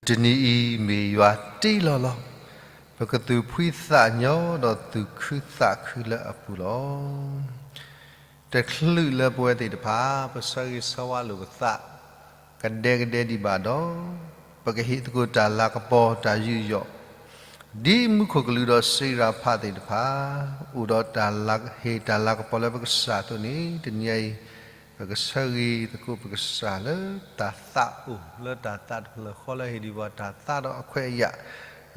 တနံၤအံၤမ့ၢ်ယွၤတ့လီၤလီၤ. ပကသူၣ်ဖှံသးညီဒီးသူၣ်ခုသးခုလၢအပူၤလီၤ. တချုးလၢပဝဲသ့ၣ်တဖၣ် ပဆၢဂ့ၤဆၢဝါလိာ်ပသး ကဒဲကဒဲဒံးဘၣ်ဒီး ပကဟ့ၣ်သကိးတၢ်လၤကပီၤတၢ်ယူးယီၣ် ဒ်မူခိၣ်ကလူးဒီးစ့ရၤဖးသ့ၣ်တဖၣ် အိၣ်ဒီးတၢ်လၤဟ့ၣ်တၢ်လၤကပီၤလၢပကစၢ်အသိးန့ၣ် တနံၤအံၤ ပကဆၢဂ့ၤသကိးပကစၢ်လၢတၢ်သးအိၣ် လၢတၢ်သးတဖျၢၣ်ဃီလၢဟ့ၣ်ဒံးပှၤတၢ်သးဒီးအခွဲးအယာ်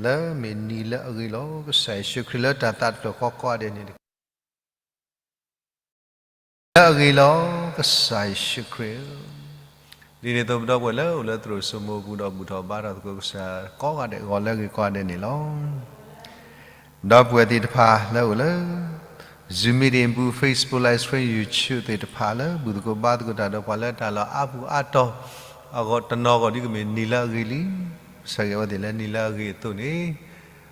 လၢမ့ၢ်နံၤလၢအဂ့ၤလီၤ. ကစၢ်ယ့ၣ်ၡူးခရံာ်လၢတၢ်သးတဖျၢၣ်ဃီကိးဂၤဒဲးန့ၣ်တက့ၢ်. လၢအဂ့ၤလီၤ. ကစၢ်ယ့ၣ်ၡူးခရံာ်ဧၢ, ဒ်န့ၣ်အသိး ပဒီပုၢ်ဝဲၢ်လၢအိၣ်လၢသရိာ်စိမိပူၤဒီးဘူၣ်ထီၣ်ဘါထီၣ်သကိးကစၢ်ကိးဂၤဒဲး ဂီၤလၢအဂ့ၤကိးဂၤဒဲးန့ၣ်လီၤ. ဒီပုၢ်ဝဲၢ်သ့ၣ်တဖၣ်လၢအိၣ်လၢ Zoom meeting ပူၤ Facebook Live Stream YouTube သ့ၣ်တဖၣ်လၢ ဘူၣ်သကိးဘါသကိးတၢ်ဒီးပှၤလၢတၢ်လီၢ်အါပူၤအါတီၤ အဂီၢ်တနီၤဂီၢ်ဒ်ကမ့ၢ်နံၤလၢအဂ့ၤလံ, ပဆၢဂ့ၤအဝဲသ့ၣ်လၢနံၤလၢအဂ့ၤအသိးန့ၣ်,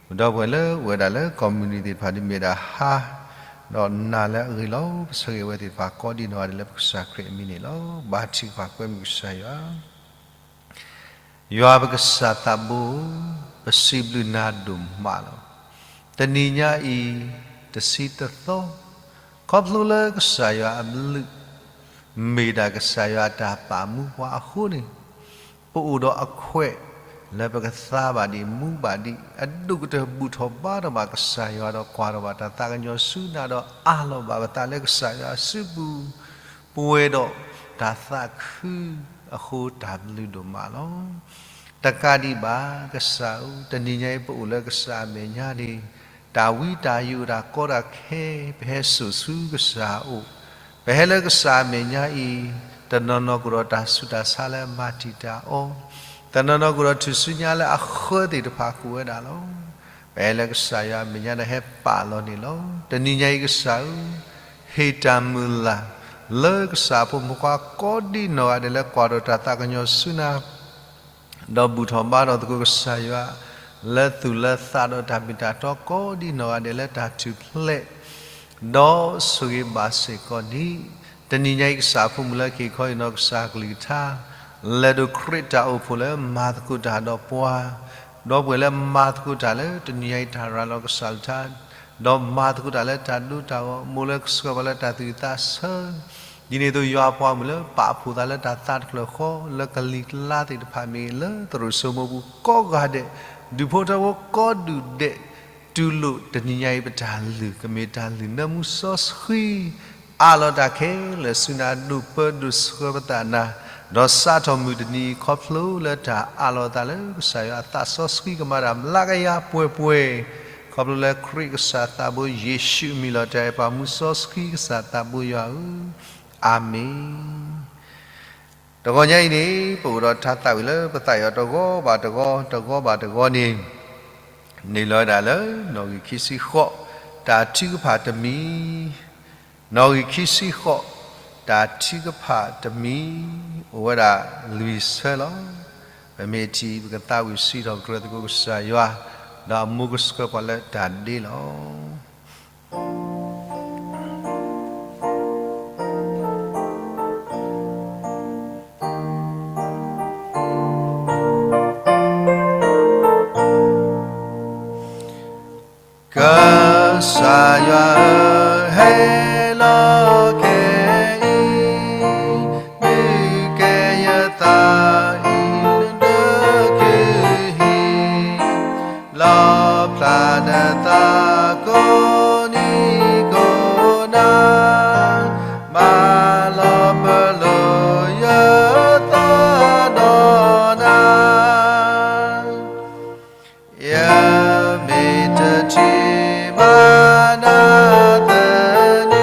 ပဒီပုၢ်ဝဲၢ်လၢအိၣ်ဝဲဒၣ်လၢ community သ့ၣ်တဖၣ်ဒ်မ့ၢ်ဒၣ်ဟါ ဒီးနၤလၢအဂ့ၤလီၤ. ပဆၢဂ့ၤအဝဲသ့ၣ်တဖၣ်ကိးဒံနီၢ်ဂၤဒဲးလၢပကစၢ်ခရံာ်အမံၤန့ၣ်လီၤ. ဘါထုကဖၣ်ကွဲမုာ်ကစၢ်ယွၤ ယွၤပကစၢ်သးဘိ, ပစံးဘျုးနၤဒိၣ်မးလီၤ. တနံၤညါအံၤ တဆံတသီ, ခီဖျိလၢကစၢ်ယွၤအဘျုး မ့ၢ်ဒၣ်ကစၢ်ယွၤအတၢ်ပာ်မူပှၤအဃိန့ၣ်, ပအိၣ်ဒီးအခွဲး လၢပကသါဘၣ်ဒံးမူဘၣ်ဒံး အဒိၣ်ကတၢၢ်ဘူၣ်ထီၣ်ဘါထီၣ်ဘၣ်ကစၢ်ယွၤဒီးကွၢ်ထီၣ်ဘၣ်တၢ်သးကညီၤဆူနၤဒီးအးလီၤဘၣ်ပသးလၢကစၢ်ယွၤအစုပူၤ ပဝဲဒီးတၢ်သးခုအဃိတၢ်ဘျုးဒိၣ်မးလီၤ. တကးဒံးဘၣ် ကစၢ်ဧၢ, တနံၤညါအံၤပအိၣ်လၢကစၢ်အမဲာ်ညါန့ၣ် တၢ်ဝံတၢ်ယိးတၢ်ကီတၢ်ခဲ ပဟဲစိာ်ဆူကစၢ်အအိၣ်, ပဟဲလၢကစၢ်အမဲာ်ညါအံၤ တနီၤနီၤကအိၣ်ဒီးတၢ်ဆူးတၢ်ဆါလၢမၤတံာ်တာ်အီၤ, တနီၤနီၤကအိၣ်ဒီးထူၣ်စုညါလၢအဃၢသ့ၣ်တဖၣ်ကအိၣ်ဝဲဒၣ်လီၤ. ပဟဲလၢကစၢ်ယွၤအမဲာ်ညါဒီးဟဲပာ်လီၤန့ၣ်လီၤ. တနံၤညါအံၤကစၢ်ဧၢ, ဟ့ၣ်တၢ်မုၢ်လၢ် လၢကစၢ်အဖိမုၣ်ဖိခွါကိးဒံနီၢ်ဂၤဒဲးလၢကွၢ်ထီၣ်တၢ်သးကညီၤဆူနၤ ဒီးဘူၣ်ထီၣ်ဘါထီၣ်သကိးကစၢ်ယွၤ လၢသူၣ်လၢသးဒီးတၢ်မ့ၢ်တၢ်တီကိးဒံနီၢ်ဂၤဒဲးလၢတၢ်ထူၣ်ဖျဲး ဒီးဆိၣ်ဂ့ၤဘၣ်စ့ၢ်ကီးန့ၣ်, တနံၤညါအံၤကစၢ်အဖိမုၣ်လၢက့ၤခီအံၤနီၢ်ကစၢ်ကလုၢ်ကထါ လဲၤဒိးခရံာ်တၢ်အိၣ်ဖှိၣ်လၢမၤသကိးတၢ်ဒီးပှၤ ဒီပုၢ်ဝဲၢ်လၢမၤသကိးတၢ်လၢတနံၤညါအံၤတၢ်ရၤလီၤကစၢ်ကလုၢ်ကထါ ဒီးမၤသကိးတၢ်လၢတၢ်ဒိတၢ်ဂီၤ မိၢ်လၢကဆှၢပှၤလၢတၢ်သူၣ်ဝံၣ်သးဆၢ ဒ်န့ၣ်အသိးယွၤပှၤမုၣ်လၢပာ်ဖှိၣ်သးလၢတၢ်သးတဖျၢၣ်ဃီ လၢကလံၤကျါသ့ၣ်တဖၣ်မ့ၢ်ဂ့ၤ လၢသရိာ်စိမိပူၤကိးဂၤဒဲး ဒူၣ်ဖိထၢဖိကိးဒူၣ်ဒဲး တူၢ်လိာ်တနံၤညါအံၤပတၢ်လုၢ် ကမ့ၢ်တၢ်လုၢ်နၢမူစီဆှံ အးလီၤတၢ်ခဲလၢာ်ဆူနၤ ဒိၣ်ပၢဒိၣ်ဆှၢပသးနၤ ဒီးစးထီၣ်မုၢ်တနံၤအံၤခီဖျိလၢတၢ်အးလီၤသးလၢကစၢ်ယွၤအသးစီဆှံကမၤတၢ်မျးကယၤပှဲၤပှဲၤ ခီဖျိလၢခရံာ်ကစၢ်သးဘိယ့ၣ်ၡူးအမံၤလီၤတံၢ်ပှၤမူစီဆှံကစၢ်သးဘိယွၤဧၢ, အၤမ့ၣ်. တဂီၤညါအံၤန့ၣ် ပအိၣ်ဒီးတၢ်သးဝံၣ်လၢပသးအံၤအီၤတဂီၤဘၣ်တဂီၤ တဂီၤဘၣ်တဂီၤန့ၣ် န့ၣ်လီၤဝဲဒၣ်လၢ နီၣ်ဂံၢ်ခံဆံဃိး တၢ်ထုကဖၣ်တမံၤ, နီၣ်ဂံၢ်ခံဆံဃိး တၢ်ထုကဖၣ်တမံၤ အိၣ်ဝဲဒၣ်လွံၢ်ဆၢလီၤ. ပမ့ၢ်ထံၣ် ပကသးဝံၣ်စံးထီၣ်ပတြၢၤသကိးကစၢ်ယွၤ ဒီးအမူကဆှၢပှၤလၢတၢ်ဒ့လီၤ. ကစၢ်ယွၤဧၢ, ဟဲလီၤခဲအံၤ, မ့ၢ်ကဲယသးအံၤနဒၢကဟ့ၣ် လီၤဖျါနသးကိးနံၤကိးနၤ, မၤလီၤပလိာ်ယသးဒီးနၤ ယမ့ၢ်တထံၣ်ဘၣ်နၤတနံၤ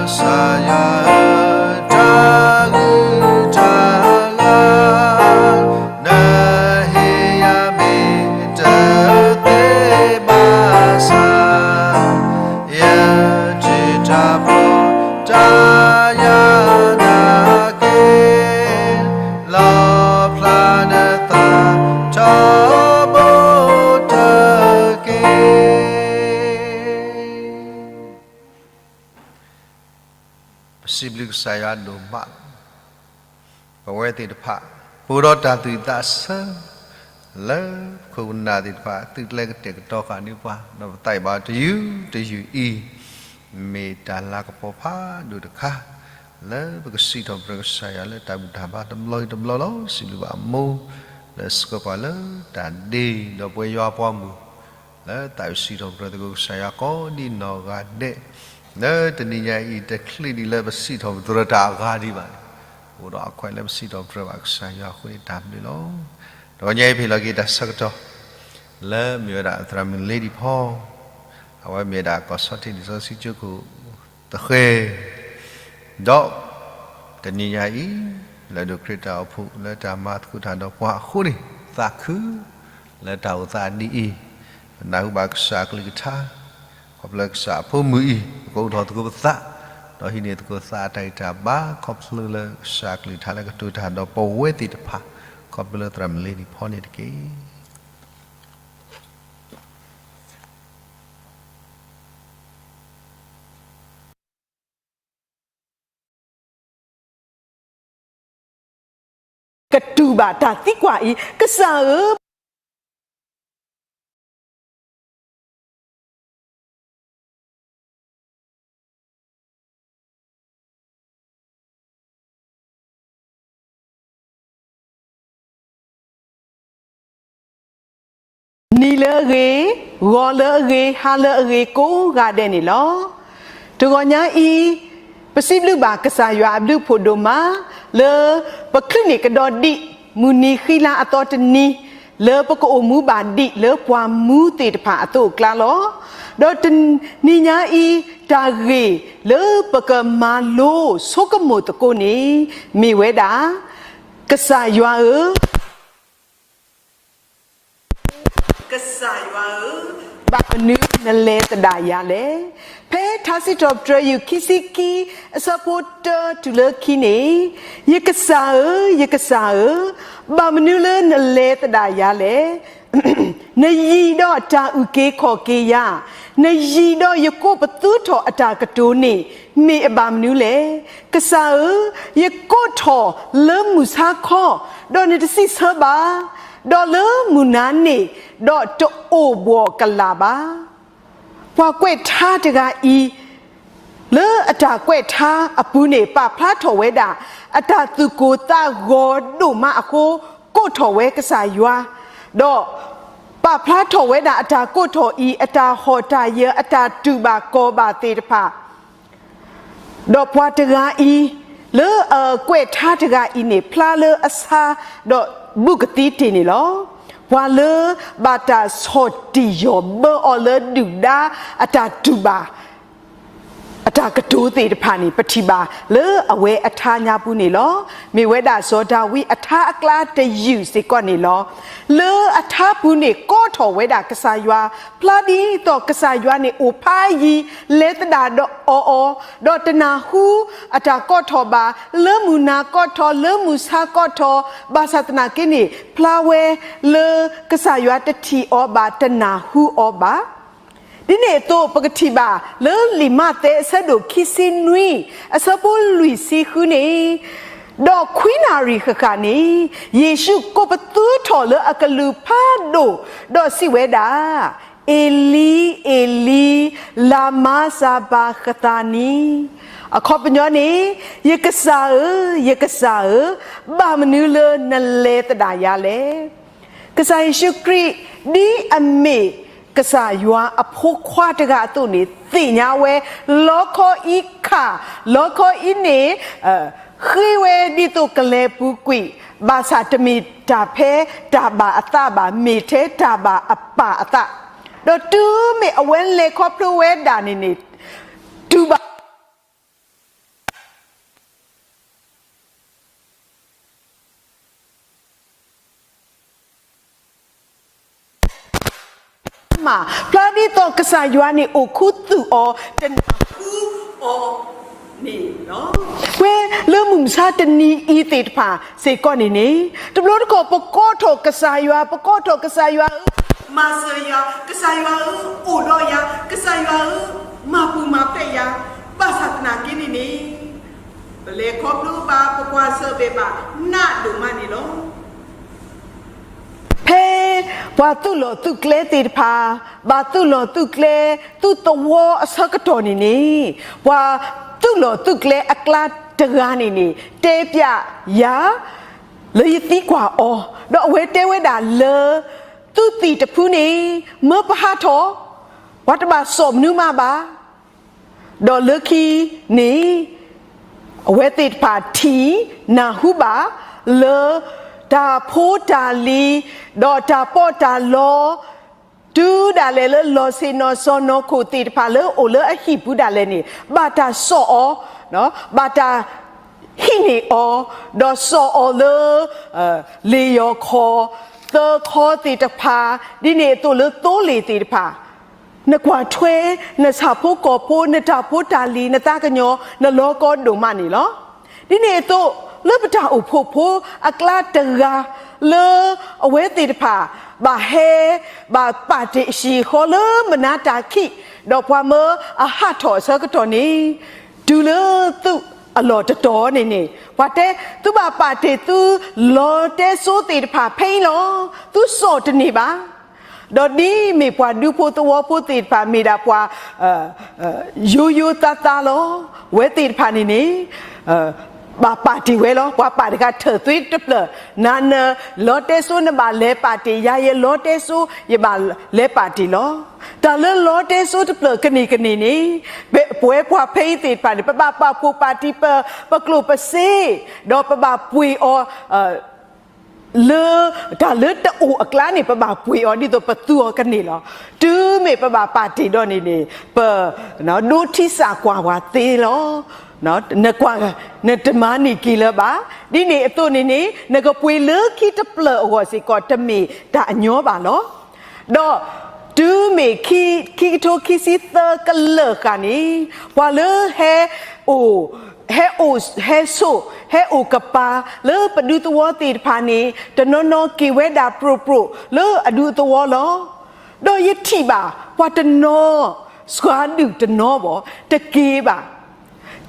ကစၢ်ယွၤဧၢ, တၢ်ဂုၤတၢ်ဂၤ နဟ့ၣ်ယၤမ့ၢ်တသ့ဘၣ်ဆၣ်, ယတံၤတၢ်ပီးတၢ်ယၤနာ်က့ၤ, လီၣ်ဖျါနသးထီဘိတက့ၢ်. ပစံးဘျုးကစၢ်ယွၤဒိၣ်မး, ပဝဲသ့ၣ်တဖၣ် ပအိၣ်ဒီးတၢ်သူၣ်ဝံၣ်သးဆၢ လၢပခိၣ်ပနၢ်သ့ၣ်တဖၣ် သုကျဲကတဲာ်ကတီၤဃာ်န့ၢ်ပှၤ ဒီးပသးအံၤဘၣ်တယုၢ်တယုၢ်အံၤ မ့ၢ်တၢ်လၤကပီၤဖးဒိၣ်တခါ လၢပကစံးထီၣ်ပတြၢၤကစၢ်ယွၤလၢတၢ်ဘူၣ်တၢ်ဘါတဘျီဂ့ၤတဘျီလီၤ. စံးဘျုးဘၣ်အမိၢ် လၢဆှၢပှၤလၢတၢ်ဒ့ ဒီးပဝဲယွၤပှၤမုၣ် လၢသးဝံၣ်စံးထီၣ်ပတြၢၤသကိးကစၢ်ယွၤကိးဒံနီၢ်ဂၤဒဲး, လၢတနံၤညါအံၤ တချုးဒံးလၢပစံးထီၣ်ပတြၢၤတၢ်အဂၤဒံးဘၣ်န့ၣ်, အိၣ်ဒီးအခွဲးလၢပစံးထီၣ်ပတြၢၤဘၣ်ကစၢ်ယွၤအဃိန့ၣ်တၢ်ဘျုးလီၤ. တနံၤညါအံၤ ပဟ့ၣ်လီၤက့ၤတၢ်ဆၢကတီၢ် လၢမ့ၢ်ဝဲဒၣ်သရၣ်မုၣ်လ့ဒံၣ်ဖီ အဝဲမ့ၢ်ဝဲဒၣ်ကီၢ်ဆီၣ်ထံးလံာ်စီဆှံကၠိခိၣ်သဃဲၤ ဒီးတနံၤညါအံၤ လၢဒိၣ်ခရံာ်တၢ်အိၣ်ဖှိၣ် လၢတၢ်မၤသကိးတၢ်ဒီးပှၤအဃိန့ၣ် သးခု လၢတၢ်အိၣ်သးဒ်အံၤ, ပနၢ်ဟူဘၣ်ကစၢ်အကလုၢ်ကထါ, ခီဖျိကစၢ်အဖိမုၣ်အံၤ ပကအိးထီၣ်သကိးပသး, ဒီးဟံးန့ၢ်သကိးသးအတၢ်ဂံၢ်တၢ်ဘါ ခီဖျိလၢကစၢ်အကလုၢ်ကထါလၢကတိၤတၢ်ဒီးပဝဲသ့ၣ်တဖၣ်, ခီဖျိလၢသရၣ်မုၣ်လ့ဒံၣ်ဖီန့ၣ်တက့ၢ်. ကတူၢ်ဘၣ်တၢ်သံကွၢ်အံၤ, ကစၢ်ဧၢ, နံၤလၢအဂ့ၤ, ဂီၤလၢအဂ့ၤ, ဟါလၢအဂ့ၤ ကိးဂၤဒဲးန့ၣ်လီၤ. တဂီၤညါအံၤ, ပစံးဘျုးဘၣ်ကစၢ်ယွၤအဘျုးဖှိၣ်ဒိၣ်မး, လၢပချုးန့ၢ်ကဒီးဒံး မုၢ်နံၤဃံလၤအသီတနံၤ, လၢပကအိၣ်မူဘၣ်ဒံးလၢပှၤမူသ့ၣ်တဖၣ်အသိးအကျါလီၤ. ဒီးတနံၤညါအံၤ တၢ်ဂ့ၢ်လၢပကမၤလိဆိကမိၣ်သကိးန့ၣ် မ့ၢ်ဝဲဒၣ် ကစၢ်ယွၤဧၢ, ကစၢ်ယွၤဧၢ, ဘၣ်မနုၤနလဲၤသဒၣ်ယၤလဲၣ်. ဖဲထါစံးထီၣ်ပတြၢၤယုၢ်ခံဆံခံ အဆၢဖိတၢတုၤလၢခံန့ၣ်, ယကစၢ်ဧၢ, ယကစၢ်ဧၢ, ဘၣ်မနုၤလၢနလဲၤသဒၣ်ယၤလဲၣ်. နယံၤဒီးတၢ်အုၣ်က့ၤခီၣ်က့ၤယၤ, နယံၤဒီးယကိးပသူထီၣ်အတၢ်ကတိၤန့ၣ် မ့ၢ်အဘၣ်မနုၤလဲၣ်. ကစၢ်ဧၢ, ယကိးထီၣ်လၢမုၢ်ဆါခီ, ဒီးနတစံးဆၢဘၣ်, ဒီးလၢမုၢ်နၤန့ၣ်, ဒီးတအိၣ်ဘှီၣ်ကလာ်ဘၣ်. ပှၤကွဲးထါတဂၤအံၤ လၢအတၢ်ကွဲးထါအပူၤန့ၣ် ပာ်ဖျါထီၣ်ဝဲဒၣ် အတၢ်သူၣ်ကိၢ်သးဂီၤဒိၣ်မးအဃိ ကိးထီၣ်ဝဲကစၢ်ယွၤ, ဒီးပာ်ဖျါထီၣ်ဝဲဒၣ်အတၢ်ကိးထီၣ်အံၤ အတၢ်ဟီၣ်တၢ်ယၢၤ အတၢ်တူၢ်ဘၣ်ကီၢ်ဘၣ်သ့ၣ်တဖၣ် ဒီးပှၤတဂၤအံၤ လၢအကွဲးထါတဂၤအံၤန့ၣ် ဖျါလၢအဆါ ဒီးဘူးကသံတ့ၢ်န့ၣ်လီၤ. ပှၤလၢဘၣ်တၢ်ဆီၣ်တံၢ်ယီၢ်ဘၢအီၤလၢဒုၣ်ဒါအတၢ်တူၢ်ဘၣ် အတၢ်ကတိၤသ့ၣ်တဖၣ်န့ၣ် ပထံၣ်ဘၣ်လၢအဝဲအထါညါပူၤန့ၣ်လီၤ. မ့ၢ်ဝဲဒၣ်စီၤဒၤဝံးအထါအကျါတယုၢ်စ့ၢ်ကီးန့ၣ်လီၤ. လၢအထါပူၤန့ၣ် ကိးထီၣ်ဝဲဒၣ်ကစၢ်ယွၤ, ဖျါဒ်သိးကစၢ်ယွၤန့ၣ်အိၣ်ဖးယံၤ လဲၤသဒၣ်ဒီးအီၤအီၤ, ဒီးတနၢ်ဟူအတၢ်ကိးထီၣ်ဘၣ်, လၢမုၢ်နၤကိးထီၣ်, လၢမုၢ်ဆါကိးထီၣ်, ဘၣ်ဆၣ်သနာ်က့န့ၣ် ဖျါဝဲလၢကစၢ်ယွၤတထံၣ်အီၤဘၣ်, တနၢ်ဟူအီၤဘၣ်. ဒ်န့ၣ်အသိး ပကထံၣ်ဘၣ်လၢလံာ်မးသဲအဆၢဒိၣ်ခံဆံနွံ အဆၢဖိလွံၢ်ဆံဃုန့ၣ်, ဒီးခွံနၣ်ရံၣ်ဃၣ်ဃၣ်န့ၣ် ယ့ၣ်ၡူးကိးပသူထီၣ်လၢအကလုၢ်ဖးဒိၣ် ဒီးစံးဝဲဒၣ်, အ့လံ, အ့လံ, လၤမၤစၤဘၤဃသးနံ. အခီပညီန့ၣ်, ယကစၢ်ဧၢ, ယကစၢ်ဧၢ, ဘၣ်မနုၤလၢနလဲၤသဒၣ်ယၤလဲၣ်. ကစၢ်ယ့ၣ်ၡူးခရံာ် ဒ်အမ့ၢ်ကစၢ်ယွၤအဖိခွါတဂၤအသိးန့ၣ် သ့ၣ်ညါဝဲ, လီခီအံၤခၣ်, လီခီအံၤန့ၣ် ဃ့ဝဲဒ်သိးကလဲၤပူၤကွံာ်, ဘၣ်ဆၣ်တမ့ၢ်တၢ်ဖဲတၢ်ဘၣ်အသးဘၣ်, မ့ၢ်ထဲတၢ်ဘၣ်အပၢ်အသး, ဒီးတုၤမ့ၢ်အဝဲလဲၤခီဖျိဝဲဒၣ်န့ၣ်န့ၣ်, တူၢ်ဘၣ် ဖျါဒ်သိးကစၢ်ယွၤန့ၣ်အိၣ်ခူသူၣ်အီၤ တနၢ်ဟူအီၤန့ၣ်လီၤ. ဝဲလၢမုၢ်မဆါတနံၤအံၤသ့ၣ်တဖၣ်စ့ၢ်ကီးန့ၣ်န့ၣ် တဘျီတခီၣ်ပကိးထီၣ်ကစၢ်ယွၤ, ပကိးထီၣ်ကစၢ်ယွၤဧၢ, မၤစၢၤယၤ, ကစၢ်ယွၤဧၢ, အိၣ်ဒီးယၤ, ကစၢ်ယွၤဧၢ, မၤပူၤမၤဖျဲးယၤ, ဘၣ်ဆၣ်သနာ်က့န့ၣ်န့ၣ် ပလဲၤခီဖျိဘၣ် ပကွၢ်ဆၢၣ်မဲာ်ဘၣ် နးဒိၣ်မးန့ၣ်လီၤ. ဖဲပှၤသုးလီၢ်သုးကျဲသ့ၣ်တဖၣ် ဘၣ်သုးလီၢ်သုးကျဲ သုးသဝီအဆၢကတီၢ်န့ၣ်န့ၣ် ပှၤသုးလီၢ်သုးကျဲအကျါတဂၤန့ၣ်န့ၣ် တဲပျးယၤ လၢယသံကွၢ်အီၤ, ဒီးအဝဲတဲဝဲဒၣ်လၢ သုးသံၣ်တဖုန့ၣ် မၢပဟးထီၣ်, ပှၤတဘၣ်စိာ်မနုၤမးဘၣ်. ဒီးလၢခံန့ၣ် အဝဲသ့ၣ်တဖၣ်ထံၣ်နၢ်ဟူဘၣ်လၢ တၢ်ဖိတၢ်လံၤ ဒီးတၢ်ပီးတၢ်လီ တုၤဒၣ်လဲာ်လၢလီၢ်ဆ့ၣ်နီၤစီၢ်နီၤခိၣ်သ့ၣ်တဖၣ်လၢအိၣ်လၢအဟံၣ်ပူၤဒၣ်လဲာ်န့ၣ် ဘၣ်တၢ်စိာ်အီၤ, ဘၣ်တၢ်ဟံးန့ၢ်အီၤ, ဒီးစိာ်အီၤလၢ လ့ၣ်ယီၤခီၣ် သၢခီသ့ၣ်တဖၣ်, ဒ်န့ၣ်အသိးလၢသိလ့ၣ်သ့ၣ်တဖၣ် နကွၢ်ထွဲ နဆၣ်ဖိကီၢ်ဖိ နတၢ်ဖိတၢ်လံၤ နသးကညီၤ နလီၤကီဒိၣ်မးန့ၣ်လီၤ. ဒ်န့ၣ်အသိး လၢပတၢ်အိၣ်ဖှိၣ်ဖိအကျါတဂၤ လၢအဝဲသ့ၣ်တဖၣ် ဘၣ်ဟဲ ဘၣ်ပာ်တ့ၢ်အဟံၣ်ဃီလၢမနၤတၢ်ခံး ဒီးပှၤမၢအဟးထီၣ်အဆၢကတီၢ်န့ၣ် တုၤလၢသုးအလီၢ်တတီၤန့ၣ်န့ၣ် ပှၤတဲ သုဘၣ်ပာ်တ့ၢ်သုလီတဲစိသ့ၣ်တဖၣ်ဖဲအံၤလီၤ. သုစိာ်တန့ၢ်ဘၣ်. ဒီးဒ်မ့ၢ်ပှၤဒူဖိသဝီဖိသ့ၣ်တဖၣ်မ့ၢ်ဒၣ်ပှၤ ယိယိသးသးလီၤ. ဝဲသ့ၣ်တဖၣ်န့ၣ်န့ၣ် ဘၣ်ပာ်တ့ၢ်ဝဲလီၤ. ပှၤပာ်တဂၤထၢၣ်သွ့တဖျၢၣ်, နၤနလီတဲစိနဘၣ်လဲၤပာ်တ့ၢ်, ယၤယလီတဲစိ ယဘၣ်လဲၤပာ်တ့ၢ်လီၤ. တၢ်လၢလီတဲစိတဖျၢၣ်ကန့ၢ်ကန့ၢ်န့ၣ် ပဝဲပှၤဖဲအံၤသ့ၣ်တဖၣ်န့ၣ် ပဘၣ်ပာ်ဖှိၣ်ပာ်တံၢ်ပ ပကျိၣ်ပစ့, ဒီးပဘၣ်ပှ့ၤအီၤ လၢ တၢ်လၢတအိၣ်အကျါန့ၣ် ပဘၣ်ပှ့ၤအီၤဒ်သိးပသူအီၤကန့ၢ်လီၤ. တုၤမ့ၢ်ပဘၣ်ပာ်တ့ၢ်ဒီးန့ၣ်န့ၣ် ပ ဒိထံစၣ်ကွၢ်ဝဲသ့လီၤ. နကွၢ် နတမၤန့ၢ်က့ၤလၢၤဘၣ်. ဒ်န့ၣ်အသိးန့ၣ်န့ၣ် နကပှ့ၤလၢခံတဖျၢၣ်အဂီၢ်စ့ၢ်ကီး တမ့ၢ်တၢ်အညီဘၣ်လီၤ. ဒီးတုၤမ့ၢ်ခံကထိခံဆံသၢကလၢာ်ဃာ်န့ၣ် ပှၤလၢဟဲအိၣ် ဟဲအိၣ် ဟဲဆိး ဟဲအိၣ်ကပၤလၢပဒူသဝီသ့ၣ်တဖၣ်န့ၣ် တနီၤနီၤက့ၤဝဲဒၣ်ပြိၣ်ပြိၣ်လၢအဒူသဝီလီၤ. ဒီးယထံၣ်ဘၣ် ပှၤတနီၤ စှၤဒုၣ်တနီၤဘၣ် တက့ၤဘၣ်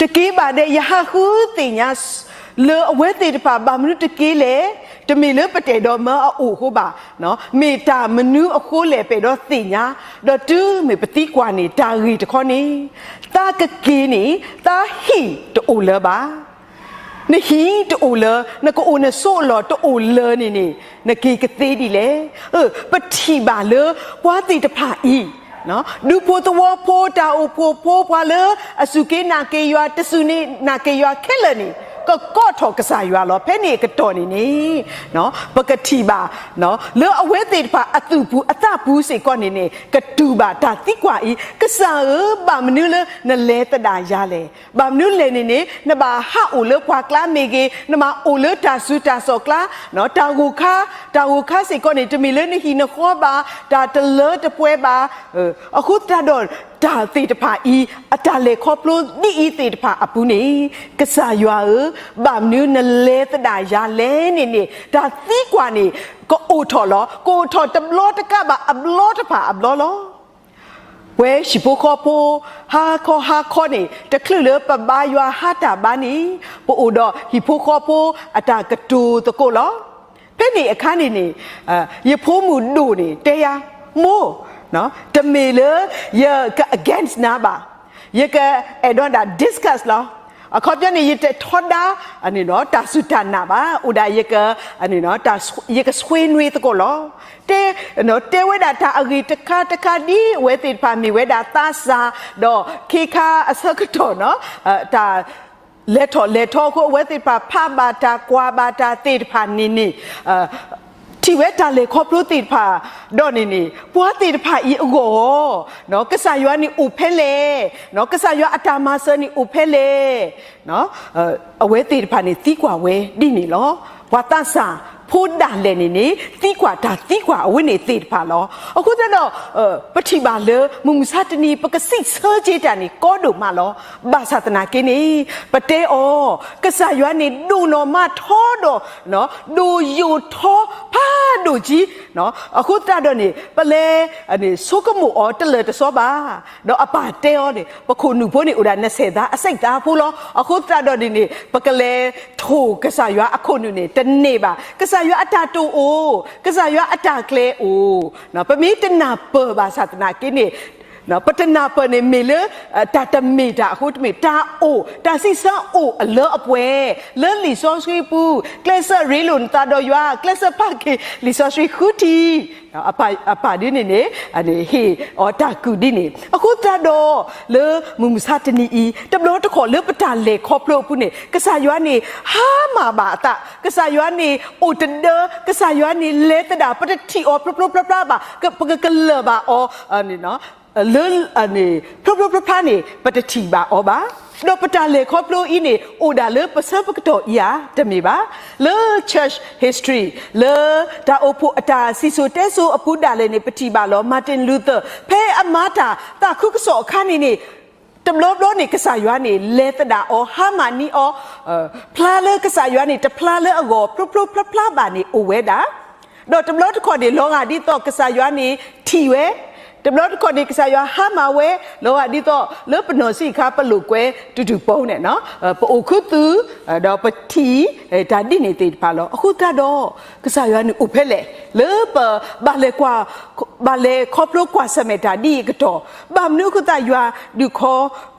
တက့ၤဘၣ်ဒီး ယဟးဃုသ့ၣ်ညါ လၢအဝဲသ့ၣ်တဖၣ် ဘၣ်မနုၤတက့ၤလဲၣ်. တမ့ၢ်လၢပတဲာ်ဒီးမၢအအိၣ်အဃိဘၣ်, မ့ၢ်တၢ်မနုၤအဃိလဲၣ်ပအဲၣ်ဒိးသ့ၣ်ညါ, ဒီးတုၤမ့ၢ်ပသံကွၢ်န့ၣ် တၢ်ဂ့ၢ်တခီန့ၣ် သးကက့ၤန့ၣ် သးဟံၣ်တအိၣ်လၢၤဘၣ်. နဟံၣ်တအိၣ်လၢၤ, နကအိၣ်နဆိးအလီၢ်တအိၣ်လၢၤန့ၣ်န့ၣ် နက့ၤကသ့ဒ်လဲၣ်. ပထံၣ်ဘၣ်လၢ ပှၤသ့ၣ်တဖၣ်အံၤ ဒူဖိသဝီဖိ တၢ်အိၣ်ဖှိၣ်ဖိ ပှၤလၢအစူၢ်က့ၤနာ်က့ၤယွၤ တစူၢ်န့ၣ်နာ်က့ၤယွၤခဲလၢာ်န့ၣ် ကကိးထီၣ်ကစၢ်ယွၤလီၤ. ဖဲန့ၣ်အကတီၢ်န့ၣ်န့ၣ် ပကထံၣ်ဘၣ် လၢအဝဲသ့ၣ်တဖၣ်အသုးပူၤအသးပူၤစ့ၢ်ကီးန့ၣ်န့ၣ် ကတူၢ်ဘၣ်တၢ်သံကွၢ်အံၤ, ကစၢ်ဧၢ, ဘၣ်မနုၤလၢနလဲၤသဒၣ်ယၤလဲၣ်. ဘၣ်မနုၤလဲၣ်န့ၣ်န့ၣ် နဘၣ်ဟးအိၣ်လၢပှၤကျါမ့ၢ်ဂ့ၤ, နဘၣ်အိၣ်လၢတၢ်စူၤတၢ်စီၣ်ကျါ, တၢ်ဂိၢ်ခါ, တၢ်ဂိၢ်ခါစ့ၢ်ကီးန့ၣ် တမ့ၢ်လၢနဟံၣ်နဃီဘၣ်, တၢ်တလၢတပှဲၤဘၣ်. အဃိသတးဒီး တၢ်သ့ၣ်တဖၣ်အံၤ အတၢ်လဲၤခီဖျိဒ်အံၤသ့ၣ်တဖၣ်အပူၤန့ၣ် ကစၢ်ယွၤဧၢ, ဘၣ်မနုၤနလဲၤသဒၣ်ယၤလဲၣ်န့ၣ်န့ၣ် တၢ်သံကွၢ်န့ၣ် ကအိၣ်ထီၣ်လီၤ. ကအိၣ်ထီၣ်တဘျီတကးဘၣ် အဘျီတဖၣ်အဘျီလီၤ. ပဝဲဟံၣ်ဖိဃီဖိ ဟါခီဟါခီန့ၣ် တချုးလၢပဘါယွၤဟါတၢ်ဘါန့ၣ် ပအိၣ်ဒီးဟံၣ်ဖိဃီဖိအတၢ်ကတိၤသကိးလီၤ. ဖဲန့ၣ်အခါန့ၣ်န့ၣ် ယဖိမုၣ်ဒိၣ်န့ၣ် တဲယၤ, မိၢ်, တမ့ၢ်လၢယက against နၤဘၣ်, ယကအဲၣ်ဒိးဒၣ် discuss လီၤ. အခီပညီန့ၣ် ယတထီဒါ တၢ်စူၢ်တၢ်နာ်ဘၣ်, အိၣ်ဒၣ် ယကဆွေးနွေးသကိးလီၤ. တဲ, တဲဝဲဒၣ်တၢ်အဂ့ၢ်တခါတခါ ဒ်အဝဲသ့ၣ်တဖၣ်မ့ၢ်ဝဲဒၣ်သးစၢ်, ဒီးခ့ခါအဆၢကတီၢ် တၢ်လဲၤထီၣ်လဲၤထီအဃိ အဝဲသ့ၣ်တဖၣ်ဖးဘၣ်တၢ် ကွၢ်ဘၣ်တၢ်သ့ၣ်တဖၣ်န့ၣ်န့ၣ် ထံၣ်ဝဲတၢ်လဲၤခီဖျိသ့ၣ်တဖၣ်ဒီးန့ၣ်န့ၣ် ပှၤသ့ၣ်တဖၣ်အံၤအဂီၢ် ကစၢ်ယွၤန့ၣ်အိၣ်ဖဲလဲၣ်, ကစၢ်ယွၤအတၢ်မၤစၢၤန့ၣ်အိၣ်ဖဲလဲၣ်. အဝဲသ့ၣ်တဖၣ်န့ၣ်သံကွၢ်ဝဲဒ်န့ၣ်လီၤ. ပှၤသးစၢ် ဖိဒၣ်လဲၣ်န့ၣ်န့ၣ် သံကွၢ်တၢ်သံကွၢ်အဝဲန့ၣ်သ့ၣ်တဖၣ်လီၤ. အဃိသတးဒီး ပထံၣ်ဘၣ်လၢ မုၢ်မဆါတနံၤ ပကစံးဆၢက့ၤတၢ်န့ၣ် ကီဒိၣ်မးလီၤ. ဘၣ်ဆၣ်သနာ်က့န့ၣ် ပတဲအီၤ ကစၢ်ယွၤန့ၣ် ဒိၣ်နီၢ်မးထီဒီး ဒိၣ်ယိာ်ထီဖးဒိၣ်ကံ အဃိသတးဒီးန့ၣ် ပလဲၤ ဆိကမိၣ်အီၤတလၢာ်တစီဘၣ်. ဒီးအပၢ်တဲအီၤန့ၣ် ပခိၣ်နူာ်ဖိန့ၣ် အိၣ်ဒၣ်နဆဲးသးအစိတ်သားဖိလီၤ. အဃိသတးဒီးန့ၣ်န့ၣ် ပကလဲၤထိၣ်ကစၢ်ယွၤအခိၣ်နူာ်န့ၣ် တန့ၢ်ဘၣ်. ကစၢ်ယွၤအတၢ်တိာ်အိၣ်, ကစၢ်ယွၤအတၢ်ကျဲၤအိၣ်, ပမ့ၢ်တနၢ်ပၢၢ်ဘၣ်ဆၣ်သနာ်က့န့ၣ် ပတနၢ်ပၢၢ်န့ၣ်မ့ၢ်လၢ တၢ်တမ့ၢ်တၢ်အဃိတမ့ၢ် တၢ်အိၣ် တၢ်စံးဆၢအိၣ်အလၢအပှဲၤ လၢလံာ်စီဆှံပူၤ ကျဲးစၢးရ့လိာ်နသးဒီးယွၤ ကျဲးစၢးဖးက့ၤလံာ်စီဆှံဃုထံၣ် အပၢ်ဒ်န့ၣ်န့ၣ် ဟ့ၣ်အီၤတၢ်ကုၢ်ဒ်န့ၣ် အဃိသတးဒီး လၢမုၢ်မဆါတနံၤအံၤ တဘျီတခီၣ်လၢပတၢ်လဲၤခီဖျိအပူၤန့ၣ် ကစၢ်ယွၤန့ၣ် ဟါမၢ်ဘၣ်အသး ကစၢ်ယွၤန့ၣ် အိၣ်တဒၢ ကစၢ်ယွၤန့ၣ် လဲၤသဒၣ် ပတထံၣ်အီၤဖျိဖျိဖျါဖျါဘၣ် ပကကလၢၢ်ဘၣ်အီၤ လၢ ဖျိဖျိဖျါဖျါန့ၣ် ပတထံၣ်ဘၣ်အီၤဘၣ်. ဒီးပတၢ်လဲၤခီဖျိအံၤန့ၣ် အိၣ်ဒၣ်လၢပဆၢပကတီၢ်အံၤဧါ, တမ့ၢ်ဘၣ်. လၢ church history လၢတၢ်အိၣ်ဖှိၣ်အတၢ်စံၣ်စိၤတဲစိၤအပူၤဒၣ်လဲာ်န့ၣ် ပထံၣ်ဘၣ်လီၤ. Martin Luther ဖဲအမၤတၢ်သးခုကစီၣ်အခါန့ၣ်န့ၣ် တဘျီဘျီန့ၣ် ကစၢ်ယွၤန့ၣ် လဲၤသဒၣ်အီၤ ဟါမၢ်န့ၢ်အီၤ ဖျါလၢကစၢ်ယွၤန့ၣ် တဖျါလၢအဂီၢ် ဖျိဖျိဖျါဖျါဘၣ်န့ၣ် အိၣ်ဝဲဒၣ် ဒီးတဘျီတခီၣ်န့ၣ် လီၤဂာ်ဒ်သိးကစၢ်ယွၤန့ၣ်ထံၣ်ဝဲ, တဘျီတခီၣ်န့ၣ် ကစၢ်ယွၤဟါမၢ်ဝဲ, လီၤဂာ်ဒ်သိးလၢပနီၢ်ဆံးအခါ ပလိာ်ကွဲတုၤတုၤပူၤန့ၣ် ပအိၣ်ခူသူၣ် ဒီးပထံၣ်တၢ်ဒ်န့ၣ်သ့ၣ်တဖၣ်လီၤ. အဃိသတးဒီး ကစၢ်ယွၤန့ၣ်အိၣ်ဖဲလဲၣ် လၢပဘၣ်လဲၤကွၢ် ဘၣ်လဲၤခီဖျိကွၢ်ဆၢၣ်မဲာ်တၢ်ဒ်အံၤအကတီၢ်, ဘၣ်မနုၤအဃိသတးယွၤဒုးခီ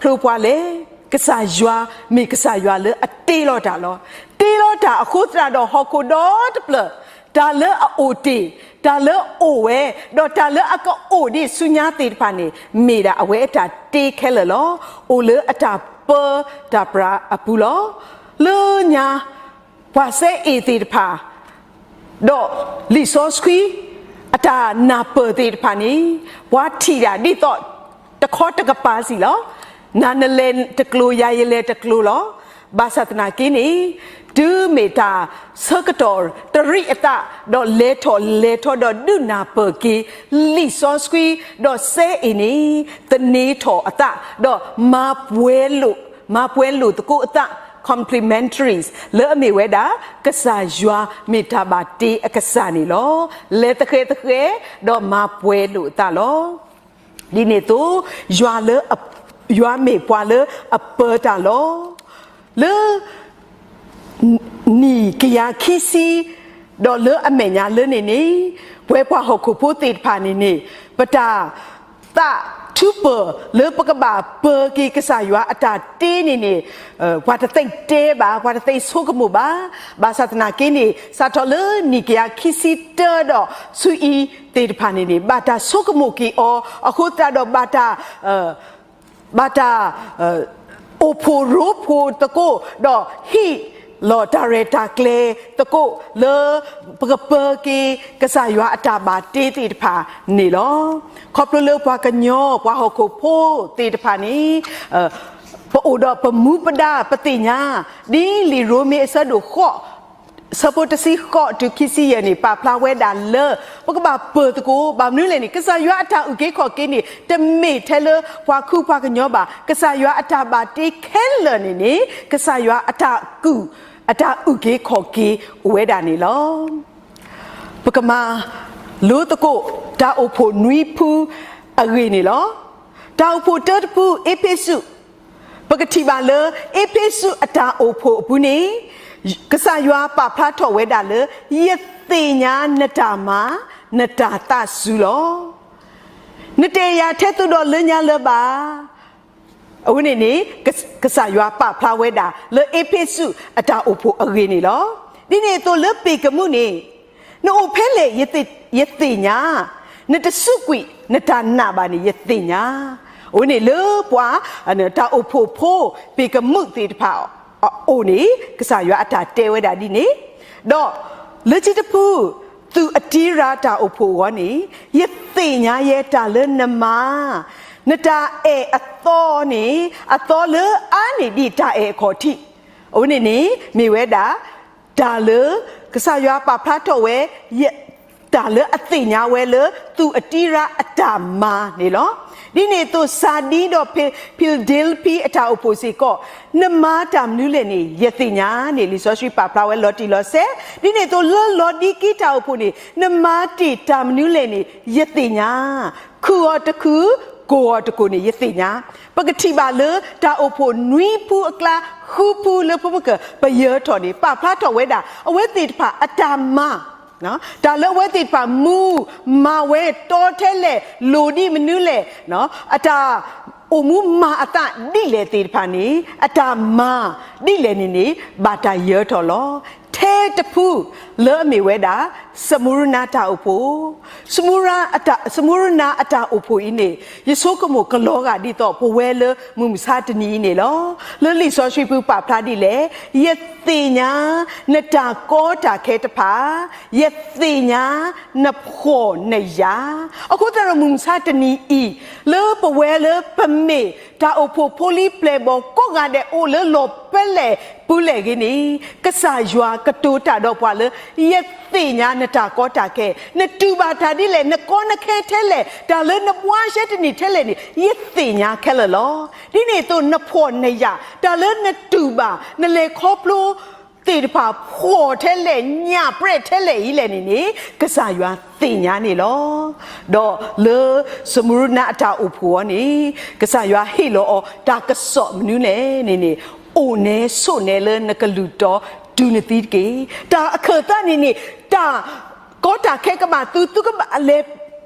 ဖျိပှၤလဲၣ်. ကစၢ်ယွၤမ့ၢ်ကစၢ်ယွၤလၢအတ့လီၤတၢ်လီၤ. တ့လီၤတၢ်အဃိသတးဒီး ဟီၣ်ခိၣ်ဒီတဖျၢၣ် တၢ်လၢအအိၣ်တ့ၢ်, တၢ်လၢအအိၣ်ဝဲ, ဒီးတၢ်လၢအကအိၣ်ဒံးဆူညါသ့ၣ်တဖၣ်န့ၣ် မ့ၢ်ဒၣ်အဝဲအတၢ်တ့ခဲလၢာ်လီၤ. အိၣ်လၢအတၢ်ပၢတၢ်ပြးအပူၤလီၤ. လၢညါ ပှၤစဲအ့ၣ်သ့ၣ်တဖၣ် ဒီးလံာ်စီဆှံ အတၢ်နၢ်ပၢၢ်သ့ၣ်တဖၣ်န့ၣ် ပှၤထံၣ်ဒၣ်ဒ်သိး တခီတကပၤစံးလီၤ. နၤနလဲၤတကျိၤ ယၤယလဲၤတကျိၤလီၤ. ဘၣ်ဆၣ်သနာ်က့န့ၣ် တုၤမ့ၢ်တၢ်ဆၢကတီၢ်တရံးအသး ဒီးလဲၤထီၣ်လဲၤထီဒီးဒုးနၢ်ပၢၢ်က့ၤ လံာ်စီဆှံ ဒီးစဲအ့ၣ်န့ၣ် သန့ၤထီၣ်အသး ဒီးမၤပှဲၤလိာ် မၤပှဲၤလိာ်သကိးအသး complementaries လၢအမ့ၢ်ဝဲဒၣ် ကစၢ်ယွၤမ့ၢ်တၢ်ဘၣ်တ့အကစၢ်န့ၣ်လီၤ. လဲၤသဃဲးသဃဲး ဒီးမၤပှဲၤလိာ်အသးလီၤ. ဒ်န့ၣ်အသိး ယွၤလၢအ, ယွၤမ့ၢ်ပှၤလၢအပၢတၢ်လီၤ. လၢ နံၣ်ကယၤခံဆံ ဒီးလၢအမဲာ်ညါလၢန့ၣ်န့ၣ် ပဝဲပှၤဟီၣ်ခိၣ်ဖိသ့ၣ်တဖၣ်န့ၣ်န့ၣ် ပတၢ်သးထူပၢၢ်လၢပကဘၣ်ပၢက့ၤကစၢ်ယွၤအတၢ်တ့န့ၣ်န့ၣ် ပှၤတသ့ၣ်တဲဘၣ် ပှၤတသ့ၣ်ဆိကမိၣ်ဘၣ်. ဘၣ်ဆၣ်သနာ်က့န့ၣ် စးထီၣ်လၢနံၣ်ကယၤခံဆံတၢဒီးဆူအံၤသ့ၣ်တဖၣ်န့ၣ်န့ၣ် ဘၣ်တၢ်ဆိကမိၣ်က့ၤအီၤ အဃိသတးဒီးဘၣ်တၢ် ဘၣ်တၢ် အိၣ်ဖှိၣ်ရိဖှိၣ်သကိး ဒီးဟ့ၣ်လီၤတၢ်ရဲၣ်တၢ်ကျဲၤသကိး လၢပကပၢက့ၤကစၢ်ယွၤအတၢ်ဘၣ်တ့သ့ၣ်တဖၣ်န့ၣ်လီၤ. ခီဖျိလၢပှၤကညီ ပှၤဟီၣ်ခိၣ်ဖိသ့ၣ်တဖၣ်န့ၣ် ပအိၣ်ဒီးပမူပဒါပသ့ၣ်ညါ ဒ်လံာ်ရိမ့ၤအဆၢဒိၣ်ဃိး ဆၢဖိတဆံဃိးတုၤခံဆံယဲၢ်န့ၣ် ပာ်ဖျါဝဲဒၣ်လၢ ပကဘၣ်ပၢၤသကိး ဘၣ်မနုၤလဲၣ်န့ၣ် ကစၢ်ယွၤအတၢ်အုၣ်က့ၤခီၣ်က့ၤန့ၣ် တမ့ၢ်ထဲလၢပှၤခူပှၤကညီဘၣ်. ကစၢ်ယွၤအတၢ်ဘၣ်တ့ခဲလၢာ်န့ၣ်န့ၣ် ကစၢ်ယွၤအတၢ်ကုၢ် အတၢ်အုၣ်က့ၤခီၣ်က့ၤအိၣ်ဝဲဒၣ်န့ၣ်လီၤ. ပကမၤလိသကိး တၢ်အိၣ်ဖှိၣ်နွံဖုအဂ့ၢ်န့ၣ်လီၤ. တၢ်အိၣ်ဖှိၣ်တၢတဖု အ့းဖ့းစူး ပကထံၣ်ဘၣ်လၢ အ့းဖ့းစူးအတၢ်အိၣ်ဖှိၣ်အပူၤန့ၣ် ကစၢ်ယွၤပာ်ဖျါထီၣ်ဝဲဒၣ်လၢ ယသ့ၣ်ညါနတၢ်မၤ နတၢ်သးစူၤလီၤ. နတအဲၣ်ယၤထဲသိးဒီးလၢညါလၢၤဘၣ်. အဝဲန့ၣ်န့ၣ် ကစၢ်ယွၤပာ်ဖျါဝဲဒၣ်လၢအ့းဖ့းစူးအတၢ်အိၣ်ဖှိၣ်အဂ့ၢ်န့ၣ်လီၤ. ဒ်န့ၣ်အသိးလၢပ့ၤကမူၣ်န့ၣ် နအိၣ်ဖဲလဲၣ် ယသ့ၣ်ညါ, နတစူးကွံာ်နတၢ်နာ်ဘၣ်န့ၣ် ယသ့ၣ်ညါ. အဝဲန့ၣ်လၢပှၤ တၢ်အိၣ်ဖှိၣ်ဖိ ပ့ၤကမူၣ်သ့ၣ်တဖၣ်အအိၣ်န့ၣ် ကစၢ်ယွၤအတၢ်တဲဝဲဒၣ်ဒ်န့ၣ်, ဒီးလၢခံတဖု သုးအတံရၤတၢ်အိၣ်ဖှိၣ်အဂီၢ်န့ၣ် ယသ့ၣ်ညါယဲတၢ်လၢနမၤ, နတၢ်အဲၣ်အသီန့ၣ် အသီလၢအါန့ၢ်ဒံးတၢ်အဲၣ်အခီၣ်ထံး, အဝဲန့ၣ်န့ၣ် မ့ၢ်ဝဲဒၣ် တၢ်လၢ ကစၢ်ယွၤပာ်ဖျါထီၣ်ဝဲ တၢ်လၢအသ့ၣ်ညါဝဲလၢ သူးအတံရါအတၢ်မၤန့ၣ်လီၤ. ဒ်န့ၣ်အသိး စၤဒံဒီး ဖံလ့ဒ့လဖံအတၢ်အိၣ်ဖှိၣ်စ့ၢ်ကီး, နမၤတၢ်မနုၤလဲၣ်န့ၣ် ယသ့ၣ်ညါန့ၣ် လံာ်စီဆှံပာ်ဖျါဝဲလီၤတံၢ်လီၤဆဲး. ဒ်န့ၣ်အသိး လၢလီၤဒံကံတၢ်အိၣ်ဖှိၣ်န့ၣ် နမၤတ့ၢ်တၢ်မနုၤလဲၣ်န့ၣ် ယသ့ၣ်ညါ, ခုၣ်အီၤတခုၣ်, ကိၢ်အီၤတကိၢ်န့ၣ် ယသ့ၣ်ညါ. ပကထံၣ်ဘၣ်လၢတၢ်အိၣ်ဖှိၣ်နွံဖုအကျါ ဃုဖုလၢပမ့ၢ်ကပယၢၤထီၣ်န့ၣ် ပာ်ဖျါထီၣ်ဝဲဒၣ် အဝဲသ့ၣ်တဖၣ်အတၢ်မၤ တၢ်လၢအဝဲသ့ၣ်တဖၣ်မူ မၤဝဲတီထဲလဲၣ် လိၣ်ဒံးမနုၤလဲၣ်, အတၢ်အိၣ်မူမၤအသးဒ်လဲၣ်သ့ၣ်တဖၣ်န့ၣ် အတၢ်မၤဒ်လဲၣ်န့ၣ်န့ၣ် ဘၣ်တၢ်ယၢၤထီၣ်လီၤ. ထဲတဖုလၢအမ့ၢ်ဝဲဒၣ် စမူရနါတၢ်အိၣ်ဖှိၣ်, စမူရနါအတၢ်အိၣ်ဖှိၣ်အံၤန့ၣ် ယဆိကမိၣ်ကလီၤဂာ်ဒ်သိးပဝဲလၢမုၢ်မဆါတနံၤအံၤန့ၣ်လီၤ. လၢလံာ်စီဆှံပူၤပာ်ဖျါဒ်လဲၣ်, ယသ့ၣ်ညါ နတၢ်ကီတၢ်ခဲတဖၣ်, ယသ့ၣ်ညါ နဖှီၣ်နယာ်. အဃိသတးဒီးမုၢ်မဆါတနံၤအံၤ လၢပဝဲလၢပမ့ၢ်တၢ်အိၣ်ဖှိၣ်ဖိလံၤပျဲၢ်ဘီၣ်ကိးဂၤဒဲးအိၣ်လၢလီၢ်ဖဲလဲၣ်ပူၤလဲၣ်ဂ့ၤန့ၣ် ကစၢ်ယွၤကတိၤတၢ်ဒီးပှၤလၢ ယသ့ၣ်ညါနတၢ်ကီတၢ်ခဲ, နတူၢ်ဘၣ်တၢ်ဒ်လဲၣ်, နကီနခဲထဲလဲၣ်, တၢ်လၢနဘှါရှဲတန့ၢ်ထဲလဲၣ်န့ၣ် ယသ့ၣ်ညါခဲလၢာ်လီၤ. ဒ်န့ၣ်အသိးနဖှီၣ်နယာ်, တၢ်လၢနတူၢ်ဘၣ်, နလဲၤခီဖျိ သ့ၣ်တဖၣ်ဖှီၣ်ထဲလဲၣ်, ညၣ်ပြဲးထဲလဲၣ်အံၤလဲၣ်န့ၣ်န့ၣ် ကစၢ်ယွၤသ့ၣ်ညါန့ၣ်လီၤ. ဒီးလၢစမူရနါအတၢ်အိၣ်ဖှိၣ်အံၤန့ၣ် ကစၢ်ယွၤဟ့ၣ်လီၤအီၤတၢ်ကစီၣ်မနုၤလဲၣ်န့ၣ်န့ၣ် အိၣ်နဲဆိးနဲလၢနကလုၢ်တီတုၤနသံတက့ၢ်. တၢ်အခၢၣ်သးန့ၣ်န့ၣ် တၢ်ကီတၢ်ခဲကဘၣ်သု, သုကဘၣ်လဲၤ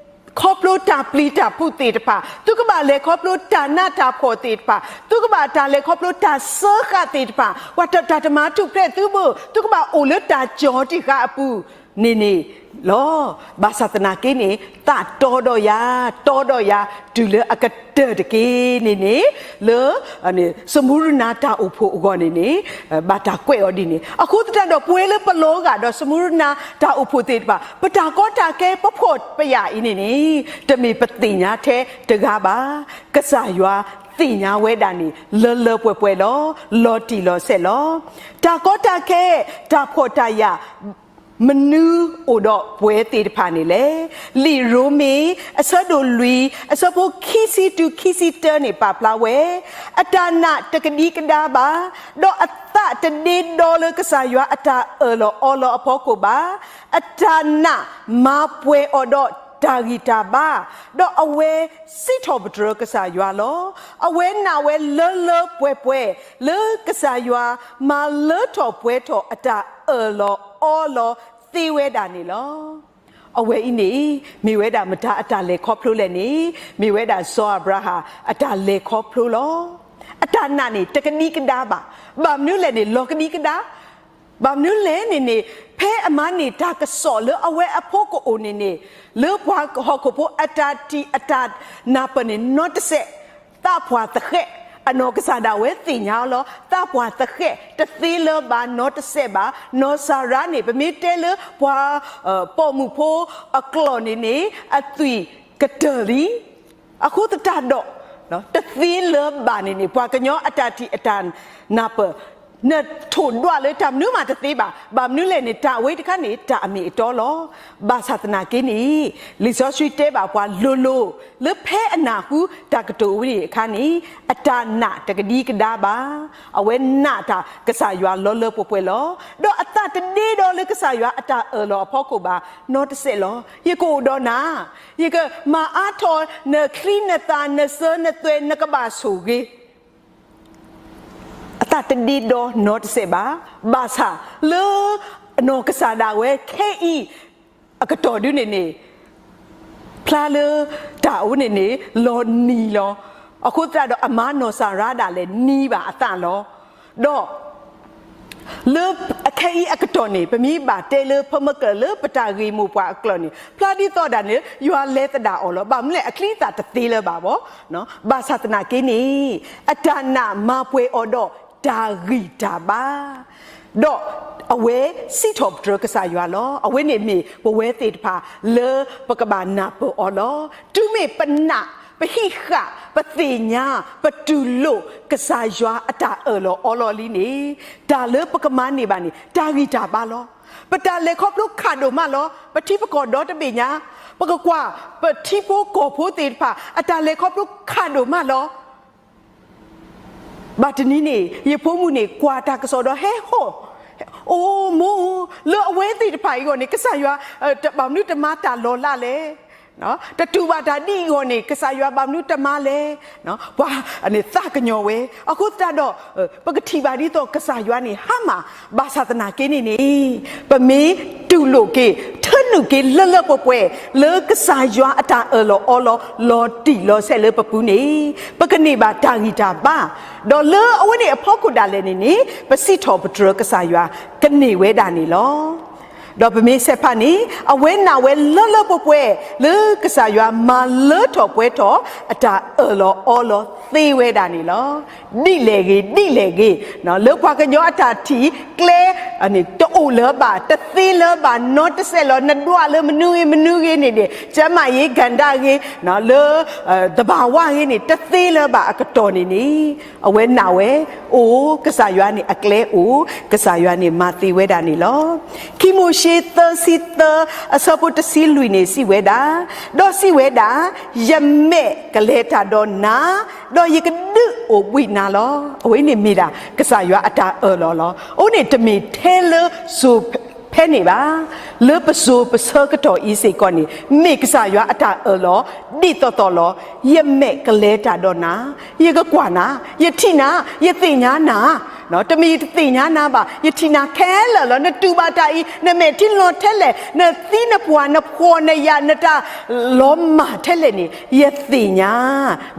ခီဖျိတၢ်ပျံၤတၢ်ဖုးသ့ၣ်တဖၣ်, သုကဘၣ်လဲၤခီဖျိတၢ်နးတၢ်ဖှီၣ်သ့ၣ်တဖၣ်, သုကဘၣ်တၢ်လဲၤခီဖျိတၢ်စၢဃာ်သ့ၣ်တဖၣ်, ပှၤတၢ်တမၤထူၣ်ဖျဲးသုဘၣ်, သုကဘၣ်အိၣ်လၢတၢ်ကၠီၤတံၢ်ဃာ်အပူၤန့ၣ်န့ၣ်လီၤ. ဘၣ်ဆၣ်သနာ်က့န့ၣ် သးတီဒီးယၤ, တီဒီးယၤ တုၤလၢအကတၢၢ်တက့ၢ်န့ၣ်န့ၣ် လၢ စမူရနါတၢ်အိၣ်ဖှိၣ်အဂီၢ်န့ၣ်န့ၣ် ဘၣ်တၢ်ကွဲးအီၤဒ်န့ၣ်. အဃိသတးဒီး ပဝဲလၢပလီၤဂာ်ဒီးစမူရနါတၢ်အိၣ်ဖှိၣ်သ့ၣ်တဖၣ် ပတၢ်ကီတၢ်ခဲ ပဖှီၣ်ပယာ်အံၤန့ၣ်န့ၣ် တမ့ၢ်ပသ့ၣ်ညါထဲတဂၤဘၣ်. ကစၢ်ယွၤသ့ၣ်ညါဝဲဒၣ်န့ၣ် လၢလၢပှဲၤပှဲၤလီၤ. လီၤတံၢ်လီၤဆဲးလီၤ. တၢ်ကီတၢ်ခဲ တၢ်ဖှီၣ်တၢ်ယာ် မနုၤအိၣ်ဒီးပှဲၤသ့ၣ်တဖၣ်န့ၣ်လဲၣ်. လံာ်ရိမ့ၤ အဆၢဒိၣ်လွံၢ် အဆၢဖိခံဆံတုၤခံဆံတၢန့ၣ် ပာ်ဖျါဝဲ အတၢ်နာ်တကဒံကဒါဘၣ်, ဒီးအသးတဒ့ဒီလၢကစၢ်ယွၤအတၢ်အၢၣ်လီၤအီလီၤအဖီခိၣ်ဘၣ်. အတၢ်နာ်မၤပှဲၤအီၤဒီးတၢ်ဂံၢ်တၢ်ဘါ, ဒီးအဝဲစံးထီၣ်ပတြၢၤကစၢ်ယွၤလီၤ. အဝဲနာ်ဝဲလၢလၢပှဲၤပှဲၤ လၢကစၢ်ယွၤမၤလၢထီၣ်ပှဲၤထီၣ်အတၢ်အၢၣ်လီၤအီလီၤသ့ဝဲဒၣ်န့ၣ်လီၤ. အဝဲအံၤန့ၣ် မ့ၢ်ဝဲဒၣ်မတၤအတၢ်လဲၤခီဖျိလဲၣ်န့ၣ်, မ့ၢ်ဝဲဒၣ်စီၤအၤဘြၤဟၣ်အတၢ်လဲၤခီဖျိလီၤ. အတၢ်နာ်န့ၣ် တကဒံကဒါဘၣ်. ဘၣ်မနုၤလဲၣ်န့ၣ် လီၤကဒံကဒါ ဘၣ်မနုၤလဲၣ်န့ၣ်န့ၣ် ဖဲအမၤန့ၢ်တၢ်ကစီၣ်လၢအဝဲအဖိကအိၣ်န့ၣ်န့ၣ် လၢပှၤဟီၣ်ခိၣ်ဖိအတၢ်ထံၣ်အတၢ်နၢ်ပၢၢ်န့ၣ် နီတစဲး, သးပှၢ်သဃဲး, အနီၢ်ကစၢ်ဒၣ်ဝဲသ့ၣ်ညါအီၤလီၤ. သးပှၢ်သဃဲး တသ့လၢၤဘၣ် နီတစဲးဘၣ်. နီၢ်စၤရါန့ၣ် ပမ့ၢ်တဲလၢပှၤပိာ်မုၣ်ဖိအကျိာ်န့ၣ်န့ၣ် အသွံၣ်ကတၢၢ်လံ. အဃိသတးဒီး တသ့လၢၤဘၣ်န့ၣ်န့ၣ် ပှၤကညီအတၢ်ထံၣ်အတၢ်နၢ်ပၢၢ် နထိၣ်ဒွးလၢတၢ်မနုၤမးတသ့ဘၣ်. ဘၣ်မနုၤလဲၣ်န့ၣ် တၢ်အဝဲတခါန့ၣ် တၢ်အမ့ၢ်အတီလီၤ. ဘၣ်ဆၣ်သနာ်က့န့ၣ် လံာ်စီဆှံတဲဘၣ်ပှၤလိၤလိၤ လၢဖဲအနၢ်ဟူတၢ်ကတိၤဝဲန့ၣ်အခါန့ၣ် အတၢ်နာ်တကဒံကဒါဘၣ်. အဝဲနာ်တၢ်ကစၢ်ယွၤလီၤလၢပှဲၤပှဲၤလီၤ. ဒီးအသးတဒ့ဒီလၢကစၢ်ယွၤအတၢ်အၢၣ်လီၤအဖီခိၣ်ဘၣ် နီတစဲးလီၤ. ယကအိၣ်ဒီးနၤ, ယကမၤအါထီၣ်နချံနသၣ် နစၢၤနသွဲၣ် နကဘၣ်ဆိၣ်ဂ့ၤ အသးတဒ့ဒီနီတစဲးဘၣ်. ဘၣ်ဆၣ်လၢအနီၢ်ကစၢ်ဒၣ်ဝဲခဲအံၤ အကတီၢ်ဒုန့ၣ်န့ၣ် ဖျါလၢတၢ်အိၣ်န့ၣ်န့ၣ် လီၤနံၤလီၤ. အဃိသတးဒီးအမါနီၢ်စၤရါဒၣ်လဲာ်နံၤဘၣ်အသးလီၤ. ဒီး လၢအခဲအံၤအကတီၢ်န့ၣ် ပမ့ၢ်ဘၣ်တဲလၢဖၢမၢကၢၢ်လၢပတၢ်ဂ့ၢ်မိၢ်ပှၢ်အကျိာ်န့ၣ် ဖျါဒ်သိးဒၣ်န့ၣ် ယွၤလဲၤသဒၣ်အီၤလီၤ. ဘၣ်မနုၤလဲၣ် အချံအသၣ်တသ့လၢၤဘၣ်ဘၣ်. ဘၣ်ဆၣ်သနာ်က့န့ၣ် အတၢ်နာ်မၤပှဲၤအီၤဒီးတၢ်ဂံၢ်တၢ်ဘါ ဒီးအဝဲစံးထီၣ်ပတြၢၤကစၢ်ယွၤလီၤ. အဝဲန့ၣ်မ့ၢ်ပဝဲသ့ၣ်တဖၣ်လၢပကဘၣ်နၢ်ပၢၢ်အီၤလီၤ. တုၤမ့ၢ်ပနာ် ပဟံးဃာ် ပသ့ၣ်ညါ ပတူၢ်လိာ် ကစၢ်ယွၤအတၢ်အၢၣ်လီၤအီလီၤလံန့ၣ်, တၢ်လၢပကမၤန့ၢ်ဘၣ်န့ၣ် တၢ်ဂံၢ်တၢ်ဘါလီၤ. ပတၢ်လဲၤခီဖျိခးဒိၣ်မးလီၤ. ပထံပကီၢ်ဒီတဘ့ၣ်ညါ, ပကကွၢ် ပထံဖိကီၢ်ဖိသ့ၣ်တဖၣ် အတၢ်လဲၤခီဖျိခးဒိၣ်မးလီၤ. ဘၣ်တနံၤန့ၣ် ယဖိမုၣ်န့ၣ် ကွၢ်တၢ်ကစီၣ်ဒီးဟဲဟီၣ်, အိမိၢ်, လၢအဝဲသ့ၣ်တဖၣ်အံၤအဂီၢ်န့ၣ် ကစၢ်ယွၤ ဘၣ်မနုၤတမၤတၢ်လီၤလးလဲၣ်. တတူၢ်ဘၣ်တၢ်ဒ်အံၤအဂီၢ်န့ၣ် ကစၢ်ယွၤဘၣ်မနုၤတမၤလဲၣ်. ပှၤန့ၣ်သးကညီၤဝဲ. အဃိသတးဒီး ပကထံၣ်ဘၣ်ဒ်သိးကစၢ်ယွၤန့ၣ် ဟါမၢ် ဘၣ်ဆၣ်သနာ်က့န့ၣ်န့ၣ် ပမ့ၢ်တူၢ်လိာ်က့ၤ ထၢနုာ်က့ၤလၢလၢပှဲၤပှဲၤ လၢကစၢ်ယွၤအတၢ်အၢၣ်လီၤအီလီၤ လီၤတံၢ်လီၤဆဲးလၢပပူၤန့ၣ် ပကန့ၢ်ဘၣ်တၢ်ဂံၢ်တၢ်ဘါ, ဒီးလၢအဝဲန့ၣ်အဖီခိၣ်ဒၣ်လဲာ်န့ၣ်န့ၣ် ပစံးထီၣ်ပတြၢၤကစၢ်ယွၤ ကန့ၢ်ဝဲဒၣ်န့ၣ်လီၤ. ဒီးပမ့ၢ်ဆဲးဖးန့ၣ် အဝဲနာ်ဝဲလၢလၢပှဲၤပှဲၤ လၢကစၢ်ယွၤမၤလၢထီၣ်ပှဲၤထီၣ် အတၢ်အၢၣ်လီၤအီလီၤသ့ဝဲဒၣ်န့ၣ်လီၤ. ဒ်လဲၣ်ဂ့ၤ ဒ်လဲၣ်ဂ့ၤ, လၢပှၤကညီအတၢ်ထံၣ်ကျဲ တအိၣ်လၢၤဘၣ်, တသ့လၢၤဘၣ်, နီတစဲးလီၤ, နဒွးလၢမနုၤဂ့ၤမနုၤဂ့ၤန့ၣ်န့ၣ် ကျန်းမာရေးကဏ္ဍဂ့ၤ, လၢ သဘာဝဂ့ၤန့ၣ် တသ့လၢၤဘၣ်အကတီၢ်န့ၣ်န့ၣ် အဝဲနာ်ဝဲ, အိၣ် ကစၢ်ယွၤန့ၣ်အကျဲအိၣ်, ကစၢ်ယွၤန့ၣ်မၤသ့ဝဲဒၣ်န့ၣ်လီၤ. ခံမိၤၡ့သၢဆံသၢ အဆၢဖိတဆံလွံၢ်န့ၣ် စံးဝဲဒၣ်, ဒီးစံးဝဲဒၣ်, ယမဲာ်ကလဲၤတၢ်ဒီးနၤ, ဒီးယကဒုးအိၣ်ဘှံးနၤလီၤ. အဝဲန့ၣ်မ့ၢ်ဒၣ် ကစၢ်ယွၤအတၢ်အၢၣ်လီၤလီၤ. အဝဲန့ၣ်တမ့ၢ်ထဲလၢစိၤ ဖဲန့ၣ်ဘၣ်, လၢပစိၤပဆၢကတီၢ်အံၤစ့ၢ်ကီးန့ၣ် မ့ၢ်ကစၢ်ယွၤအတၢ်အၢၣ်လီၤ ဒ်သိးသိးလီၤ. ယမဲာ်ကလဲၤတၢ်ဒီးနၤ, ယကကွၢ်နၤ, ယထံၣ်နၤ, ယသ့ၣ်ညါနၤ, တမ့ၢ်ယတသ့ၣ်ညါနၤဘၣ်, ယထံၣ်နၤခဲလၢာ်လီၤ. နတူၢ်ဘၣ်တၢ်အံၤ, နမဲာ်ထံလီၤထဲလဲၣ်, နသံနပှၢ် နဖှီၣ်နယာ် နတၢ်လီၤမၢ်ထဲလဲၣ်န့ၣ် ယသ့ၣ်ညါ.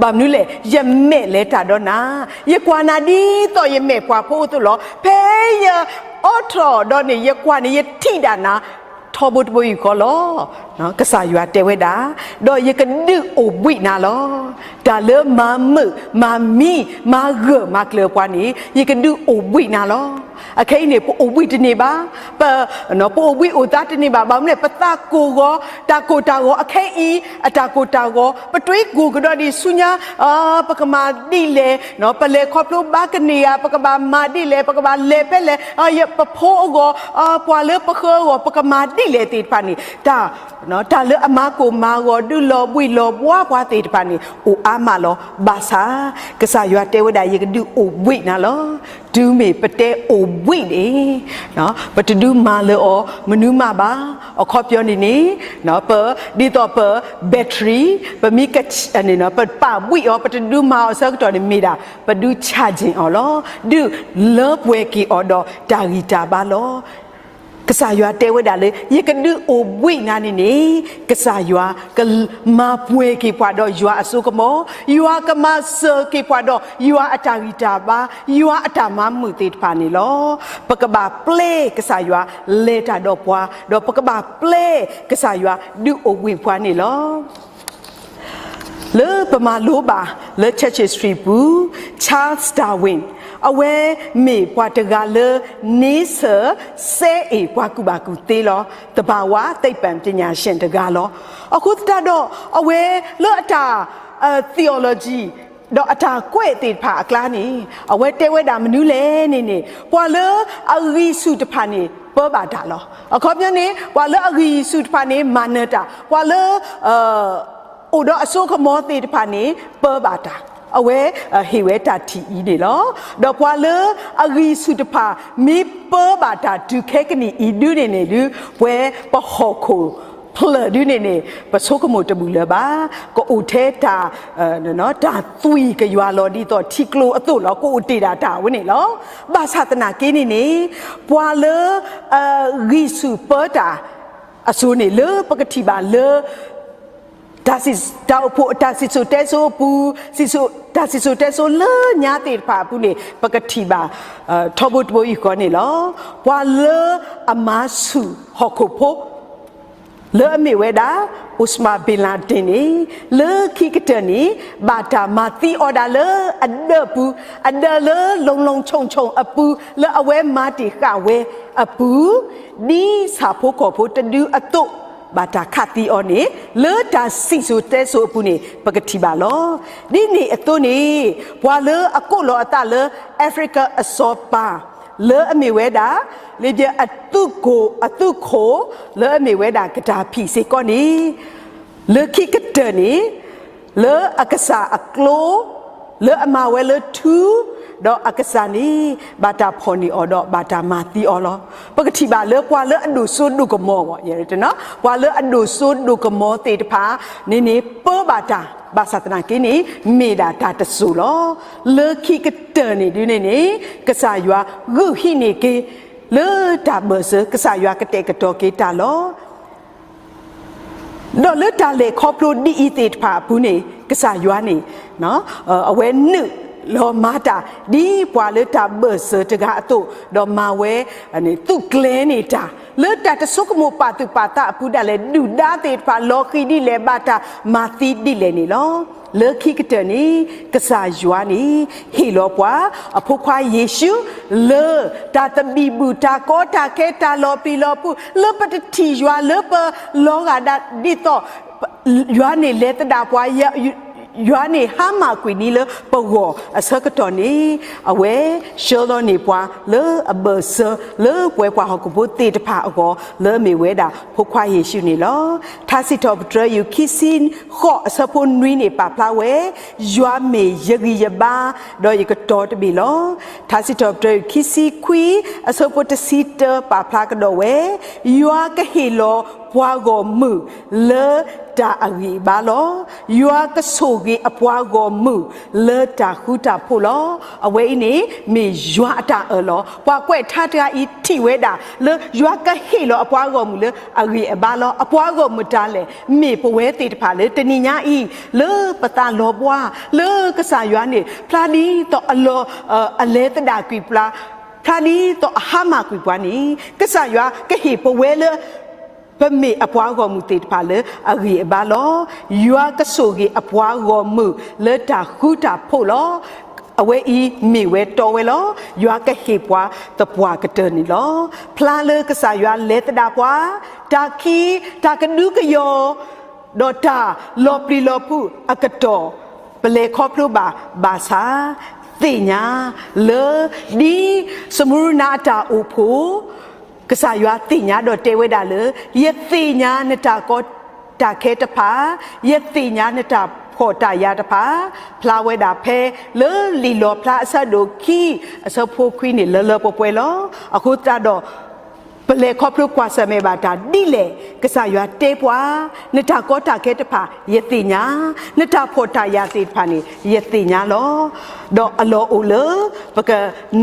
ဘၣ်မနုၤလဲၣ်, ယမဲာ်လဲၤတၢ်ဒီးနၤ, ယကွၢ်နၤဒ်သိးယမဲာ်ပှၢ်ဖိအသိးလီၤ. ဖဲယ အိးထီၣ်ဒီးန့ၣ် ယကွၢ်န့ၣ် ယထံၣ်ဒၣ်နၤ ထီဘိတဘိယူၢ်ဃီလီၤ. ကစၢ်ယွၤတဲဝဲဒၣ်, ဒီးယကဒုးအိၣ်ဘှံးနၤလီၤ. တၢ်လၢမၤမုာ် မၤမံ မၤဂၢၢ်မၤကျၢၤပှၤန့ၣ် ယကဒုးအိၣ်ဘှံးနၤလီၤ. အခဲအံၤန့ၣ် ပအိၣ်ဘှံးတန့ၢ်ဘၣ်, ပ ပအိၣ်ဘှံးအိၣ်သါတန့ၢ်ဘၣ်. ဘၣ်မနုၤလဲၣ်, ပသးကိၢ်ဂီၤ, တၢ်ကိၢ်တၢ်ဂီၤ အခဲအံၤ အတၢ်ကိၢ်တၢ်ဂီၤ ပတွ့ကိၢ်ကဒီးဒံးဆူညါ, ပကမၤဒ်လဲၣ်, ပလဲၤခီဖျိဘါကန့ၢ်ဧါ, ပကဘၣ်မၤဒ်လဲၣ်, ပကဘၣ်လဲၤဖဲလဲၣ်, ပဖိအဂီၢ်, ပှၤလၢပဃၢၤအဂီၢ် ပကမၤဒ်လဲၣ်သ့ၣ်တဖၣ်န့ၣ်, တၢ် တၢ်လၢအမၤကိၢ်မၤဂီၤ ဒုးလီၤဘှံးလီၤဘှါပှၤသ့ၣ်တဖၣ်န့ၣ် အိၣ်အါမးလီၤ. ဘၣ်ဆၣ် ကစၢ်ယွၤတဲဝဲဒၣ် ယကဒုးအိၣ်ဘှံးနၤလီၤ. တုၤမ့ၢ်ပတဲအိၣ်ဘှံးန့ၣ် ပတဒုးမၤလၢအီၤမနုၤမးဘၣ်. အခီပညီန့ၣ်န့ၣ် ပ ဒ်သိးပ battery ပမ့ၢ် ပပာ်ဘှံးအီၤ ပတဒုးမၤအီၤဆၢကတီၢ်န့ၣ် မ့ၢ်ဒၣ် ပဒုး charging အီၤလီၤ. ဒုးလၢပှဲၤက့ၤအီၤဒီးတၢ်ဂံၢ်တၢ်ဘါလီၤ. ကစၢ်ယွၤတဲဝဲဒၣ်လၢ ယကဒုးအိၣ်ဘှံးနၤန့ၣ်န့ၣ် ကစၢ်ယွၤကမၤပှဲၤက့ၤပှၤဒီးယွၤအစိကမီၤ, ယွၤကမၤစၢၤက့ၤပှၤဒီးယွၤအတၢ်ဂံၢ်တၢ်ဘါ, ယွၤအတၢ်မၤမုာ်သ့ၣ်တဖၣ်န့ၣ်လီၤ. ပကဘၣ်ပျဲကစၢ်ယွၤလဲၤတၢ်ဒီးပှၤ, ဒီးပကဘၣ်ပျဲကစၢ်ယွၤဒုးအိၣ်ဘှံးပှၤန့ၣ်လီၤ. လၢပမၤလိဘၣ်လၢ Church History ပူၤ Charles Darwin အဝဲမ့ၢ်ပှၤတဂၤလၢ န့ဆၢၣ်စဲအ့ၣ်ပှၤကူၣ်ဘၣ်ကူၣ်သ့လီၤ. သဘာဝသိပ္ပံပညာရှင်တဂၤလီၤ. အဃိသတးဒီး အဝဲလၢအတၢ် theology ဒီးအတၢ်ကွဲးသ့ၣ်တဖၣ်အကျါန့ၣ် အဝဲတဲဝဲဒၣ်မနုၤလဲၣ်န့ၣ်န့ၣ် ပှၤလၢအဂံၢ်ဆူၣ်တဖၣ်န့ၣ် ပၢဘၣ်တၢ်လီၤ. အခီပညီန့ၣ် ပှၤလၢအဂံၢ်ဆူၣ်တဖၣ်န့ၣ် မၤနၢၤတၢ်, ပှၤလၢ အိၣ်ဒီးအစိကမီၤသ့ၣ်တဖၣ်န့ၣ် ပၢဘၣ်တၢ်, အဝဲဟ့ၣ်ဝဲတၢ်ထံၣ်အံၤန့ၣ်လီၤ. ဒီးပှၤလၢအဂံၢ်ဆူၣ်တဖၣ် မ့ၢ်ပၢဘၣ်တၢ်တုၤခဲကနံၣ်အံၤဒုန့ၣ်န့ၣ်ဒု ပဝဲပဟီၣ်ခိၣ်ဖျၢၣ်ဒုန့ၣ်န့ၣ် ပဆိကမိၣ်တဘူၣ်လၢၤဘၣ်. ကအိၣ်ထဲတၢ် တၢ်သွံၣ်ကယွၤလီၤ ဒ်သိးထံကျိအသိးလီၤ. ကအိၣ်တ့ၢ်ဒၣ်တၢ်ဝဲန့ၣ်လီၤ. ဘၣ်ဆၣ်သနာ်က့န့ၣ်န့ၣ် ပှၤလၢ အဂံၢ်ဆူၣ်ပၢတၢ် အစိၤန့ၣ် လၢပကထံၣ်ဘၣ်လၢ တၢ်စံၣ် တၢ်အိၣ်ဖှိၣ်အတၢ်စံၣ်စိၤတဲစိၤအပူၤ, စံၣ်စိၤ တၢ်စံၣ်စိၤတဲစိၤလၢညါသ့ၣ်တဖၣ်အပူၤန့ၣ် ပကထံၣ်ဘၣ် ထီဘိတဘိယူၢ်ဃီန့ၣ်လီၤ. ပှၤလၢအမၤဆူၣ်ဟီၣ်ခိၣ်ဖိ လၢအမ့ၢ်ဝဲဒၣ် Osama bin Laden န့ၣ် လၢခံကတၢၢ်န့ၣ် ဘၣ်တၢ်မၤသံအီၤဒၣ်လၢအဒၢးပူၤ, အဒၢးလၢလိၤလိၤဆိၣ်ဆိၣ်အပူၤ လၢအဝဲမၤတ့ၢ်ဃာ်ဝဲအပူၤ, ဒ်ဆၣ်ဖိကီၢ်ဖိတဒုအသိး ဘၣ်တၢ်ခးသံအီၤန့ၣ် လၢတၢ်စံၣ်စိၤတဲစိၤအပူၤန့ၣ် ပကထံၣ်ဘၣ်လီၤ. ဒ်န့ၣ်အသိးန့ၣ် ပှၤလၢအကိးလီၤအသးလၢ Africa အစီၤပၤ လၢအမ့ၢ်ဝဲဒၣ် လ့ဘံယၢၣ်အသုးခိၣ် အသုးခိၣ် လၢအမ့ၢ်ဝဲဒၣ် ကဒါဖံၣ် စ့ၢ်ကီးန့ၣ် လၢခံကတၢၢ်န့ၣ် လၢအကစၢ်အကျိ လၢအမၤဝဲလၢထူ, ဒီးအကစၢ်န့ၣ် ဘၣ်တၢ်ဖီၣ်န့ၢ်အီၤဒီးဘၣ်တၢ်မၤသံအီၤလီၤ. ပကထံၣ်ဘၣ်လၢပှၤလၢအဒိၣ်စိဒိၣ်ကမီၤဘၣ်, ပှၤလၢအဒိၣ်စိဒိၣ်ကမီၤသ့ၣ်တဖၣ်န့ၣ်န့ၣ် ပၢဘၣ်တၢ်, ဘၣ်ဆၣ်သနာ်က့န့ၣ် မ့ၢ်ဒၣ်တၢ်တစိၤလီၤ. လၢခံကတၢၢ်န့ၣ်ဒ်န့ၣ်န့ၣ် ကစၢ်ယွၤဂုာ်ဟံးန့ၢ်က့ၤ လၢတၢ်ဘၢၣ်စၢၤ ကစၢ်ယွၤကတဲာ်ကတီၤက့ၤတၢ်လီၤ. ဒီးလၢတၢ်လဲၤခီဖျိဒ်အံၤသ့ၣ်တဖၣ်အပူၤန့ၣ် ကစၢ်ယွၤန့ၣ် အဝဲနုာ်လီၤမၤတၢ် ဒ်ပှၤလၢတၢ်ဘၢၣ်စၢၤတဂၤအသိး, ဒီးမၤဝဲ သူၣ်ကျဲၤန့ၢ်တၢ် လၢတၢ်တဆိကမိၣ်ပာ်သူၣ်ပာ်သးအပူၤဒၣ်လဲာ် ဒုၣ်ဒါသ့ၣ်တဖၣ် လီၤဃံၤဒ်လဲၣ် ဘၣ်တၢ်မၤသံဒ်လဲၣ်န့ၣ်လီၤ. လၢခံကတၢၢ်န့ၣ် ကစၢ်ယွၤန့ၣ် ဟ့ၣ်လီၤပှၤ အဖိခွါယ့ၣ်ၡူး လၢတၢ်သဘံၣ်ဘုၣ် တၢ်ကီတၢ်ခဲ တၢ်လီၤပျံၤလီၤဖုး လၢပတထံၣ်ယွၤ လၢပလီၤဂာ်ဒၣ်ဒ်သိး ယွၤန့ၣ်လဲၤသဒၣ်ပှၤ, ယွၤန့ၣ်ဟါမၢ်ကွံာ်န့ၢ်လၢပဂီၢ်အဆၢကတီၢ်န့ၣ် အဝဲဆှၢလီၤန့ၢ်ပှၤလၢအဘၢၣ်စၢၤ လၢပဝဲပှၤဟီၣ်ခိၣ်ဖိသ့ၣ်တဖၣ်အဂီၢ် လၢအမ့ၢ်ဝဲဒၣ်ဖိခွါယ့ၣ်ၡူးန့ၣ်လီၤ. ထါစံးထီၣ်ပတြၢၤ ယူၢ်ခံဆံဃိး အဆၢဖိနွံန့ၣ် ပာ်ဖျါဝဲ ယွၤမ့ၢ်ယဂံၢ်ယဘါ ဒီးယကတီၤတဘ့ၣ်လီၤ. ထါစံးထီၣ်ပတြၢၤ ယူၢ်ခံဆံခွံ အဆၢဖိတဆံတၢ ပာ်ဖျါကဒီးဝဲ ယွၤကဟ့ၣ်လီၤပှၤဂီၢ်မုၢ်လၢတၢ်အဂံၢ်အဘါလီၤ. ယွၤကဆိၣ်ဂ့ၤအပှၤဂီၢ်မုၢ်လၢတၢ်ဃူတၢ်ဖိးလီၤ. အဝဲအံၤန့ၣ် မ့ၢ်ယွၤအတၢ်အၢၣ်လီၤ. ပှၤကွဲးထါတဂၤအံၤထံၣ်ဝဲဒၣ် လၢယွၤကဟ့ၣ်လီၤအပှၤဂီၢ်မုၢ်လၢအဂံၢ်အဘါလီၤ. အပှၤဂီၢ်မုၢ်တၢ်လဲၣ် မ့ၢ်ပဝဲသ့ၣ်တဖၣ်လၢတနံၤညါအံၤ လၢပသးလီၤဘှါ လၢကစၢ်ယွၤန့ၣ် ဖျါဒ်သိးအလီၤ အလဲၤသဒၣ်ကွံာ်ပှၤ ဖျါဒ်သိးအဟါမၢ်ကွံာ်ပှၤန့ၣ် ကစၢ်ယွၤကဟ့ၣ်ပဝဲလၢ ပမ့ၢ်အပှၤဂီၢ်မုၢ်သ့ၣ်တဖၣ်လၢအဂံၢ်အဘါလီၤ. ယွၤကဆိၣ်ဂ့ၤအပှၤဂီၢ်မုၢ်လၢတၢ်ဃူတၢ်ဖိးလီၤ. အဝဲအံၤမ့ၢ်ဝဲတီဝဲလီၤ. ယွၤကဟ့ၣ်ပှၤသပှၢ်ကတၢၢ်န့ၣ်လီၤ. ဖျါလၢကစၢ်ယွၤလဲၤသဒၣ်ပှၤ, တၢ်ခံ, တၢ်ကဒုကယီၤ ဒီးတၢ်လီၤပျံၤလီၤဖုးအကတီၢ် ပလဲၤခီဖျိဘၣ်ဘၣ်ဆၣ် သ့ၣ်ညါလၢ ဒ်စမူရနၤအတၢ်အိၣ်ဖှိၣ် ကစၢ်ယွၤသ့ၣ်ညါဒီးတဲဝဲဒၣ်လၢ ယသ့ၣ်ညါနတၢ်ကီတၢ်ခဲတဖၣ်, ယသ့ၣ်ညါနတၢ်ဖှီၣ်တၢ်ယာ်တဖၣ်, ဖျါဝဲဒၣ်ဖဲလၢလံာ်လီၣ်ဖျါအဆၢဒိၣ်ခံ အဆၢဖိခွံန့ၣ် လၢလၢပှဲၤပှဲၤလီၤ. အဃိသတးဒီး ပလဲၤခီဖျိကွၢ်ဆၢၣ်မဲာ်ဘၣ်တၢ်ဒ်လဲၣ်, ကစၢ်ယွၤတဲပှၤ, နတၢ်ကီတၢ်ခဲတဖၣ် ယသ့ၣ်ညါ, နတၢ်ဖှီၣ်တၢ်ယာ်သ့ၣ်တဖၣ်န့ၣ် ယသ့ၣ်ညါလီၤ. ဒီးအလီၢ်အိၣ်လၢ ပက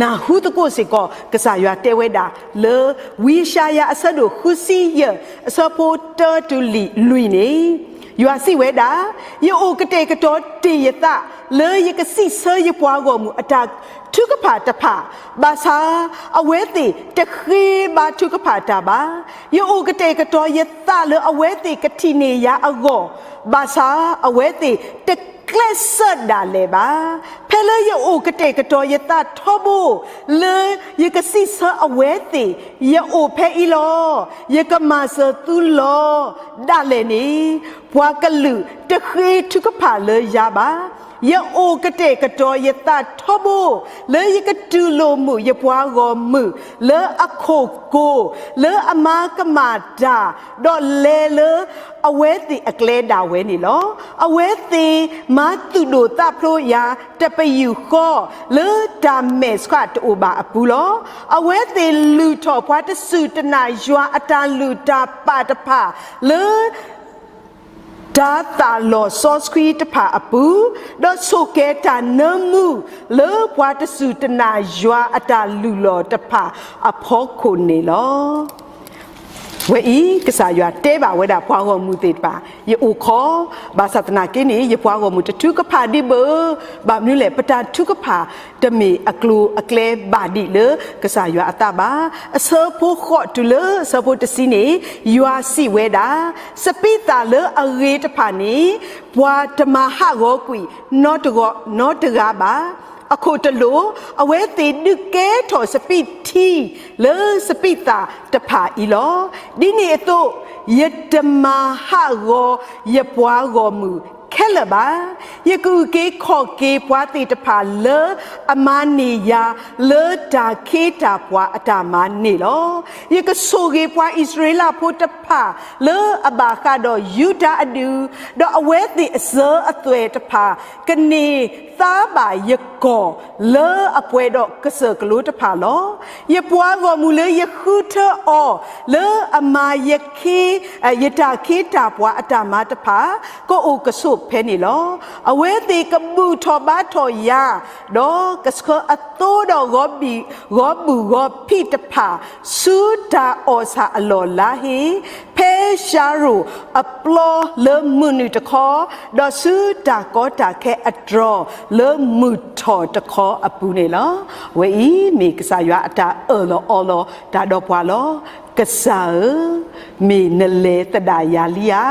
နၢ်ဟူသကိးစ့ၢ်ကီး ကစၢ်ယွၤတဲဝဲဒၣ်လၢ ဝံယၡါယၤအဆၢဒိၣ်ဃုဆံယဲၢ် အဆၢဖိတၢတုၤလံာ်လွံၢ်န့ၣ်, ယွၤစံးဝဲဒၣ်, ယအိၣ်ကတဲာ်ကတီၤတ့ၢ်ယသး လၢယကစံးဆၢယပှၤဂီၢ်မုၢ်အတၢ်ထုကဖၣ်တဖၣ်, ဘၣ်ဆၣ်အဝဲသ့ၣ်တဃ့ဘါထုကဖၣ်တၢ်ဘၣ်. ယအိၣ်ကတဲာ်ကတီၤယသးလၢအဝဲသ့ၣ်ကထံၣ်န့ၢ်ယၤအဂီၢ်, ဘၣ်ဆၣ်အဝဲသ့ၣ်တကျဲးစၢးဒၣ်လဲာ်ဘၣ်. ဖဲလၢယအိၣ်ကတဲာ်ကတီၤယသးထီဘိ လၢယကစံးဆၢအဝဲသ့ၣ်, ယအိၣ်ဖဲအံၤလီၤ. ယကမၤစၢၤသုလီၤ. ဒၣ်လဲာ်န့ၣ် ပှၤကလုာ်တဃ့ထုကဖၣ်လၢယၤဘၣ်. ယအိၣ်ကတဲာ်ကတီၤယသးထီဘိ လၢယကတူၢ်လိာ်မုာ်ယပှၤဂီၢ်မုၢ် လၢအခိၣ်ကိၤ လၢအမၤကမၣ်တၢ် ဒီးလဲၤလၢအဝဲသ့ၣ်အကျဲဒၣ်ဝဲန့ၣ်လီၤ. အဝဲသ့ၣ်မၤသူၣ်ဒိၣ်သးဖျိးယၤ တပယူာ်ဃီ လၢတၢ်မဲာ်ဆှးတအိၣ်ဘၣ်အပူၤလီၤ. အဝဲသ့ၣ်လုၢ်ထီၣ်ပှၤတစူၢ်တနာ်ယွၤအတၢ်လုၢ်တၢ်ပာ်တဖၣ် လၢ တၤသၣ်လီၤစီဆှံတဖၣ်အပူၤ, ဒီးဆိၣ်ကဲၤတၢ်နၢမူ လၢပှၤတစူၢ်တနာ်ယွၤအတၢ်လုၢ်လီၢ်တဖၣ်အဖီခိၣ်န့ၣ်လီၤ. ဝဲအံၤ ကစၢ်ယွၤတဲဘၣ်ဝဲဒၣ်ပှၤဂီၢ်မုၢ်သ့ၣ်တဖၣ်, ယအိၣ်ခိး, ဘၣ်ဆၣ်သနာ်က့န့ၣ် ယပှၤဂီၢ်မုၢ်တထုကဖၣ်ဒံးဘၣ်. ဘၣ်မနုၤလဲၣ်, ပတၢ်ထုကဖၣ်တမ့ၢ်အကျိၤအကျဲဘၣ်ဒံးလၢကစၢ်ယွၤအသးဘၣ်. အဆၢဖိဃိးတုၤလၢအဆၢဖိတဆံန့ၣ် ယွၤစံးဝဲဒၣ်, စပံးသၣ်လၢအဂ့ၤတဖၣ်န့ၣ် ပှၤတမၤဟးဂီၤကွံာ် နီတဂၤဘၣ်. အခိၣ်တလိာ်, အဝဲသ့ၣ်ဒုးကဲထီၣ်စပံးထံလၢစပံးသၣ်တဖၣ်အံၤလီၤ. ဒ်န့ၣ်အသိး, ယတမၤဟးဂီၤယပှၤဂီၢ်မုၢ်ခဲလၢာ်ဘၣ်. ယကအုၣ်က့ၤခီၣ်က့ၤပှၤသ့ၣ်တဖၣ်လၢအမၤန့ၢ်ယၤ လၢတၢ်ခ့တၢ်ပှၤအတၢ်မၤန့ၣ်လီၤ. ယကဆိၣ်ဂ့ၤပှၤအံၣ်စရ့လးဖိတဖၣ်လၢအဘၣ်ဃးဒီးယူဒၤအဒူၣ်, ဒီးအဝဲသ့ၣ်အစၢၤအသွဲၣ်တဖၣ် ကန့ၢ်သါဘၣ်ယကီၢ်လၢအပှဲၤဒီးကစၢၢ်ကလိတဖၣ်လီၤ. ယပှၤဂီၢ်မုၢ်လၢယဃုထၢအီၤ လၢအမၤယခ့, ယတၢ်ခ့တၢ်ပှၤအတၢ်မၤတဖၣ် ကအိၣ်ကဆိးဖဲန့ၣ်လီၤ. အဝဲသ့ၣ်ကဘူၣ်ထီၣ်ဘါထီၣ်ယၤ, ဒီးကဆှၢအသိဒီးဂီၤဘုၣ်ဂီၤဖံးတဖၣ် ဆူတၢ်အီၣ်ဆၣ်အလီၢ်လါဟ့, ဖဲၡၤရိၣ်အပျီလၢမုၢ်နုာ်တခီ, ဒီးဆူတၢ်ကီတၢ်ခဲအတြီၤလၢမုၢ်ထီၣ်တခီအပူၤန့ၣ်လီၤ. အဝဲအံၤမ့ၢ်ကစၢ်ယွၤအတၢ်အၢၣ်လီၤအီလီၤတၢ်ဒီးပှၤလီၤ. ကစၢ်ဧၢ, မ့ၢ်နလဲၤသဒၣ်ယၤလံဧါ.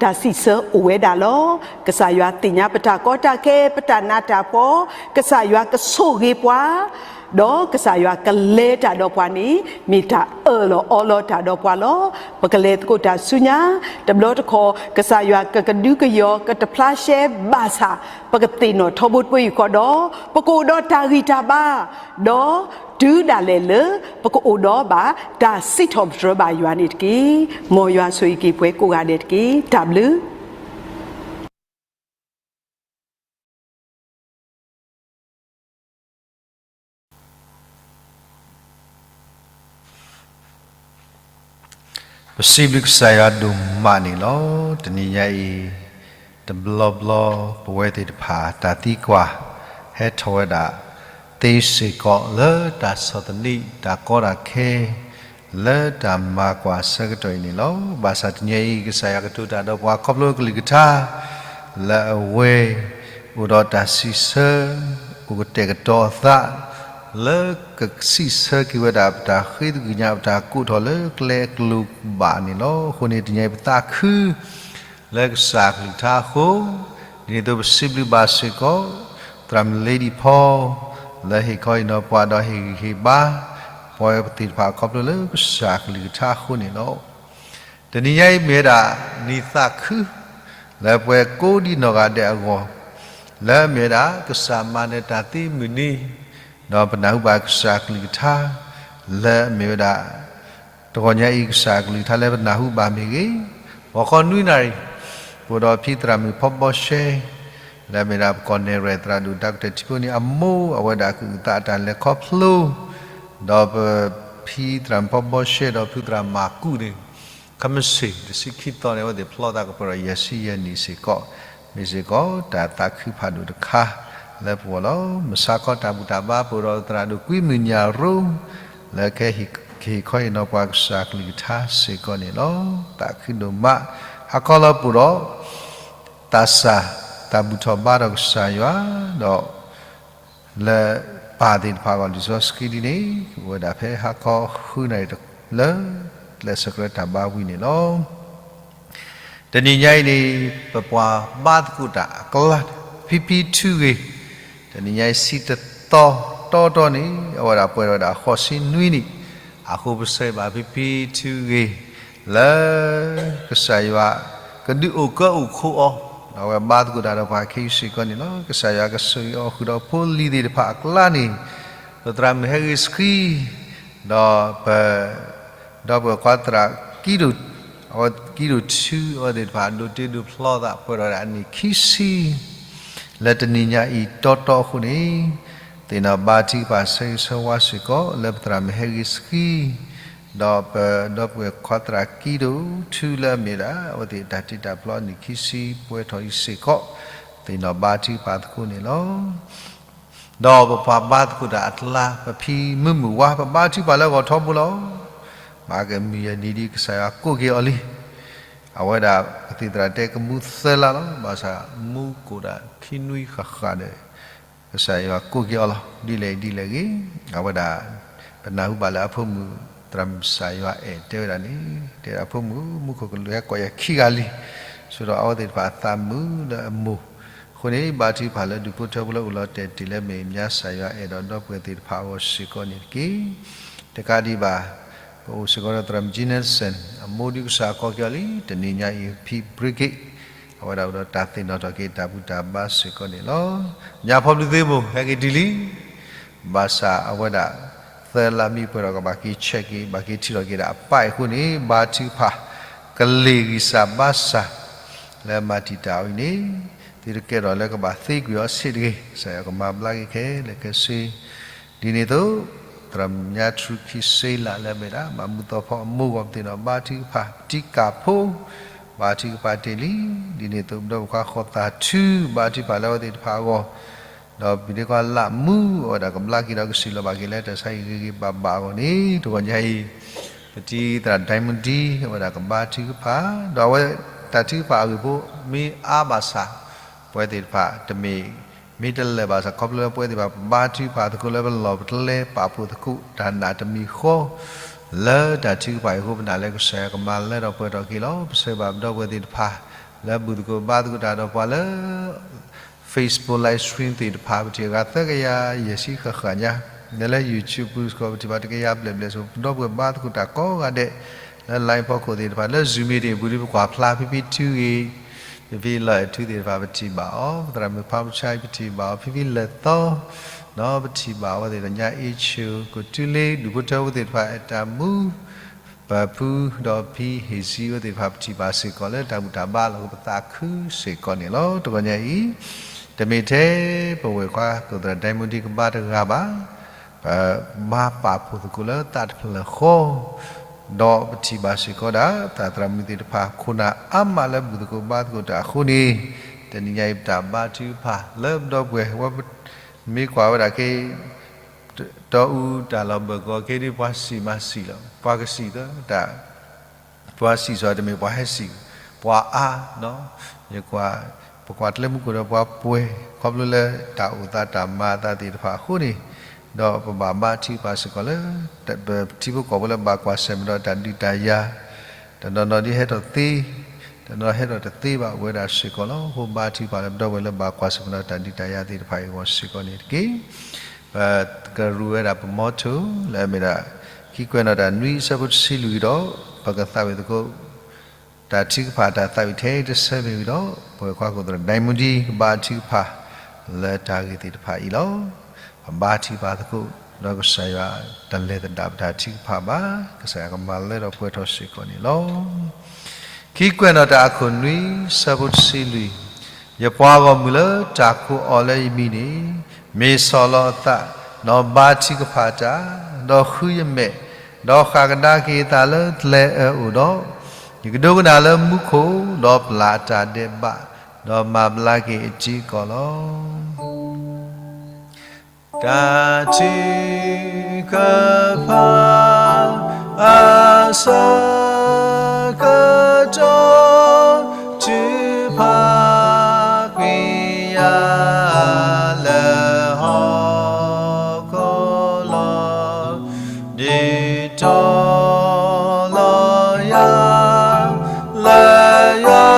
တၢ်စံးဆၢအိၣ်ဝဲဒၣ်လီၤ. ကစၢ်ယွၤသ့ၣ်ညါပတၢ်ကီတၢ်ခဲ ပတၢ်နးတၢ်ဖှီၣ်, ကစၢ်ယွၤကဆိၣ်ဂ့ၤပှၤ ဒီးကစၢ်ယွၤကလဲၤတၢ်ဒီးပှၤန့ၣ် မ့ၢ်တၢ်အၢၣ်လီၤအီလီၤတၢ်ဒီးပှၤလီၤ. ပကလဲၤသကိးတၢ်ဆူညါ, တဘျီတခီၣ် ကစၢ်ယွၤကကဒုကယီၤ ကတဖျါရှဲဘၣ်ဆၣ် ပကသ့ၣ်နီၣ်ထီဘိတဘိယူၢ်ဃီဒီး ပကအိၣ်ဒီးတၢ်ဂံၢ်တၢ်ဘါ, ဒီးတုၤဒၣ်လဲာ်လၢ ပကအိၣ်ဒီးဘၣ်တၢ်စံးထီၣ်ပတြၢၤဘၣ်ယွၤန့ၣ်တက့ၢ်. မ်ယွၤဆိၣ်ဂ့ၤက့ၤပှၤကိးဂၤဒဲးတက့ၢ်. တၢ်ဘျုး ပစံးဘျုးကစၢ်ယွၤဒိၣ်မးန့ၣ်လီၤ. တနံၤညါအံၤ တဘျီဘျီ ပဝဲသ့ၣ်တဖၣ် တၢ်သံကွၢ် ဟဲထီၣ်ဝဲဒၣ်သ့စ့ၢ်ကီး လၢတၢ်ဆီၣ်သနံး တၢ်ကီတၢ်ခဲ လၢတၢ်မၤကွၢ်ဆၢကတီၢ်အံၤန့ၣ်လီၤ. ဘၣ်ဆၣ်တနံၤညါအံၤ ကစၢ်ယွၤကတိၤတၢ်ဒီးပှၤခီဖျိကလုၢ်ကထါ လၢအဝဲ အိၣ်ဒီးတၢ်စံးဆၢ အိၣ်ကတဲာ်ကတီၤအသး လၢကစံးဆၢက့ၤဝဲဒၣ် ပတၢ်ဃ့သကွံာ်ညါ ပတၢ်ကိးထီၣ်လၢကျဲအကျိၤဘၣ်န့ၣ်လီၤ. အဃိန့ၣ် တနံၤညါအံၤပသးခု လၢကစၢ်ကလုၢ်ကထါအဃိ, ဒ်န့ၣ်အသိးပစံးဘျုးဘၣ်စ့ၢ်ကီး သရၣ်မုၣ်လ့ဒံၣ်ဖီ လၢဟ့ၣ်ခီဟ့ၣ်နီၤပှၤဒီးဟ့ၣ်ဂံၢ်ဟ့ၣ်ဘါ ပဝဲသ့ၣ်တဖၣ်ခီဖျိလၢကစၢ်ကလုၢ်ကထါအဃိန့ၣ်လီၤ. တနံၤညါအံၤမ့ၢ်ဝဲဒၣ် နံၣ်သးခု လၢပှၤကိးဒံနီၢ်ဂၤဒဲးအဂီၢ်, လၢအမ့ၢ်ဝဲဒၣ် ကစၢ်မၤနၢၤတၢ်သ့မုၢ်နံၤ, ဒီးပနၢ်ဟူဘၣ်ကစၢ်ကလုၢ်ကထါ လၢအမ့ၢ်ဝဲဒၣ် တဂီၤညါအံၤ ကစၢ်ကလုၢ်ကထါလၢပနၢ်ဟူဘၣ်မ့ၢ်ဂ့ၤ, ဂီၤခီနွံနၣ်ရံၣ် ပအိၣ်ဒီးဖံသရၣ်မုၣ်ဖီဘီရှဲ လၢအမ့ၢ်ဒၣ်ပကီၢ်နဲၣ်ရွဲၣ်သရၣ်ဒိၣ် တၢ်ကတဲာ်ထံဖိန့ၣ် အမိၢ်အဝဲဒၣ်ကအုၣ်သးအတၢ်လဲၤခီဖျိ, ဒီးပဖံသရၣ်မုၣ်ဖီဘီရှဲဒီးဖုသရၣ်မၤကူးန့ၣ် ခဲမုၢ်ဆ့ၣ် တဆံခံသီန့ၣ် အဝဲသ့ၣ်ဖျီသးကပၢၢ်ဒီးယဲၢ်ဆံယဲၢ်နံၣ်စ့ၢ်ကီး, မ့ၢ်စ့ၢ်ကီးတၢ်သးခုဖးဒိၣ်တခါလၢပဂီၢ်လီၤ. မုၢ်ဆါခီတၢ်ဘူၣ်တၢ်ဘါ ပအိၣ်ဒီးသရၣ်ဒိၣ်ကွံမုၢ်ညၣ်ရိ လၢကဟ့ၣ်ခီဟ့ၣ်နီၤပှၤကစၢ်ကလုၢ်ကထါစ့ၢ်ကီးန့ၣ်လီၤ. သးခုဒိၣ်မး ဟါခီလီၤပအိၣ်ဒီး သးစၢ် တၢ်ဘူၣ်ထီၣ်ဘါထီၣ်ကစၢ်ယွၤ, ဒီး လၢပၢ်သ့ၣ်တဖၣ်အဂီၢ် လံာ်စီဆှံဒ်န့ၣ် အိၣ်ဝဲဒၣ်ဖဲဟါခီဃုနၣ်ရံၣ်လၢ ကျဲးစၢးကရၢတၢ်ဘါဝံၤန့ၣ်လီၤ. တနံၤညါအံၤန့ၣ် ပပှၤဘါသကိးတၢ်အကျါ ဖံဖံထုဂ့ၤ, တနံၤညါအံၤ ဆံတသီတီတီန့ၣ် အဝဲဒၣ်ပှဲၤဝဲဒၣ်ဃိးဆံနွံနံၣ်, အဃိပဆၢဂ့ၤဘၣ်ဖံဖံထုဂ့ၤ လၢ ကစၢ်ယွၤ ကဒုးအိၣ်ကၢအိၣ်ခိးအီၤ, ဒီးအဝဲဘါသကိးတၢ်ဒီးပှၤခဲအံၤစ့ၢ်ကီးန့ၣ်လီၤ. ကစၢ်ယွၤကဆိၣ်ဂ့ၤအီၤဃုာ်ဒီးဖိလံၤသ့ၣ်တဖၣ်အကျါန့ၣ်, ပသရၣ်မုၣ်ဟဲဂ့ၤဆှံ, ဒီးပ ဒီပုၢ်ဝဲၢ်ခွါသရၣ်ကံဒိၣ်, အဝဲကံဒိၣ်ထူ အဝဲသ့ၣ်တဖၣ်ဒိးတ့ဒိးဖျီသးပှဲၤဒီးဝဲဒၣ်အနံၣ်ခံဆံ လၢတနံၤညါအံၤတီတီအဃိန့ၣ်, သ့ၣ်နီၣ်ဘါထုကဖၣ်ဆၢဂ့ၤဆၢဝါစ့ၢ်ကီး လၢပသရၣ်မုၣ်ဟဲဂ့ၤဆှံ, ဒီးပဒီပုၢ်ဝဲၢ်ခွါသရၣ်ကံဒိၣ်ထူလၢအမ့ၢ်ဒၣ် အဝဲသ့ၣ်တၢ်တ့တၢ်ဖျီအနံၣ်ခံဆံပှဲၤထီၣ်အံၤစ့ၢ်ကီး, သ့ၣ်နီၣ်ဘါထုကဖၣ်သကိးန့ၣ်လီၤ. ဒီးပပှၤဘါသကိးတၢ်အကျါ ပဖံမုၢ်မုၢ်ဝါ ပဘါထုကဖၣ်လၢအဂီၢ်ထီဘိလီၤ. မၤကမုာ်ယဲၢ်နံၣ်ဒ်ကစၢ်ယွၤကိးက့ၤအီၤလံ. အဝဲဒၣ်ပကသံၣ်သရၣ်တဲကမူသၢလါလီၤ. ဘၣ်ဆၣ်မူကိးဒၣ်ခံနွံဃၣ်ဃၣ်ဒီး ကစၢ်ယွၤကိးက့ၤအီၤလီၤ. ဒ်လဲၣ်ဒ်လဲၣ်ဂ့ၤ, အဝဲဒၣ် ပနၢ်ဟူဘၣ်လၢအဖိမုၣ် သရၣ်မုၣ်ကစၢ်ယွၤအဲၣ်တဲဝဲဒၣ်န့ၣ်, တဲဒၣ်အဖိမုၣ် မူခိၣ်ကလူးဟဲကိးယၤခံဂၤလံ. ဆိဒီးအဝဲသ့ၣ်တဖၣ်အသးမုာ်လၢအမိၢ် အဃိန့ၣ် ဘါထုကဖၣ်လၢဒူၣ်ဖိထၢဖိလၢအိၣ်လီၤတဲာ်တ့ၢ်လၢမဲာ်ညါ ကစၢ်ယွၤအဲၣ်ဒိးဒီပုၢ်ဝဲၢ်သ့ၣ်တဖၣ်အဂီၢ်စ့ၢ်ကီးန့ၣ်တက့ၢ်. တကးဒံးဘၣ် ပအိၣ်စ့ၢ်ကီးဒီးသရၣ်မုၣ် Jensen အမိၢ်ဒုးကစၢ်ကီက့ၤအီၤလံ တနံၤညါအံၤ ဖံ Brigid အဝဲဒၣ်အိၣ်ဒီးတၢ်သ့ၣ်နီၣ်ထီၣ်က့ၤတၢ်ဘူၣ်တၢ်ဘါစ့ၢ်ကီးန့ၣ်လီၤ. ညါဖီဘျုးသ့ၣ်မိၢ် ဟဲက့ၤတုၤလံ ဘၣ်ဆၣ်အဝဲဒၣ် သၢလါမံပှဲၤဒီးကဘၣ်က့ၤဆဲးက့ၤ ဘၣ်က့ၤထံၣ်ထီၣ်က့ၤဒၣ်အပၢ်အံၤအဃိန့ၣ် ဘါထုကဖၣ် ကလ့ၢ်ဂံၢ်စၢ်ဘါစၢ် လၢမၤတံာ်တာ်အီၤအံၤန့ၣ် သုတကဲထီၣ်လၢကဘၣ်သ့ကွံာ်အီၤစ့ၢ်တဂ့ၤ ကစၢ်ယွၤကမၤဘျါက့ၤခဲလၢာ်ခဲဆ့ ဒ်န့ၣ်အသိး သရၣ်မုၣ်ညါထရူခံစ့လးလၢအမ့ၢ်ဒၣ် မၤမူသီဖီအမိၢ်ဂီၢ်ပသ့ၣ်နီၣ် ဘါထုကဖၣ် တံကၣ်ဖိ ဘါထုကဖၣ်တ့ၢ်လံ ဒ်န့ၣ်အသိး ပဒီပုၢ်ဝဲၢ်ခွါဃီၤသးထု ဘါထုကဖၣ်လၢအဝဲသ့ၣ်တဖၣ်အဂီၢ် ဒီးပဒ့ခွါလးမူ အဝဲဒၣ်ကဘျါက့ၤဒီးကစံၣ်လီၤဘၣ်က့ၤလၢတၢ်ဆါဟံၣ်ဂ့ၤဂ့ၤဘၣ်ဘၣ်အဂီၢ်န့ၣ် တဂီၤညါအံၤ ပတံၤသရၣ် Diamond D အဝဲဒၣ်ကဘါထုကဖၣ် ဒီးအဝဲတၢ်ထုကဖၣ်အဂ့ၢ်ဖိ မ့ၢ်အါဘၣ်ဆၣ် ပဝဲသ့ၣ်တဖၣ်တမ့ၢ် မ့ၢ်တလၢာ်ဘၣ်ဆၣ် ခီဖျိလၢပဝဲသ့ၣ်တဖၣ် ပဘါထုကဖၣ်သကိးလၢပလီၢ်ပကျဲ ပာ်ဖှိၣ်သကိးတၢ်နာ်တမံၤဃီ လၢတၢ်ထုကဖၣ်အံၤအဃိ ပနာ်လၢကစၢ်ယွၤကမၤလၢထီၣ်ပှဲၤထီၣ်က့ၤလီၤ. ပဆၢဂ့ၤဘၣ်ပဒီပုၢ်ဝဲၢ်သ့ၣ်တဖၣ် လၢဘူၣ်သကိးဘါသကိးတၢ်ဒီးပှၤလၢ Facebook live stream သ့ၣ်တဖၣ် ပထံၣ်အဂၤသၢကယၤယဲၢ်ဆံဃၣ်ဃၣ်ညါ, ဒီးလၢ YouTube ပူၤစ့ၢ်ကီး ပထံၣ်ဘၣ်တကယၤဘျဲၣ်ဘျဲၣ်စ့ၢ်ကီး ပဒီပုၢ်ဝဲၢ်ဘါသကိးတၢ်ကိးဂၤဒဲး, လၢ line ဖီခိၣ်သ့ၣ်တဖၣ် လၢ Zoom meeting ပူၤဒ်ပကွၢ်ဖျါ ဖံဖံထုဂ့ၤ, ဖံဖံလီၤအဲၣ်ထုသ့ၣ်တဖၣ် ပထံၣ်ဘၣ်အီၤ, သရၣ်မုၣ်ဖါပဆါ ပထံၣ်ဘၣ်အီၤ, ဖံဖံလၢာ်သီ ဒီးပထံၣ်ဘၣ်အဝဲသ့ၣ်ဒီးညါအ့ၣ်ဆၢၣ် ကတူလ့ ဒူၣ်ဖိထၢဖိသ့ၣ်တဖၣ် အဲၣ်တၢ်မူ ပၢ်ဖု ဒီးဖံဟ့ၣ်စံဝဲသ့ၣ်တဖၣ် ပထံၣ်ဘၣ်စ့ၢ်ကီးလၢတၢ်ဘူၣ်တၢ်ဘါလီၤ ပသးခုစ့ၢ်ကီးန့ၣ်လီၤ. တဂီၤညါအံၤ တမ့ၢ်ထဲပဝဲၢ်ခွါသရၣ် Diamond D ကဘါတဂၤဘၣ်, ပဘါပာ်ဖှိၣ်သကိးလၢသးတဖျၢၣ်ဃီ, ဒီးပထံၣ်ဘၣ်စ့ၢ်ကီးဒၣ် သရၣ်သရၣ်မုၣ်သ့ၣ်တဖၣ် ခိၣ်နၢ်အါမးလၢဘူၣ်သကိးဘါသကိးတၢ်အဃိန့ၣ်, တနံၤညါအံၤ ပတၢ်ဘါထုကဖၣ်လၢပဒီပုၢ်ဝဲၢ် ဝဲ မ့ၢ်ကွၢ်ဝဲဒၣ်ခဲ တီအူတၢ်လီၢ်ဘၢၣ်ကီၢ် ခဲဒ်ပှၤစံၣ်မၤစံၣ်လီၤ, ပှၤကစံၣ်သၢတၢ်, ပှၤစံၣ်စီၤတမ့ၢ်ပှၤဟဲစံၣ်, ပှၤအါ, ယကွၢ်, ပကွၢ်ကျဲမူခိၣ်ဒီးပှၤပှဲၤ ခီဖျိလၢတၢ်အိၣ်သးတၢ်မၤအသးသ့ၣ်တဖၣ်အဃိန့ၣ်, ဒီးပဘၣ်ဘါထုကဖၣ်စ့ၢ်ကီးလၢ ပထံဖိကီၢ်ဖိလၢဘၣ်ကွၢ်ဆၢၣ်မဲာ်ဒီးတၢ်ဒုးတၢ်ယၤ, တနီၤနီၤဒ်ဟဲထီၣ်သ့, တနီၤနီၤဟဲထီၣ်တသ့ဘၣ် အိၣ်ဝဲဒၣ်စ့ၢ်ကီးလီၤ. အဃိဘါထုကဖၣ်လၢပဒီပုၢ်ဝဲၢ်လၢဘၣ်ကွၢ်ဆၢၣ်မဲာ်ဒီးတၢ်ဒုးတၢ်ယၤသ့ၣ်တဖၣ်အံၤအဂီၢ်စ့ၢ်ကီးန့ၣ်တက့ၢ်. ပကရူၢ်ဝဲဒၣ်ပ motto လၢအမ့ၢ်ဒၣ် ခံကွဲးနီၣ်တၢ်နွံအဆၢဖိတဆံလွံၢ်ဒီး ပကသးဝံၣ်သကိး တၢ်ထုကဖၣ်တၢ်သးဝံၣ်ထဲတဆၢမ့ၢ်ဝံၤဒီး ပဝဲၢ်ခွါခိၣ်သရၣ် Diamond D ကဘါထုကဖၣ်လၢတၢ်ဂ့ၢ်သ့ၣ်တဖၣ်အံၤလီၤ. ပဘါထုကဖၣ်သကိး ဒီးကစၢ်ယွၤတလဲၤသဒၣ်ပတၢ်ထုကဖၣ်ဘၣ်, ကစၢ်ယွၤကမၤလၢထီၣ်ပှဲၤထီၣ်စ့ၢ်ကီးန့ၣ်လီၤ. ခံကွဲးနီၣ်တၢ်အခိၣ်နွံ ဆၢဖိတဆံလွံၢ်, ယပှၤဂီၢ်မုၢ်လၢတၢ်ကိးအီၤလၢယမံၤန့ၣ်, မ့ၢ်ဆီၣ်လီၤအသး, ဒီးဘါထုကဖၣ်တၢ်, ဒီးဃုယမဲာ်, ဒီးဃၣ်ကဒါက့ၤအသးလၢကျဲအၢအိၣ်ဒီး, ယကဒိကနၣ်လၢမူခိၣ်, ဒီးပျၢ်အတၢ်ဒဲးဘး, ဒီးမၤဘျါက့ၤအစုကီၢ်လီၤ. တၢ်ထုကဖၣ်အဆၢကတီၢ် ထုကဖၣ်ကွံာ်ယၤလၢဟီၣ်ခိၣ်လီၤ. ဒုးတီၤလီၤယၤ လၢယွၤ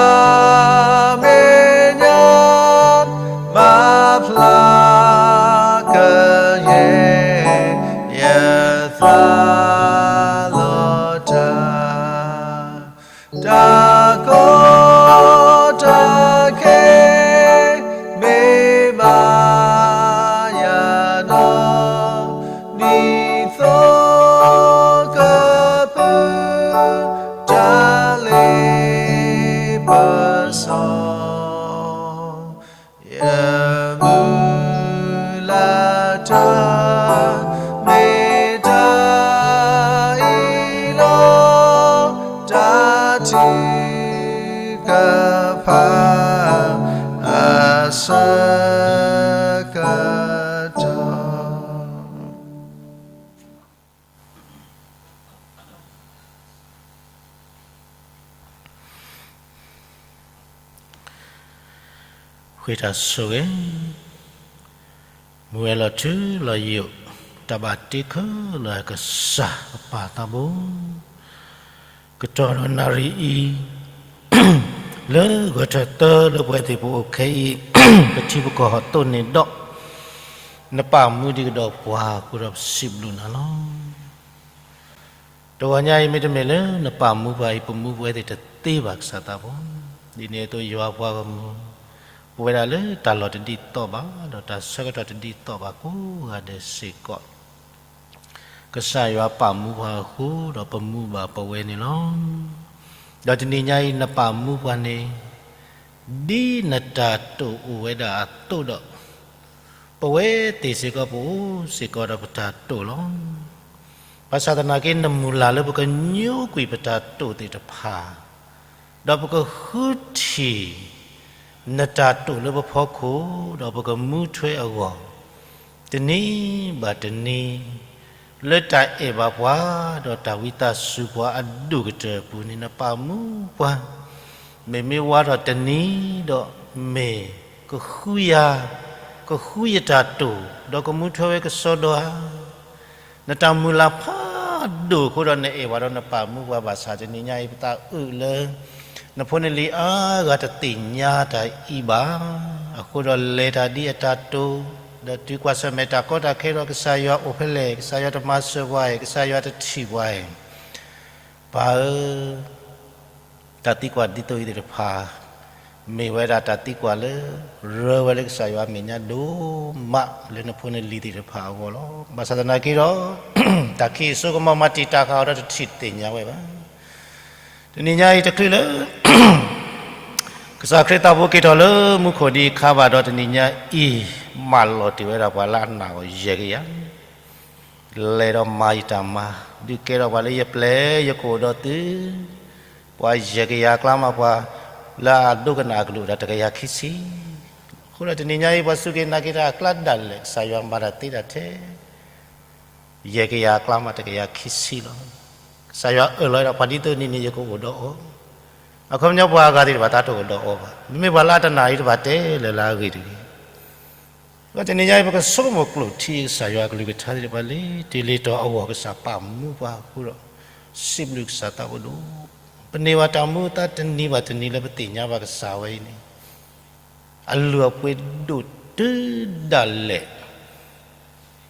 မဲာ်ညါ မၤဖျါကယဲၢ် ယသးလီၤတၢ် တၢ်ကီတၢ်ခဲ မ့ၢ်ဘၣ်ယၤဒီး ဒ်သိးကပုၢ် တၢ်လ့ပစီ ယမုၢ်လၢ်တၢ် မ့ၢ်တၢ်အံၤလီၤ. တၢ်ထုကဖၣ် အဆၢကတီၢ် ဃ့တၢ်ဆိၣ်ဂ့ၤ, မူဝဲလီၤထူလီၤယိာ်, တၢ်ဘၣ်တ့ခဲလၢာ်ကစၢ်အပၢ်သးဘိ, ကတီၢ်ဒီးနၣ်ရံၣ်အံၤ လၢဂဲၤထၢၣ်သၢလၢပဝဲသ့ၣ်ပအိၣ်ခဲအံၤ ပထံပကီၢ်ဟီၣ်တိၢ်န့ၢ်ဒီး နပာ်မူဒံးကဒီးပှၤအဃိဒီးပစံးဘျုးနၤလီၤ. တဂီၤညါအံၤ မ့တမ့ၢ်လၢနပာ်မူပှၤအံၤ ပမူပဝဲသ့ၣ်တသ့ဘၣ်ကစၢ်သးဘိ, ဒ်န့ၣ်အသိးယွၤပှၤဂီၢ်မုၢ် ပဝဲဒၣ်လၢတၢ်လီၢ်တဒ်သိးဘၣ် ဒီးတၢ်ဆၢကတီၢ်တဒ်သိးဘၣ်ကိးဂၤဒဲးစ့ၢ်ကီး ကစၢ်ယွၤပာ်မူပှၤအဃိဒီးပမူဘၣ်ပဝဲန့ၣ်လီၤ. ဒီးတနံၤညါအံၤနပာ်မူပှၤန့ၣ် ဒ်နတၢ်တိာ်အိၣ်ဝဲဒၣ်အသိးဒီး ပဝဲသ့ၣ်စ့ၢ်ကီးပအိၣ်စ့ၢ်ကီးဒီးပတၢ်တိာ်လီၤ. ဘၣ်ဆၣ်သနာ်က့ နမုၢ်လၢ်လၢပကညိကွံာ်ပတၢ်တိာ်သ့ၣ်တဖၣ် ဒီးပကဃုထံၣ် နတၢ်တိာ်လၢပဖီခိၣ် ဒီးပကမူထွဲအဂီၢ် တနံၤဘၣ်တနံၤ လၢတၢ်အဲၣ်ဘၣ်ပှၤ ဒီးတၢ်ဝံသးစူၤပှၤအဒိၣ်ကတၢၢ်အပူၤန့ၣ် နပာ်မူပှၤ မ့မ့ၢ်ဝါထီၣ်တနံၤဒီးမ့ၢ် ကဃုယၤ, ကဃုယတၢ်တိာ် ဒီးကမူထွဲဝဲကစီဒီဧါ. နတၢ်မုၢ်လၢ်ဖးဒိၣ်အဃိဒီးနအဲၣ်ပှၤဒီးနပာ်မူပှၤဘၣ်ဆၣ် တနံၤညါအံၤပသးအုးလၢ နဖိနလံၤအါဂၤတသ့ၣ်ညါတၢ်အံၤဘၣ်. အဃိဒီးလဲၤတၢ်ဒ်အတၢ်တိာ်, ဒီးတုၤကွၢ်ဆၢၣ်မဲာ်တၢ်ကီတၢ်ခဲဒီးကစၢ်ယွၤအိၣ်ဖဲလဲၣ်, ကစၢ်ယွၤတမၤစၢၤပှၤအံၤ, ကစၢ်ယွၤတထံၣ်ပှၤအံၤ ပၢ်ဧၢ, တၢ်သံကွၢ်ဒ်သိးအံၤသ့ၣ်တဖၣ် မ့ၢ်ဝဲဒၣ်တၢ်သံကွၢ်လၢ ရၢဝဲလၢကစၢ်ယွၤအမဲာ်ညါဒိၣ်မး လၢနဖိနလံၤသ့ၣ်တဖၣ်အဂီၢ်လီၤ. ဘၣ်ဆၣ်သနာ်က့ဒီး တၢ်ခံးအစိကမီၤမၤတံာ်တာ်ဃာ်အီၤဒီးတထံၣ်သ့ၣ်ညါဝဲဘၣ်. တနံၤညါအံၤတချုးလၢ ကစၢ်ခရံာ်သးဘိက့ၤထီၣ်လၢမူခိၣ်ဒံးအခါဘၣ်ဒီးတနံၤညါအံၤ မၢလီၤတ့ၢ်ဝဲဒၣ်ပှၤလၢအနာ်အီၤယဲၢ်ကယၤ လဲၤဒီးမၤယတၢ်မၤ ဒုးကဲထီၣ်ပှၤလၢယပျဲၢ်ယကအိၣ်ဒီးသု, ပှၤယဲၢ်ကယၤအကျါမး ပှၤလၢအဒိကနၣ်အကလုၢ်အိၣ်ဒီးတကယၤခံဆံ, အဃိဒီးတနံၤညါအံၤ ပှၤစူၢ်က့ၤနာ်က့ၤတၢ်အကျါဒၣ်လဲာ် ကစၢ်ယွၤမၤတၢ်သ့တၢ်ထဲ ယဲၢ်ကယၤအကျါမးတကယၤခံဆံလီၤ. ကစၢ်ယွၤအၢၣ်လီၤဝဲဒၣ် ပှၤဒ်သိးန့ၣ်န့ၣ် ယကအိၣ်ဒီးအီၤ, အခီပညီပှၤအဂၤသ့ၣ်တဖၣ်တအိၣ်ဒီးအီၤဘၣ်, မ့မ့ၢ်ပှၤလၢအတနာ်အံၤတဖၣ်တဲလၢ်လၢအဂ့ၢ်တဂ့ၤ ဒီးတနံၤညါအံၤ ပကဆိကမိၣ်ကျိာ်ထံကစၢ်ယွၤအကလုၢ်ကထါသ့ၣ်တဖၣ်လၢတ့ၢ်လံတီၤအဂီၢ် ကစၢ်ပာ်မူပှၤအဃိဒီး စံးဘျုးကစၢ်သးဘိဒိၣ်, ပန့ၢ်ဘၣ်တၢ်မူအသါတနံၤဘၣ်တနံၤလၢပသ့ၣ်ညါဘၣ်ကစၢ်ဝဲအံၤန့ၣ် အလုၢ်အပှ့ၤဒိၣ်တုၤဒၣ်လဲာ်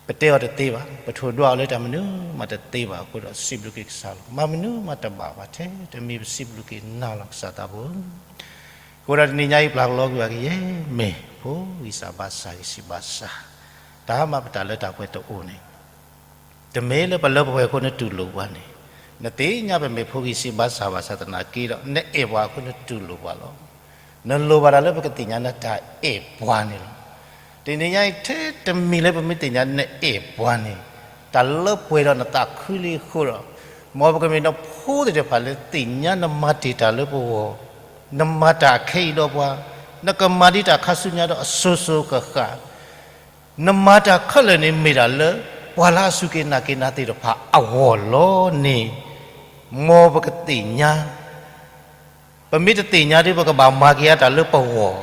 ပတဲအီၤတသ့ဘၣ်, ပထိၣ်ဒွးအီၤလၢတၢ်မနုၤမးတသ့ဘၣ်အဃိဒီး စံးဘျုးက့ၤကစၢ်လီၤ. မၤမနုၤမးတဘၣ်ဘၣ်ထဲ တမံၤပစံးဘျုးက့ၤနၤလီၤ ကစၢ်သးဘိဧၢ. အဃိဒီးတနံၤညါအံၤ ပျၢ်ကလီကွံာ်ဘၣ်ကယဲၢ်မ့ၢ် ဖိဂံၢ်စၢ်ဘါစၢ် ဂံၢ်စၢ်ဘါစၢ်, တၢ်မၤပတၢ်လၢတၢ်ပှဲၤတအိၣ်န့ၣ် တမ့ၢ်လၢပလၢပပှဲၤအဃိနတူၢ်လိာ်ပှၤန့ၣ်, နသ့ၣ်ညါပမ့ၢ်ဖိဂံၢ်စၢ်ဘါစၢ်ဘၣ်ဆၣ်သနာ်က့ဒီး နအဲၣ်ပှၤအဃိနတူၢ်လိာ်ပှၤလီၤ. နလိၣ်ဘၣ်တၢ်လၢပကသ့ၣ်ညါနတၢ်အဲၣ်ပှၤန့ၣ်လီၤ. တနံၤညါအံၤ ထဲတမံၤလၢပမ့ၢ်သ့ၣ်ညါနအဲၣ်ပှၤန့ၣ်, တၢ်လၢပှဲၤဒီးနသးခုလံအဃိဒီး, မ်ပကမ့ၢ်နဖိသ့ၣ်တဖၣ်လၢသ့ၣ်ညါနမၤတ့ၢ်တၢ်လၢပဂီၢ်, နမၤတၢ်အခဲအံၤဒီးပှၤ, နကမၤဒ်တၢ်ခါဆူညါဒီးအစိၤစိၤဃၣ်ဃၣ် နမၤတၢ်ခဲလၢာ်န့ၣ်မ့ၢ်ဒၣ်လၢ ပှၤလၢအစူၢ်က့ၤနာ်က့ၤနၤသ့ၣ်တဖၣ်အဂီၢ်လီၤန့ၣ်, မ်ပကသ့ၣ်ညါ, ပမ့ၢ်တသ့ၣ်ညါဒီး ပကဘၣ်မၤက့ၤအါတၢ်လၢပဂီၢ်,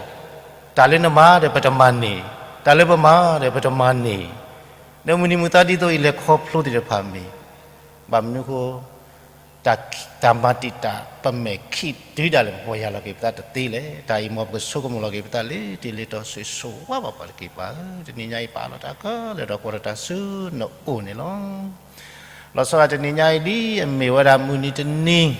တၢ်လၢနမၤဒီးပတမၤန့ၢ်, တၢ်လၢပမၤဒီးပတမၤန့ၢ်, ဒီးမုၢ်နံၤမုၢ်သီဒ်သိးအံၤလဲၤခီဖျိသ့ၣ်တဖၣ်မ့ၢ်, ဘၣ်မနုၤအဃိ တၢ်မၤတံာ်တာ် ပမဲာ်ခံးတုၤဒၣ်လဲာ် ပပီၢ်ယၢ်လီၤက့ၤပသးတသ့လဲၣ်. တၢ်အံၤ မ်ပကဆိကမိၣ်လီၤက့ၤပသးလၢတ့ၢ်လံတီၤဆိၣ်ဂ့ၤဆိၣ်ဝါဘၣ်ပှၤတက့ၢ်ပၢ်ဧၢ. တနံၤညါအံၤ ပာ်လီၤတၢ်ခဲလၢာ်ဒီးကွၢ်ထီၣ်တၢ်ဆူနအိၣ်န့ၣ်လီၤ. လီၤဆီဒၣ်တနံၤညါအံၤ ဒ်အမ့ၢ်ဝဲဒၣ်မုၢ်နံၤတနံၤ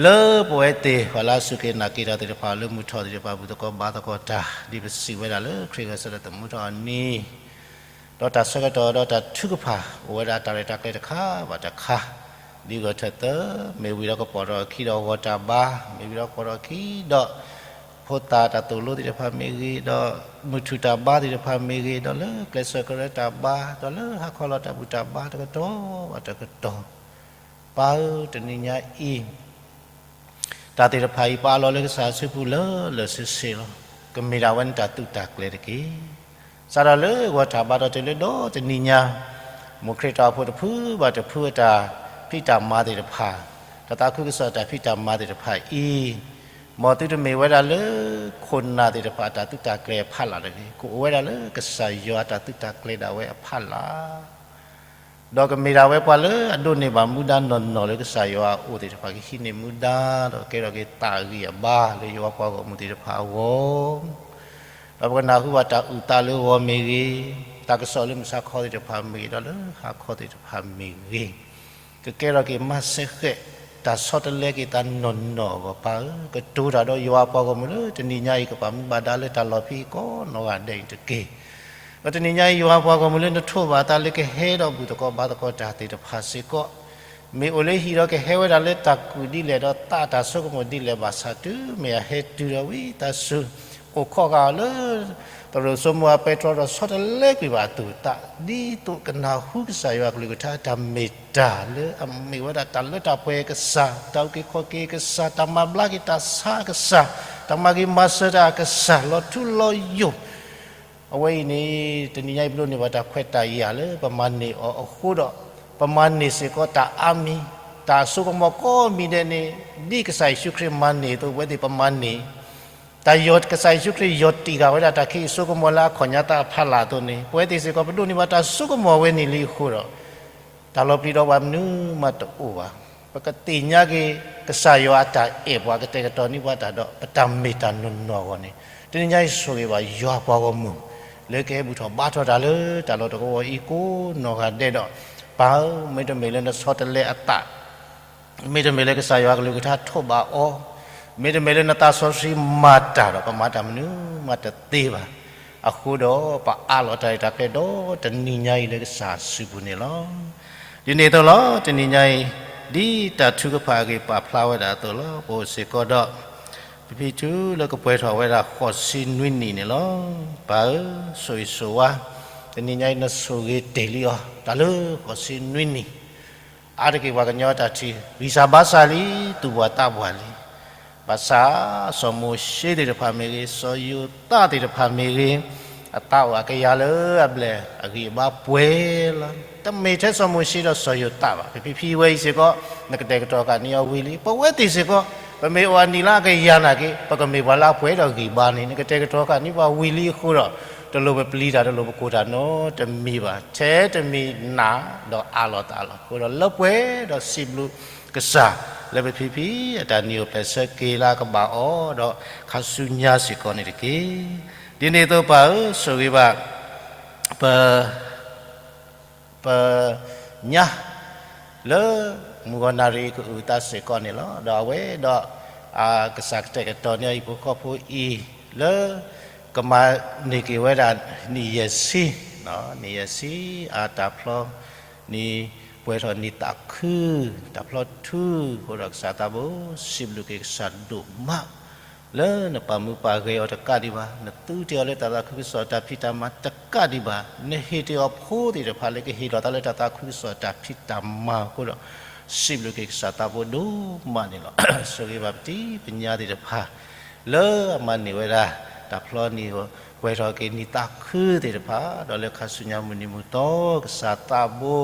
လၢပဝဲသ့ၣ် ပှၤလၢအစူၢ်က့ၤနာ်က့ၤတၢ်သ့ၣ်တဖၣ် လၢမုၢ်ထီၣ်သ့ၣ်တဖၣ် ဘူၣ်သကိးဘါသကိးတၢ် ဒ်ပစံးဝဲဒၣ်လၢခရံာ်ဂဲၤဆၢထၢၣ်သမူထီၣ်အနံၤ ဒီးတၢ်ဆၢကတီၢ်ဒီးတၢ်ထုကဖၣ် အိၣ်ဝဲဒၣ်တၢ်ရဲၣ်တၢ်ကျဲၤတခါဘၣ်တခါ, ဒ်ဂဲၤဆၢထၢၣ်သၢ မ့ၢ်ဝံၤဒီးကပီၤထီၣ်အခံဒီးဂီၤတၢ်ဘါ, မ့ၢ်ဝံၤဒီးကပီၤထီၣ်အခံဒီး ဖိသၣ်တၢ်သိၣ်လိသ့ၣ်တဖၣ်မ့ၢ်ဂ့ၤ, ဒီးမုၢ်ထူၣ်တၢ်ဘါသ့ၣ်တဖၣ်မ့ၢ်ဂ့ၤ, ဒီးလၢကျဲးစၢးကရၢတၢ်ဘါ, ဒီးလၢဟါခီလီၤတၢ်ဘူၣ်တၢ်ဘါတကတီၢ်ဘၣ်တကတီၢ်, ပၢ်ဧၢ, တနံၤညါအံၤ တၢ်သ့ၣ်တဖၣ်အံၤ ပအးလီၤလၢကစၢ်အစုပူၤလၢာ်လၢာ်ဆ့ဆ့လီၤ. ကမ့ၢ်ဒၣ်ဝဲန့ၣ်တၢ်သုးတၢ်ကျဲၤတက့ၢ်. စးထီၣ်လၢဂီၤတၢ်ဘါဒီးတုၤလၢဒီတနံၤညါ, မ်ခရံာ်တၢ်အိၣ်ဖှိၣ်တဖုဘၣ်တဖုအတၢ်ဖံးတၢ်မၤသ့ၣ်တဖၣ်, တၢ်သးခုကစီၣ်တၢ်ဖံးတၢ်မၤသ့ၣ်တဖၣ်အံၤ, မ်သုတမ့ၢ်ဝဲဒၣ်လၢ ခိၣ်နၢ်သ့ၣ်တဖၣ်အတၢ်သုးတၢ်ကျဲၤအဖီလာ်တဂ့ၤ, ကအိၣ်ဝဲဒၣ်လၢကစၢ်ယွၤအတၢ်သုးတၢ်ကျဲၤဒၣ်ဝဲအဖီလာ် ဒီးကမ့ၢ်ဒၣ်ဝဲပှၤလၢအဒိးန့ၢ်ဘၣ်မူဒါနီၢ်နီၢ်လၢကစၢ်ယွၤအအိၣ်သ့ၣ်တဖၣ် ကဟံးန့ၢ်မူဒါ ဒီးကဲထီၣ်က့ၤသးဂံၢ်အဘါလၢယွၤပှၤဂီၢ်မုၢ်သ့ၣ်တဖၣ်အဂီၢ်, ဒီးပကနၢ်ဟူဘၣ်တၢ်အုၣ်သးလၢဂီၢ်မ့ၢ်ဂ့ၤ, တၢ်ကစီၣ်လၢမုၢ်ဆါခီသ့ၣ်တဖၣ်မ့ၢ်ဂ့ၤ, ဒီးလၢဟါခီသ့ၣ်တဖၣ်မ့ၢ်ဂ့ၤ, ကကဲထီၣ်က့ၤမၤစၢၤဃဲး, တၢ်ဆီတလဲက့ၤသးနီၢ်နီၢ်အဂီၢ် ပၢ်ဧၢ, ကတိၤတၢ်ဒီးယွၤအပှၤဂီၢ်မုၢ်လၢတနံၤညါအံၤ ကဘၣ်မူဘၣ်ဒါလၢတၢ်လီၢ်ဖဲအံၤကိးနီၢ်ဂၤဒဲးအံၤတက့ၢ်. ဒီးတနံၤညါအံၤ ယွၤပှၤဂီၢ်မုၢ်လၢနထိးဘၣ်အသးလၢကဟဲဒီးဘူၣ်သကိးဘါသကိးတၢ်သ့ၣ်တဖၣ်စ့ၢ်ကီး မ့ၢ်အိၣ်လၢဟံၣ်ဒီးကဟဲဝဲဒၣ်လၢတၢ်ကူၣ်ဒ်လဲၣ်ဒီးသးတၢ်ဆိကမိၣ်ဒ်လဲၣ်ဘၣ်ဆၣ် တုၤမ့ၢ်အဟဲတုၤဒီးဝံသးစူၤ အိၣ်ခိးဃာ်အီၤလၢ သရိာ်စိမိၤအပဲတြီဒီးဆီတလဲကွံာ်ဘၣ်အသူၣ်အသး ဒ်သိးကနၢ်ဟူကစၢ်ယွၤအကလုၢ်ကထါတၢ်မ့ၢ်တၢ်လၢအမ့ၢ်ဝဲဒၣ်တၢ်လၢတၢ်ပှဲၤအကစၢ်, တၢ်အုၣ်က့ၤခီၣ်က့ၤအကစၢ်, တၢ်မၤဘျါက့ၤတၢ်ဆါအကစၢ်, တၢ်မၤဂ့ၤမၤစၢၤတၢ်အကစၢ်, လီၤထူလီၤယိာ် အဝဲအံၤန့ၣ် တနံၤညါအံၤပဒိးန့ၢ်ဘၣ်တၢ်ခွဲးတၢ်ယာ်လၢ ပမၤန့ၢ်အီၤအဃိဒီး ပမၤန့ၢ်စ့ၢ်ကီးတၢ်အါမံၤ, တၢ်အစိကမီၤကိးမံၤဒဲးန့ၣ် ဒ်ကစၢ်ယ့ၣ်ၡူးခရံာ်မၤန့ၢ်အသိး ပဝဲသ့ၣ်ပမၤန့ၢ်, တၢ်ယီၤကစၢ်ယ့ၣ်ၡူးခရံာ်ယီၤတံၢ်ဃာ်ဝဲဒၣ်တၢ်ခံးအစိကမီၤလၢအခီၣ်ညါသးအဖီလာ်အသိးန့ၣ် ပဝဲသ့ၣ်စ့ၢ်ကီး ပဒိးန့ၢ်ဘၣ်တၢ်စိကမီၤဝဲန့ၣ်လံအဃိဒီး တၢ်လီၤပျံၤဒီးပှၤမနုၤမးတအိၣ်ဘၣ်. ပကသ့ၣ်ညါက့ၤကစၢ်ယွၤအတၢ်အဲၣ်ပှၤ ကတဲာ်ကတီၤန့ၢ်ပှၤတၢ်ဒီး ပတၢ်မ့ၢ်တၢ်နီၢ်နီၢ်အဂီၢ်န့ၣ် တနံၤညါအံၤဆိၣ်ဂ့ၤဘၣ်ယွၤပှၤဂီၢ်မုၢ် လၢကဟဲဘူၣ်ထီၣ်ဘါထီၣ်တၢ်လၢတၢ်လီၢ်တကဝီၤအံၤကိးနီၢ်ဂၤဒဲးဒီး ပၢ်ဧၢ, မ့တမ့ၢ်လၢနဆီတလဲအသး မ့တမ့ၢ်လၢကစၢ်ယွၤအကလုၢ်ကထါထိးဘၣ်အီၤ, မ့တမ့ၢ်လၢနသးစီဆှံမၤတၢ်ဒီး ပမၤတၢ်မနုၤမးတသ့ဘၣ်. အဃိဒီးပအးလီၤတၢ်ရဲၣ်တၢ်ကျဲၤဒီးတနံၤညါအံၤလၢကစၢ်အစုပူၤန့ၣ်လီၤ. ဒ်န့ၣ်အသိးလီၤ တနံၤညါအံၤ ဒ်တၢ်ထုကဖၣ်အဂ့ၢ်ပာ်ဖျါဝဲဒၣ်အသိးလီၤ. ပအိၣ်စ့ၢ်ကီးဒီး ဖံဖံထူလၢကပှဲၤထီၣ်ဝဲဒၣ်ဃိးဆံနွံနံၣ်န့ၣ်လီၤ. ပၢ်ဧၢ, ဆိၣ်ဂ့ၤဆိၣ်ဝါ, တနံၤညါအံၤနဆိၣ်ဂ့ၤတ့ၢ်လံအီၤ တၢ်လၢဃိးဆံနွံနံၣ် အါတက့ၢ်ပှၤကညီတၢ်ထံၣ် ဂံၢ်စၢ်ဘါစၢ်လံ, သူၣ်ပှၢ်သးပှၢ်လံ. ဘၣ်ဆၣ် စီၤမိၤၡ့သ့ၣ်တဖၣ်မ့ၢ်ဂ့ၤ, စီၤယိၤသးသ့ၣ်တဖၣ်မ့ၢ်ဂ့ၤ, အသးအိၣ်အကယၤလၢအဘျဲၣ်အဂံၢ်အဘါပှဲၤလီၤ. တမ့ၢ်ထဲစီၤမိၤၡ့ဒီးစီၤယိၤသးဘၣ်. ဖံဖံဖံဝဲအံၤစ့ၢ်ကီး နကတဲာ်ကတီၤဃာ်န့ၢ်အီၤဝံၤလံ. ပဝဲသ့ၣ်စ့ၢ်ကီး ပမ့ၢ်အိၣ်အနံၣ်လၢအကယၤနာ်က့ ပကမ့ၢ်ပှၤလၢအပှဲၤဒီးဂံၢ်ဘါန့ၣ် နကတဲာ်ကတီၤဃာ်န့ၢ်ပှၤဝံၤလံအဃိဒီး တလိၣ်ပပျံၤတၢ် တလိၣ်ပကိၢ်တၢ်နီတမံၤဘၣ်. ထဲတမံၤနးဒီးအးလီၤသးလီၤ. အဃိဒီးလၢပှဲၤဒီးစံးဘျုးကစၢ် လၢပဖံဖံအတၢ်နံၤအိၣ်ဖျဲၣ်ဆၢက့ၤလၢအကဘၣ်အီၤဒီးခါဆူညါစ့ၢ်ကီးန့ၣ်တက့ၢ်. ဒ်န့ၣ်အသိးပၢ်ဧၢ, ဆိၣ်ဂ့ၤဘၣ် ပ ပညါ လၢမုၢ်ဂီၤနၣ်ရံၣ်အံၤကအုၣ်အသးစ့ၢ်ကီးန့ၣ်လီၤ. ဒီးအဝဲဒီး ကစၢ်ကတဲာ်ကတီၤန့ၢ်အဟံၣ်ဖိဃီဖိအံၤ လၢကမၤန့ၢ်က့ၤဝဲဒၣ်နံၣ်ယဲၢ်ဆံ, နံၣ်ယဲၢ်ဆံ အတၢ်ဖျီ နံၣ်ပှဲၤထီၣ်နံၣ်သးခု, တၢ်ဖျီထူအဃိဒီးကစၢ်သးဘိ စံးဘျုးက့ၤကစၢ်ဒိၣ်မး လၢနပာ်မူပာ်ဂဲၤအီၤတကးဒံးဘၣ်, နသုတ့ၢ်အီၤလၢတၢ်သးခုကစီၣ်တၢ်ဖံးတၢ်မၤတကးဒံးဘၣ်, နဟ့ၣ်တ့ၢ်အီၤဖိသ့ၣ်တဖၣ်လၢကဟ့ၣ်လီၤသးလၢတၢ်သးခုကစီၣ်တၢ်ဖံးတၢ်မၤအဃိဒီး စံးဘျုးက့ၤကစၢ်သးဘိဒိၣ်မးန့ၣ်လီၤ. ဆိၣ်ဂ့ၤဘၣ်ပတံၤပညါသ့ၣ်တဖၣ် လၢအမၤန့ၢ်ဝဲဒၣ် တၢ်ဖျီနံၣ် ပှဲၤထီၣ်က့ၤနံၣ်သးခုသ့ၣ်တဖၣ်, ဒီးလၢခါဆူညါမုၢ်နံၤမုၢ်သီ ကစၢ်သးဘိ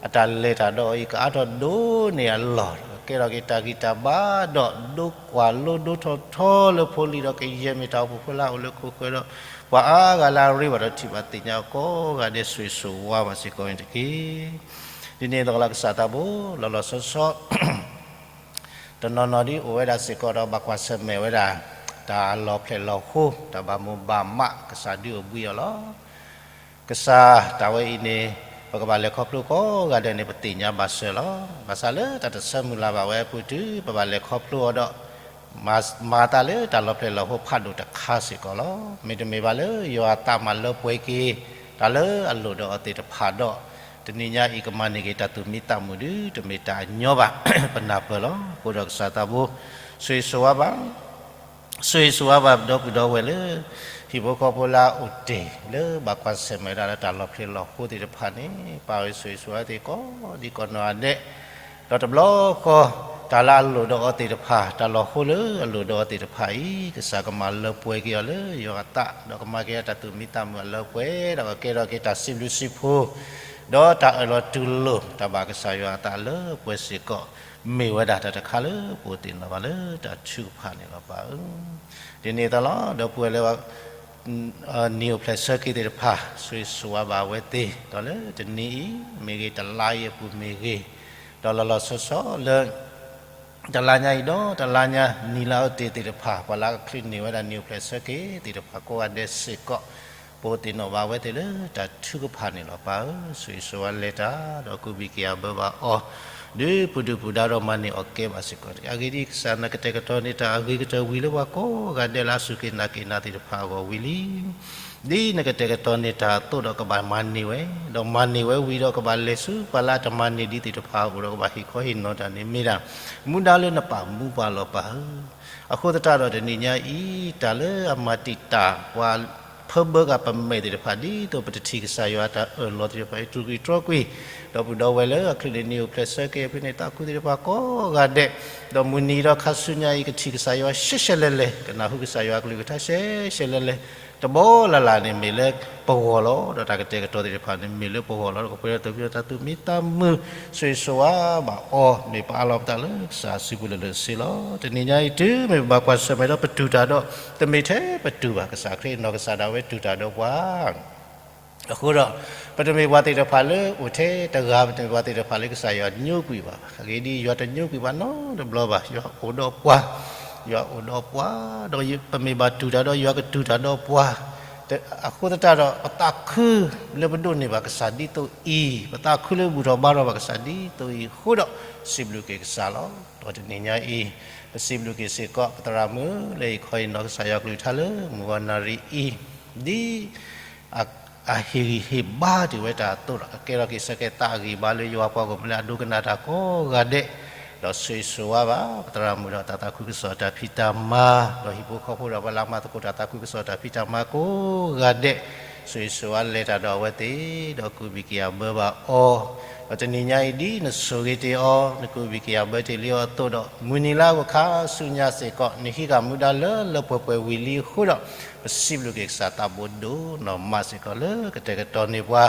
အတၢ်လဲၤတၢ်ဒီးအံၤ ကအါထီၣ်ဒိၣ်န့ၢ်အလီၢ်, ကဲထီၣ်က့ၤတၢ်ဂံၢ်တၢ်ဘါဒီး ဒိကွၢ်လိဒိထီၣ်ထီလၢဖိလံၤဒီး ကယဲၢ်မ့ၢ်တၢ်အိၣ်ဖှိၣ်ဖိလၢအအိၣ်လၢခိၣ်ဃၢၤဒီး ပှၤအါဂၤလၢအရ့ဘၣ်ဒီးထံၣ်ဘၣ်သ့ၣ်ညါအီၤကိးဂၤဒဲး ဆိၣ်ဂ့ၤဆိၣ်ဝါဘၣ်စ့ၢ်ကီးန့ၣ်တက့ၢ်. ဒ်န့ၣ်အသိးလီၤ ကစၢ်သးဘိ လီၤလီၤဆီဆီ တနီၤနီၤဒ်အိၣ်ဝဲဒၣ်စ့ၢ်ကီးဒီး ဘၣ်ကွၢ်ဆၢၣ်မဲာ်ဝဲဒၣ် တၢ်လီၤဖျဲၣ်လီၤဃိ တၢ်ဘၣ်မိၣ်ဘၣ်မး ကစၢ်ဒုးအိၣ်ဘှံးအီၤလီၤ. ကစၢ်တၢ်ဝဲအံၤန့ၣ် ပကဘၣ်လဲၤခီဖျိကိးဂၤဒဲးန့ၣ် ပသ့ၣ်ညါဘၣ်စၢၤလီၤ. ဘၣ်ဆၣ်လၢတၢ်တဆၢမုၢ်လၢ်ဘၣ်ဝဲအပူၤတုၤ ပဘၣ်လဲၤခီဖျိအီၤဒီး မၤသးလၢတၢ်လီၤဖျဲၣ်လီၤဃိဖးဒိၣ်တခါစ့ၢ်ကီးလီၤ. မ့တမ့ၢ်ဘၣ်လၢယွၤအသးမၤလၢပှဲၤက့ၤ တၢ်လၢအလိၣ်ဒီးအီၤသ့ၣ်တဖၣ်ဒီး တနံၤညါအံၤကမၤန့ၢ်က့ၤတၢ်သူၣ်မံသးမုာ်ဒုး တမ့ၢ်တၢ်အညီဘၣ်. ပနၢ်ပၢၢ်လီၤ. အဃိဒီးကစၢ်သးဘိ ဆိၣ်ဂ့ၤဆိၣ်ဝါဘၣ် ဆိၣ်ဂ့ၤဆိၣ်ဝါဘၣ်ပဒီပုၢ်ဒီဝဲၢ်လၢ ဟံၣ်ဖိဃီဖိလၢအအိၣ်တ့ၢ်လၢဘၣ်ကွၢ်ဆၢၣ်မဲာ်ဒၣ်လၢတၢ်လီၤဖျဲၣ်လီၤဃိသ့ၣ်တဖၣ်န့ၣ် ပၢ်ဝဲဆိၣ်ဂ့ၤဆိၣ်ဝါသ့ၣ်ကိးဒံကိးနီၢ်ဂၤဒဲး ဒီးတဘျီဃီ တၢ်လၢအလိၣ်ဒီးအီၤသ့ၣ်တဖၣ် တၢ်လီၤဃိလၢအလိၣ်ဒီးအီၤသ့ၣ်တဖၣ်အံၤ ကစၢ်ကမၤလၢပှဲၤက့ၤအီၤလၢယွၤအသး ဒီးကမၤက့ၤအတၢ်သူၣ်မံသးမုာ်အလၢပှဲၤ ဒီးကကဲထီၣ်က့ၤတၢ်စံးဘျုးစံးဖှိၣ် ဒီးတၢ်အၢၣ်လီၤတူၢ်လိာ် တၢ်ဘၣ်ကစၢ်ယွၤအသးလၢပှဲၤစ့ၢ်ကီး မ့ၢ်ဝဲဒၣ်တၢ်တခါလၢပအိၣ်သ့ၣ်နီၣ်ဘၣ်လၢတၢ်ထုကဖၣ်န့ၣ်လီၤ ပၢ်ဧၢ. ဒ်န့ၣ်အသိးလီၤ ဒီပုၢ်ဝဲၢ်လၢ နံၤအိၣ်ဖျဲၣ်ဆၢက့ၤသ့ၣ်တဖၣ် ဆိၣ်ဂ့ၤဆိၣ်ဝါဘၣ်အဝဲသ့ၣ် ဒီးလၢတနံၤအံၤ မ့ၢ်ဂ့ၤ တလါအံၤအပူၤမ့ၢ်ဂ့ၤ ဒီးလီၤလီၤဆီဆီလၢ တလါညါအံၤဒီး တလါညါနံၤလၢအအိၣ်တ့ၢ်သ့ၣ်တဖၣ် ပှၤလၢအချုးန့ၢ်ဝဲဒၣ် နံၣ်အိၣ်ဖျဲၣ်ဆၢက့ၤသ့ၣ်တဖၣ်ကိးဂၤဒဲးစ့ၢ်ကီး ပအိၣ်တ့ၢ်နီၣ်ဘၣ်ဝဲသ့ၣ်လၢတၢ်ထုကဖၣ်န့ၣ်လီၤ. ပၢ်ဧၢ, ဆိၣ်ဂ့ၤဆိၣ်ဝါလဲၤတၢ် ဒီးကူးဘံၣ်က့ၤအဘၢဘၣ်အီၤ ဒုးပူၤဒုးပူၤဒါဒီးမၤန့ၢ်အီၣ်ကဲဘၣ်စ့ၢ်ကီးတက့ၢ်. အဂ့ၢ်ဒ်အံၤ, ကစၢ်နကတဲာ်ကတီၤန့ၢ်တၢ်အဂ့ၤကတၢၢ်ဝံၤလၢပှၤကိးဂၤဒဲးလၢအစူၢ်က့ၤနာ်က့ၤနၤသ့ၣ်တဖၣ်အဂီၢ်ဝံၤလံ ဒ်နကတဲာ်ကတီၤန့ၢ်တၢ်အသိးဒီးကဘၣ်မၤန့ၢ်ဝဲ, ဒီးမၤန့ၢ်ဝဲဝံၤဒီးကဘၣ်လဲၤဆူပှၤလၢအတမၤန့ၢ်ဒ်သ့ၣ်တဖၣ်အအိၣ်ဒီးကဘၣ်ဟ့ၣ်ခီဟ့ၣ်နီၤတၢ်န့ၣ် မ့ၢ်ဒၣ် မူဒါလၢနပာ်မူပှၤလီၤ ပၢ်ဧၢ. အဃိသတးဒီးတနံၤညါအံၤ တၢ်လၢအမၤတံာ်တာ်ပှၤ ဖၢဘၢက့ၤပမဲာ်သ့ၣ်တဖၣ် ဒ်သိးပတထံၣ်ကစၢ်ယွၤတၢ်အၢၣ်လီၤသ့ၣ်တဖၣ်အံၤ တြူာ်ကွံာ်တြီကွံာ်, ဒီးပဒီပုၢ်ဝဲၢ်လၢအချုးန့ၢ်နံၣ်အိၣ်ဖျဲၣ်ဆၢက့ၤအဖဲန့ၣ် သးခုသ့ၣ်တဖၣ်ကိးဂၤဒဲး, ဒီးမုၢ်နံၤဒီးခါဆူညါအံၤ ကထံၣ်ကစၢ်ယွၤရှဲရှဲလဲၤလဲၤ, ကနၢ်ဟူကစၢ်ယွၤအကလုၢ်ကထါရှဲရှဲလဲၤလဲၤ, တဘီလၢ်လၢ်န့ၣ်မ့ၢ်လၢပဂီၢ်လီၤ. ဒီးတၢ်ကတဲာ်ကတီၤသ့ၣ်တဖၣ်န့ၣ် မ့ၢ်လၢပဂီၢ်လီၤ. ဒီးကပှဲၤဒီးတၢ်သူၣ်မံသးမုာ် ဆိၣ်ဂ့ၤဆိၣ်ဝါဘၣ်အီၤ မ့ၢ်ပအးလီၤပသးလၢကစၢ်အစုပူၤလၢာ်လၢာ်ဆ့လီၤ. တနံၤညါအံၤတုၤမ့ၢ်ပဘၣ်ကွၢ်ဆၢၣ်မဲာ်ဒီးပတူၢ်တၢ်ဒီး တမ့ၢ်ထဲပတူၢ်ဘၣ်, ကစၢ်ခရံာ်အနီၢ်ကစၢ်ဒၣ်ဝဲတူၢ်တၢ်ဒီးပှၤ အဃိဒီး ပတမ့ၢ်ပှၤသ့ၣ်တဖၣ်လၢအိၣ်ထဲတဂၤ, ပတမ့ၢ်ပှၤသ့ၣ်တဖၣ်လၢကစၢ်ယွၤညိကွံာ်ဘၣ်. အဂ့ၢ်ဒ်အံၤ, ယွၤတညိကွံာ်ဘၣ်နီတဘျီဘၣ်. ယွၤအိၣ်ဒီးပှၤ, ယွၤအိၣ်ဒီးပှၤ, ဒီးပမ့ၢ်ဘၣ်တူၢ်တၢ်ဒီးယွၤကတူၢ်တၢ်ဒီးပှၤ အဃိသတးဒီး ပသးခုလၢပဒိးန့ၢ်ဘၣ်ကစၢ်ဒ်သိးအံၤ, ပသးခုလၢဘူၣ်ထီၣ်ဘါထီၣ်ဘၣ်ကစၢ်ဒ်သိးအံၤအဃိဒီး စံးဘျုးက့ၤကစၢ်လီၤ. ဒီးတနံၤညါအံၤ ပစံးဘျုးက့ၤစ့ၢ်ကီး ပသရၣ်မုၣ်လၢဟ့ၣ်ခီဟ့ၣ်နီၤကစၢ်ယွၤကလုၢ်ကထါလၢမုၢ်ဂီၤနၣ်ရံၣ်အံၤ, ဒ် အဟ့ၣ်ဂံၢ်ဟ့ၣ်ဘါတ့ၢ်ဝဲတၢ်အသိးဒီး ကကဲထီၣ်က့ၤဆၢကဲၤသးအဂံၢ်ဘါလၢယွၤပှၤဂီၢ်မုၢ်လၢအဒိကနၣ်တၢ်ကိးဂၤဒဲး, ဒီးဆိၣ်ဂ့ၤဆိၣ်ဝါဘၣ် ပသရၣ်မုၣ်ဒီးတၢ်သးခုကစီၣ်တၢ်ဖံးတၢ်မၤ, ဒီးဟံၣ်ဖိဃီဖိဒီးပှၤလၢအမၤသကိးတၢ်သးခုကစီၣ်တၢ်ဖံးတၢ်မၤကိးဂၤဒဲး, ဆိၣ်ဂ့ၤဆိၣ်ဝါလဲၤတၢ်ဒီးအဝဲသ့ၣ်, ဒီးကူးဘံၣ်က့ၤအဘၢဘၣ်အီၤ, ဒီးတနံၤညါအံၤဒ်နဆိၣ်ဂ့ၤတ့ၢ်အီၤ, နကူးဘံၣ်က့ၤအဘၢတ့ၢ်လံအီၤအသိးဒီး မုၢ်နံၤလၢအဂီၢ်ခါဆူညါစ့ၢ်ကီး နဟံးဃာ်မူဒါလၢလၢပှဲၤပှဲၤဝံၤလံအဃိဒီး ပစံးဘျုးက့ၤကစၢ်သးဘိဒိၣ်နီၢ်မးစ့ၢ်ကီးလၢကတဲာ်ကတီၤန့ၢ်ပှၤ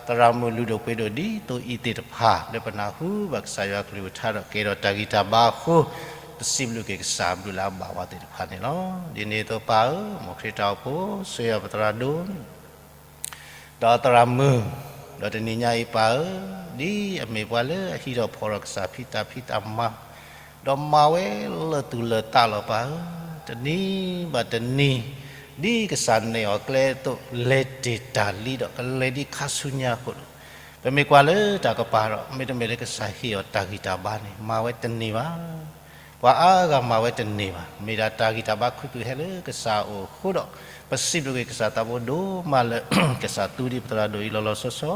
သရၣ်မုၣ်လုၢ်ဒိၣ်ပှ့ၤဒိၣ်ဒ်သိးအံၤသ့ၣ်တဖၣ် လၢပနၢ်ဟူဘၣ်ကစၢ်ယွၤကလုၢ်ကထါဒီးကဲထီၣ်တၢ်ဂံၢ်တၢ်ဘါအဃိ, ပစံးဘျုးက့ၤကစၢ်ဘျုးလၢအဘၣ်ဝဲသ့ၣ်တဖၣ်န့ၣ်လီၤ. ဒ်န့ၣ်အသိးပၢ်ဧၢ, မ်ခရံာ်တၢ်အိၣ်ဖှိၣ် ဆိၣ်ဂ့ၤပသရၣ်ဒိၣ် ဒီးသရၣ်မုၣ်, ဒီးတနံၤညါအံၤပၢ်ဧၢ, ဒ်အမ့ၢ်ပှၤလၢအဟံးထီၣ်ဖီၣ်ထီၣ်ကစၢ်ဖံးတၢ်ဖံးတၢ်မၤ, ဒီးမၤဝဲလၢာ်သူၣ်လၢာ်သးလီၤပၢ်ဧၢ, တနံၤဘၣ်တနံၤ, ဒ်ကစၢ်နဲၣ်အီၤကျဲအသိး လဲၤတ့ၢ်တၢ်လံဒီး ကလဲၤဒ်ခါဆူညါအဃိဒီး, ပမ့ၢ်ကွၢ်လၢတၢ်ကပၤဒီး မ့တမ့ၢ်လၢကစၢ်ဟ့ၣ်အီၤတၢ်ဂံၢ်တၢ်ဘါန့ၣ် မၤဝဲတန့ၢ်ဘၣ်. ပှၤအါဂၤမၤဝဲတန့ၢ်ဘၣ်. မ့ၢ်ဒၣ်တၢ်ဂံၢ်တၢ်ဘါခူသူၣ်ဟဲလၢကစၢ်အအိၣ်အဃိဒီး ပစံးဘျုးက့ၤကစၢ်သးဘိဒိၣ်မးလၢ ကစၢ်သူဒံးပသရၣ်ဒိၣ်အံၤလီၤလီၤဆီဆီ,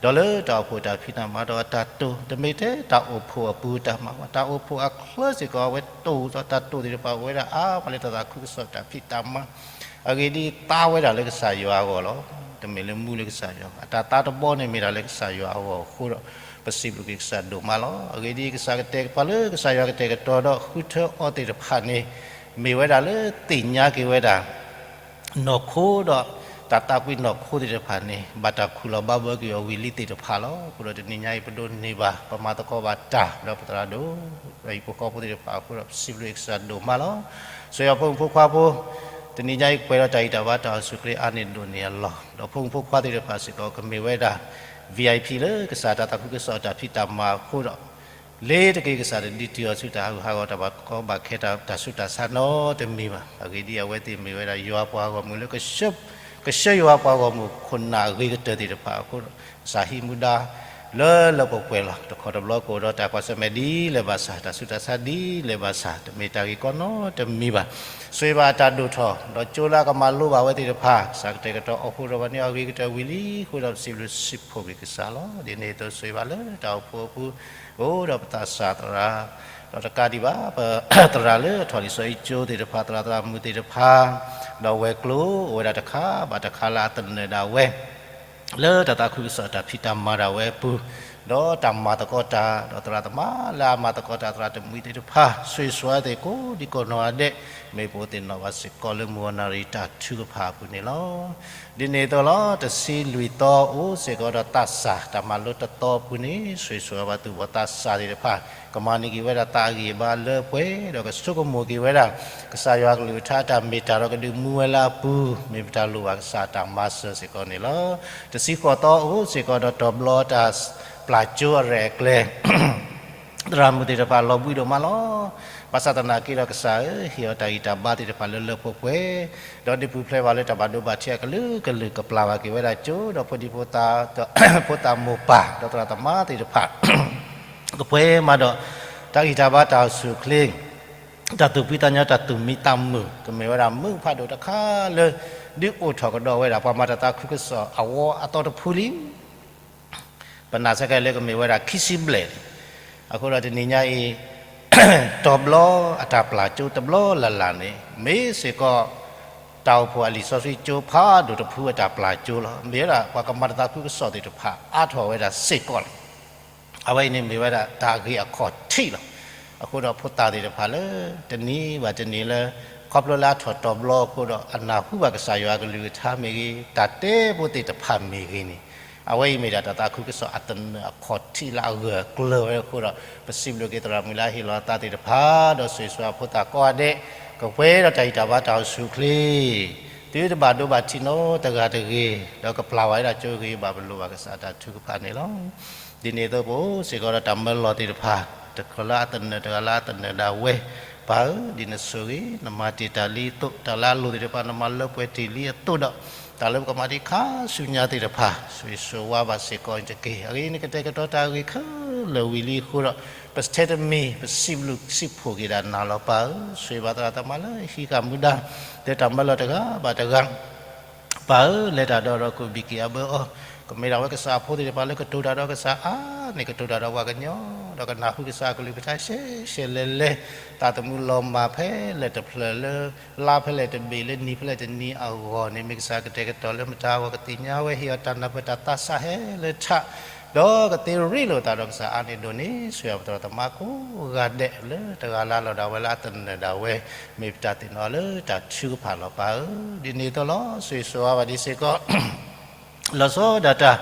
ဒီးလၢတၢ်အိၣ်ဖှိၣ်တၢ်ဖံးတၢ်မၤဒီးအတၢ်တိာ် တမ့ၢ်ထဲတၢ်အိၣ်ဖှိၣ်အပူၤတၢ်မၤဘၣ်, တၢ်အိၣ်ဖှိၣ်အချၢစ့ၢ်ကီး အဝဲတိာ်ဒီးတၢ်တိာ်သ့ၣ်တဖၣ်အိၣ်ဝဲဒၣ်အါမးလၢတၢ်သးခုကစီၣ်တၢ်ဖံးတၢ်မၤ အဂ့ၢ်ဒ်အံၤ သါဝဲဒၣ်လၢကစၢ်ယွၤအဂီၢ်လီၤ. တမ့ၢ်လၢမူလၢကစၢ်ယွၤဘၣ်. အတၢ်သါတဘီန့ၣ်မ့ၢ်ဒၣ်လၢကစၢ်ယွၤအဂီၢ်အဃိဒီး ပစံးဘျုးက့ၤကစၢ်ဒိၣ်မးလီၤ. အဂ့ၢ်ဒ်အံၤ ကစၢ်ကတဲာ်ကတီၤလၢကစၢ်ယွၤကတဲာ်ကတီၤဒီးဃုထၢအီၤသ့ၣ်တဖၣ်န့ၣ် မ့ၢ်ဝဲဒၣ်လၢသ့ၣ်ညါက့ၤဝဲဒၣ် နီၢ်ခိဒီး တၢ်သးကွံနီၢ်ခိသ့ၣ်တဖၣ်န့ၣ် ဘၣ်တၢ်ခူၣ်လီၤဘၣ်ဘၢကွံာ်အီၤဝံၤလံသ့ၣ်တဖၣ်လီၤ. အဃိဒီးတနံၤညါအံၤ ပဒိးန့ၢ်ဘၣ် ပမၤသကိးဘၣ်တၢ်ဒီးပသရၣ်ဒိၣ် ဒီးဟံၣ်ဖိဃီဖိသ့ၣ်တဖၣ်အဃိဒီး ပစံးဘျုးကစၢ်ဒိၣ်မးလီၤ. ဆိၣ်ဂ့ၤအဖိမုၣ်ဖိခွါဖိ တနံၤညါအံၤ ကပှဲၤဒီးတၢ်ဂံၢ်တၢ်ဘါတၢ်အိၣ်ဆူၣ်အိၣ်ချ့အါန့ၢ်ဒိၣ်န့ၢ်အလီၢ်, ဒီးဖိမုၣ်ဖိခွါသ့ၣ်တဖၣ်စ့ၢ်ကီး ကမ့ၢ်ဝဲဒၣ် VIP လၢကစၢ်တၢ်သးခုကစီၣ်တၢ်ဖံးတၢ်မၤအဃိဒီး လ့ၤတက့ၤကစၢ်တဒုးတုၤအီၤဆူတၢ်ဟးဂူာ်ဟးဂီၤတၢ်ဘၣ်ကီဘၣ်ခဲတၢ်ဆူးတၢ်ဆါနီတမံၤဘၣ်. အဂ့ၢ်ဒ်အံၤ အဝဲသ့ၣ်မ့ၢ်ဝဲဒၣ်ယွၤပှၤဂီၢ်မုၢ်လၢ ကဆှၢယွၤပှၤဂီၢ်မုၢ်ခိၣ်နၢ်အဂ့ၤကတၢၢ်သ့ၣ်တဖၣ်အဃိဒီး ကစၢ်ဟံးမူဒါ လၢလၢပှဲၤပှဲၤလီၤ. တခီတဘျီကအိၣ်ဒီးတၢ်ကွၢ်ဆၢၣ်မဲာ်ဒ်လဲၣ်ဘၣ်ဆၣ်, တၢ်ဆူးတၢ်ဆါဒ်လဲၣ်ဘၣ်ဆၣ်, တမ့ၢ်တၢ်ဂ့ၢ်ကီနီတမံၤဘၣ်. ဆိၣ်ဂ့ၤဘၣ်အတၢ်ဒိၣ်ထီၣ် ဒီးကၠိလၢအကမၤလိဘၣ်ဝဲသ့ၣ်တဖၣ် ကစၢ်ကတဲာ်ကတီၤအီၤဃိဒီး ဘၣ်န့ၢ်အဂ့ၤကတၢၢ်ဝံၤလံအဃိဒီး ပစံးဘျုးစံးဖှိၣ်က့ၤကစၢ်လီၤ. ဒ်န့ၣ်အသိး ဆိၣ်ဂ့ၤဘၣ်လၢတၢ်အိၣ်ဖှိၣ်အပူၤ အိၣ်ဒီးပသးစၢ်သရၣ် ဒီးတကးဒံးဘၣ် ပသရၣ်လၢအထီၣ်လံာ်စီဆှံကၠိသ့ၣ်တဖၣ်, သရၣ်သရၣ်မုၣ်သ့ၣ်တဖၣ်, ဒီးဝဲၤကျိၤအိၣ်ဝဲဒၣ်တခါဘၣ်တခါလၢအသနၢၣ်ဒၣ်ဝဲ လၢတၢ်သးခုကစီၣ်တၢ်ဖံးတၢ်မၤဒၣ်ဝဲအပူၤ, ဒီးတၢ်မၤသကိးတၢ်, ဒီးသရၣ်သမါလၢအမၤသကိးတၢ် သရၣ်တမှံၤသ့ၣ်တဖၣ်, ဆိၣ်ဂ့ၤဆိၣ်ဝါသ့ၣ်ကိးဒံကိးနီၢ်ဂၤဒဲး, မ့ၢ်ပအိၣ်သ့ၣ်နီၣ်ဘၣ်စ့ၢ်ကီးလၢမုၢ်ဂီၤနၣ်ရံၣ်တၢ်ထုကဖၣ်အပူၤန့ၣ်လီၤ. ဒ်န့ၣ်အသိးလီၤ, တဆံလွံၢ်သီအိၣ်စ့ၢ်ကီးဒီးသးစၢ် တၢ်မၤလိတသီအပူၤန့ၣ် ဆိၣ်ဂ့ၤဆိၣ်ဝါဘၣ်သူၣ်ဘီၣ်သးစၢ်သ့ၣ်တဖၣ်, ကမၤန့ၢ်က့ၤဝဲဒၣ်သးအဂံၢ်အဘါလၢပှဲၤ, ဒီးကဆိကမိၣ်က့ၤဝဲဒၣ် ကစၢ်ယွၤအကလုၢ်ကထါတၢ်မ့ၢ်တၢ်ဒီးကဒုးမူဝဲလၢအပူၤ, မ့ၢ်ပတၢ်လိၣ်ဘၣ်ကစၢ်တၢ်မၤစၢၤစ့ၢ်ကီးန့ၣ်လီၤ. တဆံဃိးသီအိၣ်စ့ၢ်ကီးဒီးတီၤဘျီတၢ်ပျၢ်ကၠိအရဲၣ်အကျဲၤ သရၣ်မုၣ်သ့ၣ်တဖၣ်လီၤဘှံးဒိၣ်မးလီၤ. ဘၣ်ဆၣ်သနာ်က့ဒီးကစၢ်ဧၢ, ဟ့ၣ်အီၤတၢ်ဂံၢ်တၢ်ဘါသ့ၣ်တဖၣ်လၢလၢပှဲၤပှဲၤ, ဒီးဒုးပူၤဖျဲးဘၣ်လၢတၢ်ဘၣ်ဒိဘၣ်ထံးအကလုာ်ကလုာ် ကပျၢ်ဘၣ်က့ၤဝဲဒၣ်ကၠိဒီးဖိဒံဖိသၣ်, ဖိသၣ်မိၢ်ပၢ်ဒီးသရၣ်သမါသ့ၣ်တဖၣ် ကပှဲၤမးဒီး တၢ်ဂံၢ်တၢ်ဘါတၢ်အိၣ်ဆူၣ်အိၣ်ချ့, တၢ်သူၣ်ဖှံသးညီတၢ်သူၣ်မံသးမုာ် ကမ့ၢ်ဝဲဒၣ်မုၢ်ဖးဒိၣ်တခါလၢ ဒုးအိၣ်ထီၣ်ကဒီးဝဲဒၣ် ပှၤမၤတၢ်သးခုကစီၣ်အဝီအသီတဖုလံ. ပနာ်ဆၢက့ၤလၢကမ့ၢ်ဝဲဒၣ်ခံဆံဘျဲၣ်လံ. အဃိဒီးတနံၤညါအံၤ တီၤဘျီအတၢ်ပျၢ်ကၠိတဘျီလၢ်လၢ်န့ၣ် မ့ၢ်စ့ၢ်ကီး တၢ်အိၣ်ဖှိၣ်အလံာ်စီဆှံကၠိဖးဒိၣ်တဖုအတၢ်ပျၢ်ကၠိလီၤ. မ့ၢ်ဝဲဒၣ်ပှၤကမၤတၢ်သးခုကစီၣ်သ့ၣ်တဖၣ်အါထီၣ်ဝဲဒၣ်စ့ၢ်ကီးလီၤ. အဝဲအံၤန့ၣ်မ့ၢ်ဝဲဒၣ်တၢ်ဂ့ၢ်အခီၣ်ထံးလီၤ. အဃိဒီးဖိသၣ်သ့ၣ်တဖၣ်လၢ တနံၤဘၣ်တနံၤလၢ ခီဖျိလၢအထီၣ်တီၤဘျီအဃိဒီး အနၢ်ဟူဘၣ်ကစၢ်ယွၤအကလုၢ်ကထါမ့ၢ်ဂ့ၤ, တၢ်တဲဖိသ့ၣ်တဖၣ်မ့ၢ်ဂ့ၤန့ၣ်, အဝဲအံၤမ့ၢ်ဒၣ်တၢ်သးခုကစီၣ်အသနၢၣ်အခီၣ်ထံးလၢအဂၢၢ်အကျၢၤဝဲအဃိဒီး ပစံးဘျုးက့ၤသရၣ်မုၣ်လၢအဟ့ၣ်လီၤအသးသ့ၣ်တဖၣ် ဒီးဆိၣ်ဂ့ၤဆိၣ်ဝါဖိသၣ်ကိးဂၤဒဲး, ကပှဲၤဒီးတၢ်ဂံၢ်တၢ်ဘါတၢ်အိၣ်ဆူၣ်အိၣ်ချ့ သုတဘၣ်ဒိဘၣ်ထံးနီတဂၤတဂ့ၤ, ဒီးကပျၢ်ဝဲဒၣ်ကၠိဂ့ၤဘၣ် ပလိၣ်ဘၣ်ကစၢ်တၢ်ထုကဖၣ်န့ၣ်လီၤ. ဒ်န့ၣ်အသိးပအိၣ်စ့ၢ်ကီးဒီးတၢ်မၢလီၤသ့ၣ်တဖၣ် တခီလၢအသနၢၣ်တဂၤလၢအသနၢၣ်ဒၣ်ဝဲ, ပၢ်ဧၢ, ဒ်နဆိၣ်ဂ့ၤ နမၤတ့ၢ်တၢ်လံအသိး, တၢ်လၢအလိၣ်သ့ၣ်တဖၣ် နမၤလၢပှဲၤတ့ၢ်လံအသိးဒီး, တၢ်လၢပကမၤဒံးခါဆူညါသ့ၣ်တဖၣ် ဆိၣ်ဂ့ၤဆိၣ်ဝါဘၣ်စ့ၢ်ကီးအံၤတက့ၢ်. အဂ့ၢ် နကတဲာ်ကတီၤတၢ်ဂ့ၢ်ခဲလၢာ်ဝံၤလံအဃိဒီး, ပထဲတမံၤ ပစံးဘျုးစံးဖှိၣ်က့ၤဒၣ်နၤလီၤ ပၢ်ဧၢ. ဆိၣ်ဂ့ၤဘၣ်သရၣ်သမါလၢဟံးဃာ်မူဒါ လၢတၢ်မၢလီၤတဂၤဘၣ်တဂၤ ပၢ်ဧၢ, လဲၤတၢ်ဒီးဒီးကအိၣ်ဘံၣ်က့ၤအဘၢအီၤ, ကမ့ၢ်ဒၣ်ဝဲကစၢ်အဖိသ့ၣ်တဖၣ်လၢကတိၤတၢ်ဒီးကစၢ်အါန့ၣ် ကတိၤတၢ်ဒီးပှၤကညီ, ဒီးကနၢ်ဟူကစၢ်အကလုၢ်ကထါရှဲရှဲလဲၤလဲၤ, သးသမူလီၤမၢ်ဖဲလဲၣ်တဖျၢၣ်လၢ လါဖဲလဲၣ်တဘ့ၣ်လၢနံၤဖဲလဲၣ်တနံၤအဂီၢ်န့ၣ် မ့ၢ်ကစၢ်ကတဲာ်ကတီၤလၢမတၤအဂီၢ်ကသ့ၣ်ညါဝဲ ဟ့ၣ်အီၤတၢ်နၢ်ပၢၢ်တၢ်သးဆးဟဲလၢထး ဒီးကသ့ရ့လိာ်သးဒီးကစၢ်အါန့ၣ်ဒိၣ်န့ၣ် ဆိၣ်ဂ့ၤဘၣ်သရၣ်သမါကိးဂၤဒဲးလၢတဂၤလၢ်လၢ်ဒၣ်ဝဲလၢအသနၢၣ်ဒၣ်ဝဲ မ့ၢ်ပတၢ်သ့ၣ်နီၣ်လၢတၢ်ထုကဖၣ်လီၤ ပၢ်ဧၢ. ဒ်န့ၣ်အသိးလီၤ ဆိၣ်ဂ့ၤဆိၣ်ဝါဘၣ်ဒံးစ့ၢ်ကီး လီၤဆီဒၣ်တၢ်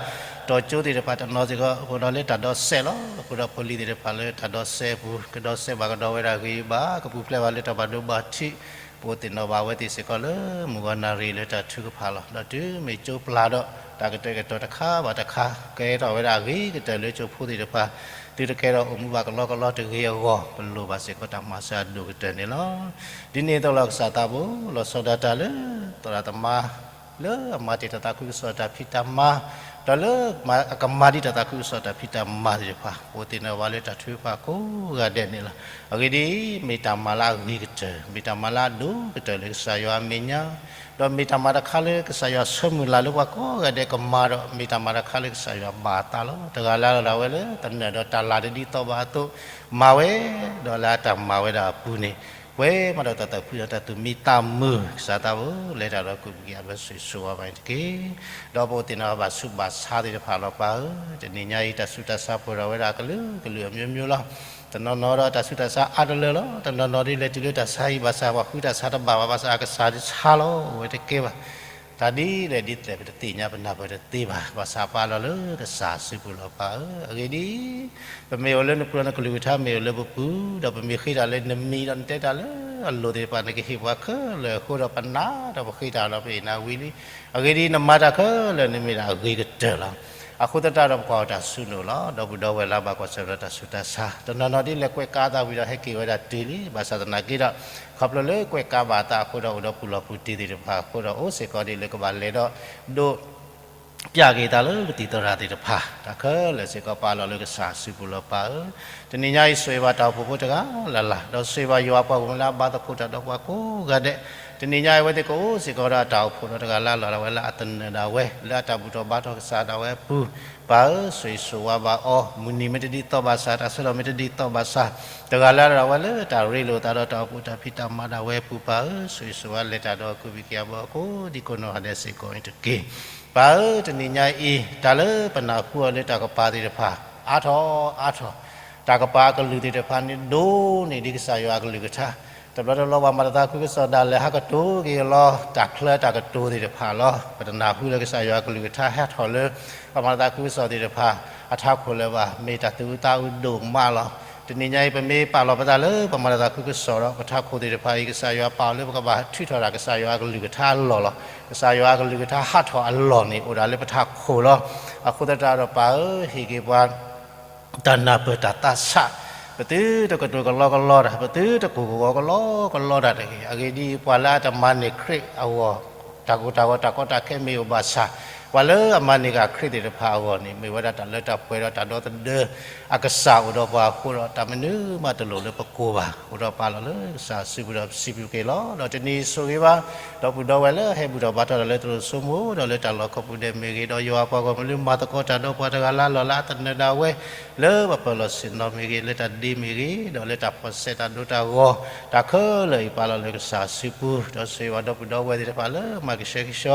တီၤကၠိသ့ၣ်တဖၣ်တနီၤစ့ၢ်ကီး အဃိဒီးလၢတၢ်ဒီစဲးလီၤ. အဃိဒီးဖိလံၤသ့ၣ်တဖၣ်လၢတၢ်ဒီစဲးအပူၤ ကဒီစဲးဘၣ်ကဒီးဝဲဒၣ်ဂ့ၤဘၣ် ကပူၤဖျဲးဘၣ်လၢတၢ်ဘၣ်ဒိဘၣ်ထံး ပအိၣ်သ့ၣ်နီၣ်ဘၣ်အဝဲသ့ၣ်စ့ၢ်ကီးလၢ မုၢ်ဂီၤနၣ်ရံၣ်လၢတၢ်ထုကဖၣ်လီၤ. ဒီးတုၤမ့ၢ်ကၠိပျၢ်ဒီး တၢ်ကတဲာ်ကတီၤတခါဘၣ်တခါ ကဲထီၣ်ဝဲဒၣ်အဂ့ၤကတၢၢ်လၢကၠိဖိသ့ၣ်တဖၣ် သုတကဲထီၣ်အိၣ်မူဘၣ်ကလီကလီတဂ့ၤအဂီၢ် ပလိၣ်ဘၣ်စ့ၢ်ကီးတၢ်မၤစၢၤအဒိၣ်ကတၢၢ်န့ၣ်လီၤ. ဒ်န့ၣ်အသိးလီၤ ကစၢ်သးဘိ လီၤဆီဒၣ်တၢ်လၢ သရၣ်သမါ လၢအမၤတ့ၢ်တၢ်သးခုကစီၣ်တၢ်ဖံးတၢ်မၤ ဒီးလၢအကမၤဒံးတၢ်သးခုကစီၣ်တၢ်ဖံးတၢ်မၤသ့ၣ်တဖၣ် ပအိၣ်သ့ၣ်နီၣ်ဘၣ်လၢတၢ်ထုကဖၣ်ကိးဂၤဒဲးန့ၣ်လီၤ. အဂ့ၢ်ဒ်အံၤ, မ့ၢ်တၢ်မၤလၢအဂ့ၤကတၢၢ် မ့ၢ်တၢ်မၤလၢအဒိၣ်ကတၢၢ်လၢကစၢ်ယွၤအမဲာ်ညါ, ဒီးမ့ၢ်တၢ်မၤတခါလၢကစၢ်ယွၤဆၢမုၢ်လၢ်လၢပှၤကိးဂၤဒဲးကမၤဒီး မ့ၢ်တၢ်မၤတခါလၢကစၢ်ယွၤဘၣ်အသးလီၤ. တဂၤလၢ်လၢ်ဒၣ်ဝဲလၢသနၢၣ်ဒီးတၢ်လၢ်တဒ်သိးဘၣ်အသိး မၤဝဲ, ဒီးလၢအတၢ်မၤဝဲဒၣ်အပူၤန့ၣ် ပှဲၤမးဒီးတၢ်သးဖှံဒီးတၢ်သူၣ်မံသးမုာ် ကစၢ်သးဘိ လဲၤတၢ်ဒီးကအိၣ်ဘံၣ်က့ၤအဘၢ ဆိၣ်ဂ့ၤဆိၣ်ဝါဘၣ်န့ၣ်တက့ၢ်. ဒီးပအိၣ်သ့ၣ်နီၣ်ဘၣ်ဆူးဘၣ်ဆါသ့ၣ်တဖၣ်လီၤ ပၢ်ဧၢ, တနံၤညါအံၤ တၢ်ဆူးတၢ်ဆါပှဲၤထီၣ်ဝဲဒၣ်အကလုာ်ကလုာ်အမျိုးမျိုးလီၤ. တနီၤနီၤဒီးတၢ်ဆူးတၢ်ဆါအါတလၢလီၤ. တနီၤနီၤဒ်လဲၣ်တုၤလၢတၢ်ဆါဟံၣ်ဘၣ်ဆၣ် ပှၤဃုတၢ်ဆါတဘၣ်ဘၣ် ဘၣ်ဆၣ်အကစၢ်ဆါလီၤ အိၣ်ဝဲတကဲဘၣ်. တၢ်ဒ်လဲၣ်ဒ်လဲၣ်ပတသ့ၣ်ညါ ပနၢ်ပၢၢ်တသ့ဘၣ်. ဘၣ်ဆၣ်ပာ်လီၤလၢကစၢ်စုပူၤလီၤ ပၢ်ဧၢ. အဂ့ၢ်ဒ်အံၤ, ပမ့ၢ်အိၣ်လၢနပူၤဒီးနကလုၢ်ကထါမ့ၢ်အိၣ်လၢပပူၤ, ဒီးပမ့ၢ်ဃ့တၢ်လၢနမံၤဒီးနတဲတၢ်လၢအလိၣ်သ့ၣ်တဖၣ် နကဟ့ၣ်ပှၤခဲလၢာ်အဃိဒီး ပနာ်ဒီးပဃ့တၢ်လီၤ ပဟ့ၣ်နၤဝံၤလံ. အဂ့ၢ်ဒ်အံၤ နမၤတၢ်ခဲလၢာ်န့ၣ်မ့ၢ်ဒၣ်အဂ့ၤကတၢၢ်လီၤ. အဃိသတးဒီး ပကွၢ်အီၤတၢ်ဆူနအိၣ်လီၤ. ဒီပုၢ်ဒီဝဲၢ်လၢအဘၣ်ကွၢ်ဆၢၣ်မဲာ်ဒီးတၢ်ဆူးတၢ်ဆါ တနီၤနီၤဒ်လဲၣ်ကွဲးကါအသးဝံၤဒီးဟဲက့ၤဝဲဒၣ်တုၤလံ. ဘၣ်ဆၣ်သနာ်က့ဒီး ခီဖျိလၢကွဲးကါဘၣ်အသးအဃိဒီး အိၣ်ဒီးပူၤလီၢ်ပူၤတံၤသ့ၣ်တဖၣ်အဃိဒီး အိၣ်စ့ၢ်ကီးဒ်လၢကဘၣ်လဲၤဒီး ဒိး ပျဲက့ၤတၢ်လၢကသံၣ်သရၣ်သ့ၣ်တဖၣ် တၢ်ခဲလၢာ်စ့ၢ်ကီးပာ်လီၤလၢကစၢ်စုပူၤလီၤ ပၢ်ဧၢ. တနံၤညါအံၤ ဆိၣ်ဂ့ၤဘၣ်တၢ်အိၣ်ဖှိၣ်ဖိတဂၤလၢ်လၢ် ဒီးဆိၣ်ဂ့ၤဘၣ်ယွၤပှၤဂီၢ်မုၢ်လၢအဘါသကိးတၢ်ဒီးပှၤကိးဂၤဒဲး. တနံၤညါအံၤ အဝဲသ့ၣ်ကအိၣ်စ့ၢ်ကီးဒီးအတၢ်အိၣ်ဖှိၣ်ဒီးတဂၤလၢ်လၢ်ဒၣ်ဝဲလၢအသနၢၣ်ဒၣ်ဝဲ လၢအတၢ်ဘူၣ်ထီၣ်ဘါထီၣ်ကစၢ်ဒၣ်ဝဲအပူၤ ပၢ်ဧၢ, ဆိၣ်ဂ့ၤဆိၣ်ဝါဘၣ်အီၤ မုၢ်နံၤမ့ၢ်တဒ်သိးဘၣ်ဆၣ် တၢ်ဆၢကတီၢ်မ့ၢ်တဒ်သိးဘၣ်ဆၣ် တဂၤလၢ်လၢ်ဒၣ်ဝဲလၢတၢ်ရ့လိာ်သးဒီးတၢ်အိၣ်ဖှိၣ်တၢ်ဖံးတၢ်မၤဒၣ်ဝဲအပူၤ ပၢ်ဧၢ, ဆိၣ်ဂ့ၤဆိၣ်ဝါလဲၤတၢ်ဒီးကအိၣ်ဘံၣ်က့ၤအဘၢအကိးဒံကိးနီၢ်ဂၤဒဲးစ့ၢ်ကီးန့ၣ်တက့ၢ်. ပၢ်ဧၢ, တနံၤညါအံၤ တၢ်လၢပနၢ်ဟူအီၤလၢတၢ်ကပၤသ့ၣ်တဖၣ် အါထီၣ်အါထီၣ် တၢ်ကပၤအကလုာ်သ့ၣ်တဖၣ်န့ၣ် ဒိၣ်န့ၢ်ဒံးကစၢ်ယွၤအကလုၢ်ကထါ, တဘျီတဘျီပှၤမၤတၢ်သးခုကစီၣ်ဒၣ်လဲာ် ဟးကတိၤက့ၤလီၤ တၢ်ချၢတၢ်ကတိၤသ့ၣ်တဖၣ်လီၤ. ပတနၢ်ဟူလၢကစၢ်ယွၤအကလုၢ်ကထါဟဲထီၣ်လၢ ပှၤမၤတၢ်သးခုကစီၣ်သ့ၣ်တဖၣ် အထးခိၣ်လၢၤဘၣ်, မ့ၢ်တၢ်သူၣ်အုးသးအုးဒိၣ်မးလီၤ. တနံၤညါအံၤ ပမ့ၢ်ပာ်လီၤပသးလၢပှၤမၤတၢ်သးခုကစီၣ်ဒီး ပထးခိၣ်သ့ၣ်တဖၣ်အံၤ ကစၢ်ယွၤပာ်အီၤလၢပကဘၣ်ထုးထီၣ်တၢ် ကစၢ်ယွၤအကလုၢ်ကထါအလီၢ်လီၤ. ကစၢ်ယွၤအကလုၢ်ကထါဟးထီၣ်အလီၢ်န့ၣ် အိၣ်ဒၣ်လၢပထးခိၣ်လီၤ. အဃိသတးဒီးပၢ်ဧၢ, ဟ့ၣ်က့ၤပှၤ တၢ်နၢ်ပၢၢ်တၢ်သးဆး ပသုတကတိၤကလီကလီတၢ်, ပသုတကိၢ်ကဝီၤကလီကလီတၢ်တဂ့ၤ. အဂ့ၢ်ဒ်အံၤ, ပှၤလၢအတမၤန့ၢ်ခရံာ်အဂီၢ်, တၢ်ကိၢ်တၢ်ဂီၤတၢ်ကီတၢ်ခဲမ့ၢ်အိၣ်ဘၣ်ဆၣ်, ပှၤလၢအမၤန့ၢ်က့ၤခရံာ်သ့ၣ်တဖၣ်အဂီၢ်န့ၣ် မ့ၢ်ဝဲဒၣ်တၢ်လၢတၢ်ပှဲၤဒီးတၢ်ဒီသဒၢအကစၢ်အိၣ်ဒီးပှၤအဃိဒီး တၢ်မနုၤမးတလိၣ်လၢပကိၢ်ဘၣ်. အိၣ်ဒီးပာ်လီၤလၢကစၢ်စုပူၤဒီးပစံးဘျုးက့ၤလီၤ. ဒီးတနံၤအံၤဆိၣ်ဂ့ၤဘၣ် ဒီပုၢ်ဒီဝဲၢ်လၢဟဲဘူၣ်ထီၣ်ဘါထီၣ်တၢ်လၢတၢ်ဆိကမိၣ်ဒီးလၢတၢ်လီၢ်ခီပူၤဒဲးမ့ၢ်ဂ့ၤ, ဒီးယွၤပှၤဂီၢ်မုၢ်လၢမၤသကိးတၢ်ဒီးပှၤတဂၤလၢ်လၢ်လၢအသနၢၣ်ဒၣ်ဝဲ လၢပပၢၤလီၢ်ဆ့ၣ်နီၤမ့ၢ်ဂ့ၤ, လၢတၢ်ဒ့မ့ၢ်ဂ့ၤ, ဒီးလၢတၢ်ဖီၣ်ဆဲးတၢ်ဒိတၢ်ဂီၤ, တၢ်ခဲလၢာ်အံၤပာ်လီၤလၢကစၢ်စုပူၤ, ဒီးဆိၣ်ဂ့ၤဘၣ်ဒီပုၢ်ဒီဝဲၢ်သ့ၣ်တဖၣ်လၢမၤကဆှဲကဆှီ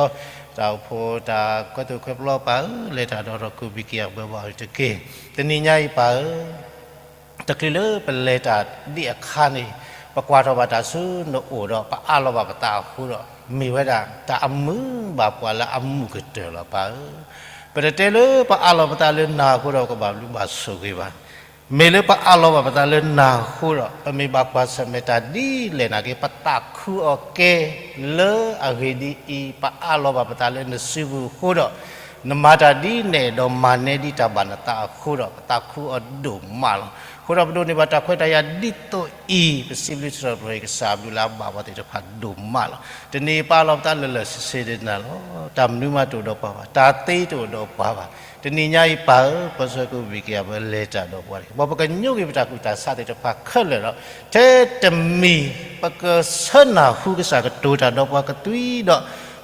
တၢ်အိၣ်ဖှိၣ်တၢ်ကွဲးသိၣ်ကွဲးပျီပၢ်ဧၢ, လဲၤတၢ်ဒီးထီၣ်ကိးဘံၣ်က့ၤအဘၢဘၣ်အီၤတက့ၢ်. တနံၤညါအံၤပၢ်ဧၢ တချုးလၢပလဲၤတၢ်ဒံးအခါန့ၣ်, ပကွၢ်ထီၣ်ဘၣ်တၢ်ဆူနအိၣ်ဒီး ပအးလီၤဘၣ်ပသးအဃိဒီး မ့ၢ်ဝဲဒၣ်တၢ်အမုာ်ဘၣ်ပှၤလၢအမုာ်ကတၢၢ်လီၤပၢ်ဧၢ. ပတတဲလၢပအးလီၤပသးလၢနၤအဃိဒီး ပကဘၣ်ဘျုးဘၣ်ဆိၣ်ဂ့ၤဘၣ်. မ့ၢ်လၢပအးလီၤဘၣ်ပသးလၢနၤအဃိဒီး ပမ့ၢ်ဘၣ်ကွၢ်ဆၢၣ်မဲာ်တၢ်ဒ်လဲၣ်နာ်က့ ပသးခုအီၤကဲလၢအဂ့ၢ်ဒ်အံၤ, ပအးလီၤဘၣ်ပသးလၢနစုပူၤအဃိဒီး နမၤတၢ်ဒ်နအဲၣ်ဒိးမၤနဲဒ်တၢ်ဘၣ်နသးအဃိဒီး ပသးခုအီၤဒိၣ်မးလီၤ. အဃိဒီးပဒိးန့ၢ်ဘၣ်တၢ်ခွဲးတၢ်ယာ်ဒ်သိးအံၤ, ပစံးဘျုးစံးထီၣ်ပတြၢၤကစၢ်အဘျုးလၢအဘၣ်ပှၤသ့ၣ်တဖၣ်ဒိၣ်မးလီၤ. တနံၤအံၤပအးလီၤပသးလၢလၢာ်ဆ့ဆ့ဒၣ်နၤလီၤ. တၢ်မနုၤမးတအိၣ်ဒီးပှၤဘၣ်, တၢ်သ့တအိၣ်ဒီးပှၤဘၣ်. တနံၤညါအံၤပၢ်ဧၢ, ပဆၢကိးဘံၣ်က့ၤအဘၢလဲၤတၢ်ဒီးပှၤတက့ၢ်. မ်ပကညိကွံာ်ပတၢ်ကူၣ်တၢ်ဆးသ့ၣ်တဖၣ်ခဲလၢာ်ဒီး ထဲတမံၤ ပကဆၢနၢ်ဟူကစၢ်ကတိၤတၢ်ဒီးပှၤကသွံဒီး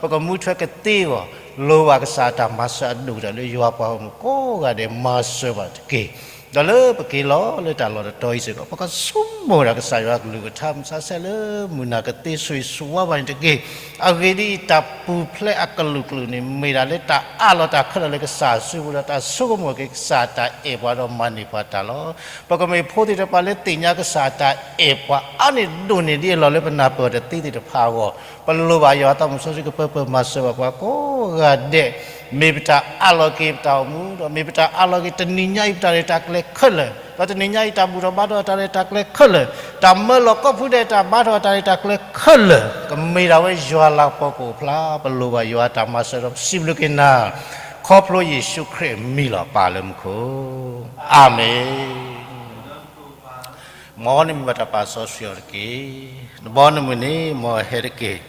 ပကမူထွဲကသ့အဂီၢ် လိၣ်ဘၣ်ကစၢ်အတၢ်မၤစၢၤအဒိၣ်ကတၢၢ်လၢယွၤပှၤဂီၢ်မုၢ်ကိးဂၤဒဲးမၤစၢၤဘၣ်တက့ၢ်. ဒီးလၢပက့ၤလီၤလၢတၢ်လီၢ်တတီၤအံၤစ့ၢ်ကီး ပကဆိကမိၣ်ဒၣ်ကစၢ်ယွၤအကလုၢ်ကထါ မုၢ်ဆါဆဲးလၢမုၢ်နၤကသ့ဆိၣ်ဂ့ၤဆိၣ်ဝါဘၣ်န့ၣ်တက့ၢ်. အဂ့ၢ်ဒ်အံၤ, တၢ်ပူၤဖျဲးအကလုာ်ကလုာ်န့ၣ် မ့ၢ်ဒၣ်လၢတၢ်အးလီၤတၢ်ခဲလၢာ်လၢကစၢ်စုပူၤဒီး တၢ်ဆိကမိၣ်က့ၤကစၢ်တၢ်အဲၣ်ပှၤဒီးမၤန့ၢ်ပှၤတၢ်လီၤ. ပကမ့ၢ်ဖိသ့ၣ်တဖၣ်လၢသ့ၣ်ညါကစၢ်တၢ်အဲၣ်ပှၤအါန့ၢ်ဒိၣ်န့ၢ်ဒ်အလီၢ်လၢပနၢ်ပၢၢ်တသ့သ့ၣ်တဖၣ်အဂီၢ်, ပလိၣ်ဘၣ်ယွၤအသးမုၢ်စီဆှံကပၢၤပၢၤမၤစၢၤဘၣ်ပှၤကိးဂၤဒဲး, မ့ၢ်ပတၢ်အးလီၤက့ၤပတၢ်အိၣ်မူဒီး မ့ၢ်ပတၢ်အးလီၤက့ၤတနံၤညါအံၤပတၢ်ရဲၣ်တၢ်ကျဲၤခဲလၢာ်, ဒီးတနံၤညါအံၤတၢ်ဘူၣ်ထီၣ်ဘါထီၣ်တၢ်ရဲၣ်တၢ်ကျဲၤခဲလၢာ်, တၢ်မၢလီၤကိးဖုဒဲးတၢ်ဘါထီၣ်တၢ်ရဲၣ်တၢ်ကျဲၤခဲလၢာ်, ကမ့ၢ်ဒၣ်ဝဲယွၤလၤကပီၤကအိၣ်ဖျါ, ပလိၣ်ဘၣ်ယွၤတၢ်မၤစၢၤဒီးပစံးဘျုးက့ၤနၤ, ခီဖျိယ့ၣ်ၡူးခရံာ်အမံၤလီၤ ပၢ်လၢမူခိၣ်, အၤမ့ၣ်. မ်နမံၤဘၣ်တၢ်ပာ်စီဆှံအီၤတက့ၢ်. တဘျီနမုၢ်န့ၣ် မ်အဟဲတက့ၢ်.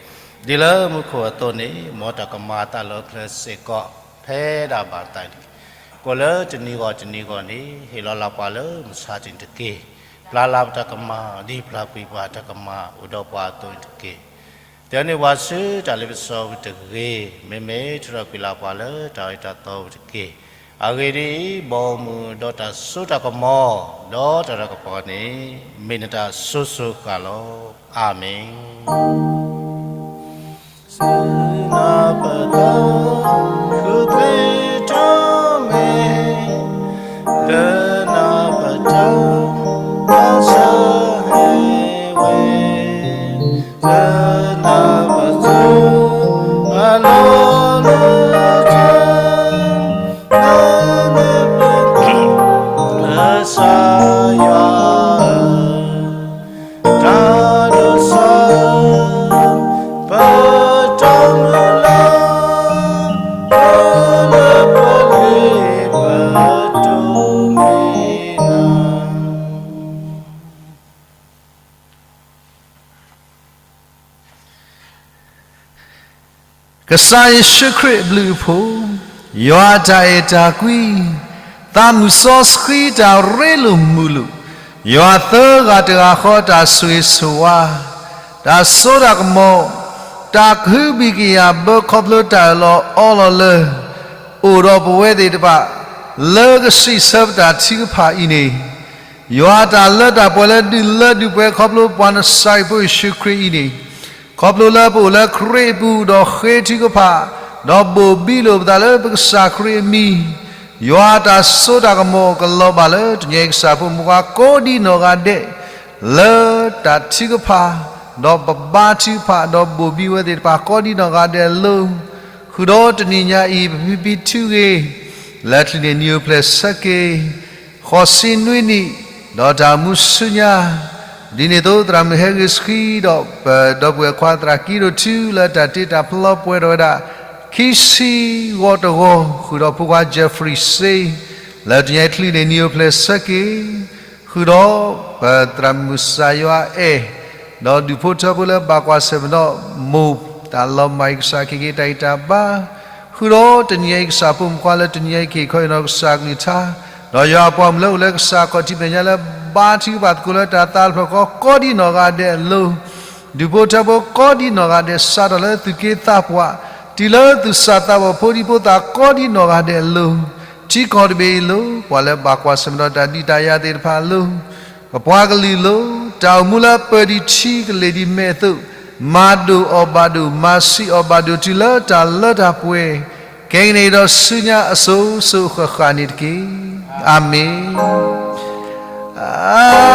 ဒ်လၢမူခိၣ်အသိးန့ၣ် မ်တၢ်ကမၤအသးလၢအချၢစ့ၢ်ကီး ဖဲဒၣ်ဘၣ်သးန့ၣ်တက့ၢ်. ကိးလၢတနံၤဂီၢ်တနံၤဂီၢ်န့ၣ် ဟ့ၣ်လီၤလၢပှၤလၢမုၢ်ဆါတနံၤတက့ၢ်. ပျၢ်လၢပတၢ်ကမၤ ဒ်ပျၢ်ကွံာ်ပှၤတၢ်ကမၤအိၣ်ဒီးပှၤအသိးန့ၣ်တက့ၢ်. တဲန့ၢ်ပှၤဆူတၢ်လ့ပစီပူၤတဂ့ၤ, မ့မ့ၢ်ထုးထီၣ်ကွံာ်လၢပှၤလၢတၢ်အၢတၢ်သီပူၤတက့ၢ်. အဂ့ၢ်ဒ်အံၤ, ဘီမုၢ်ဒီးတၢ်စိတၢ်ကမီၤ ဒီးတၢ်လၤကပီၤန့ၣ် မ့ၢ်နတၢ်စိၤစိၤဃၣ်လီၤ. အၤမ့ၣ်. စူနပတၢ် ဃုသ့ၣ်ထီၣ်မ့ၢ် လၢနပတၢ် ဘၣ်ဆၢဟဲဝဲ လၢနပတၢ် အလီၢ်လၢတၢ် လၢနပတၢ် ကစၢ်ယွၤဧၢ တၢ်ဒိးစၢၤ ပတၢ်မုၢ်လၢ် လၢပဂ့ၤပဒိးန့ၢ်နၤ ကစၢ်ယ့ၣ်ၡူးခရံာ်အဘျုးအဖှိၣ်, ယွၤအတၢ်အဲၣ်တၢ်ကွံ, သးမုၢ်စီဆှံတၢ်ရ့လိာ်မုာ်လိာ်, ယွၤသၢဂၤတဂၤဃီတၢ်ဆိၣ်ဂ့ၤဆိၣ်ဝါ, တၢ်စိတၢ်ကမီၤ, တၢ်ကဟုကယာ်ဘၢခီဖျိတၢ်အၢၣ်လီၤအီလီၤလၢ အိၣ်ဒီးပဝဲသ့ၣ်တဖၣ် လၢကစံးဆၢပတၢ်ထုကဖၣ်အံၤန့ၣ် ယွၤတၢ်လၢတၢ်ပှဲၤလၢဒုးလၢဒုးပှဲၤခီဖျိပှၤနစၤရ့းဖိယ့ၣ်ၡူးခရံာ်အံၤန့ၣ်, ခီဖျိလၢပအိၣ်လၢခရံာ်အပူၤဒီးဃ့ထုကဖၣ်, ဒီးဘိၣ်ဘံလိာ်ပသးလၢပကစၢ်ခရံာ်အမံၤ, ယွၤတၢ်စိတၢ်ကမီၤကလီၤဘၣ်လၢတနံၤအံၤကစၢ်ဖိမုၢ်ခွါကိးဒံနီၢ်ဂၤဒဲး, လၢတၢ်ထုကဖၣ်, ဒီးပဘါထုကဖၣ်, ဒီးဘိၣ်ဘံဝဲသ့ၣ်တဖၣ်ကိးဒံနီၢ်ဂၤဒဲးအလိၤ, ဃုာ်ဒီးတနံၤညါအံၤ ပဖံဖံထုဂ့ၤ, လၢချုးန့ၣ်နံၤအိၣ်ဖျဲၣ်ဆၢက့ၤ ဃိးဆံနွံနံၣ်, ဒီးတၢ်အိၣ်မူဆူညါ, ဒ်န့ၣ်အသိးသရၣ်မုၣ်ဟဲဂ့ၤဆှံဒီး ပဒီပုၢ်ဝဲၢ်ခွါသရၣ်ကံဒိၣ်ထူ လၢတၢ်တ့တၢ်ဖျီပှဲၤထီၣ်ဝဲဒၣ် ခံဆံဂီၤတဂီၤ, ဃုာ်ဒီးဖိခွါ Jeffrey စ့, လၢတနံၤညါအံၤချုးန့ၣ်နံၤအိၣ်ဖျဲၣ်ဆၢက့ၤ ဃုာ်ဒီးပသရၣ်မုၣ်ကစၢ်ယွၤအဲၣ်, ဒီးဒူၣ်ဖိထၢဖိလၢဘၣ်ကွၢ်ဆၢၣ်မဲာ်ဒီးမိၢ်တၢ်လီၤမၢ်အံၤ ကစၢ်ခ့ခ့တၢ်ဂံၢ်တၢ်ဘါ, ဃုာ်ဒီးတနံၤအံၤကစၢ်ဖိမုၣ်ဖိခွါလၢတနံၤအံၤကဟ့ၣ်ခီဟ့ၣ်နီၤကစၢ်ကလုၢ်ကထါ, ဒီးယွၤအပှၤမုၣ်လၢအိၣ်လၢကစၢ်ခီၣ်ထံးမဲာ်ညါလၢဘါထုကဖၣ်သကိးလၢတၢ်သးတဖျၢၣ်ဃီကိးဒ်နီၢ်ဂၤဒဲးအလိၤ, ဒူၣ်ဖိထၢဖိကိးဒ်နီၢ်ဂၤဒဲး စးထီၣ်လၢသုးက့သးပှၢ် တုၤလၢသုးစၢ်သးဘီၣ်ဖိဒံဖိသၣ်ကိးဒ်နီၢ်ဂၤဒဲးအလိၤ, ထံကီၢ်တဘ့ၣ်အံၤအလိၤ ပှၤလၢဘၣ်ကွၢ်ဆၢၣ်မဲာ်ဒီးတၢ်ဒုးတၢ်ယၤသ့ၣ်တဖၣ်အလိၤ, ပပှၤကလုာ်အလိၤ, တၢ်အိၣ်မူလၢပၢၤဒံးထံကလ့ၢ်ဒံးမဲာ်အသိး, မၤဒိၣ်အီၣ်ဘၣ်ဒိၣ် မၤဆံးအီၣ်ဘၣ်ဒိၣ်တုၤလၢတၢ်လၢတၢ်ပှဲၤ, ခဲကနံၣ်အံၤဒီးဆူညါအစိၤစိၤအဃၣ်ဃၣ်န့ၣ်တက့ၢ်. အၤမ့ၣ်.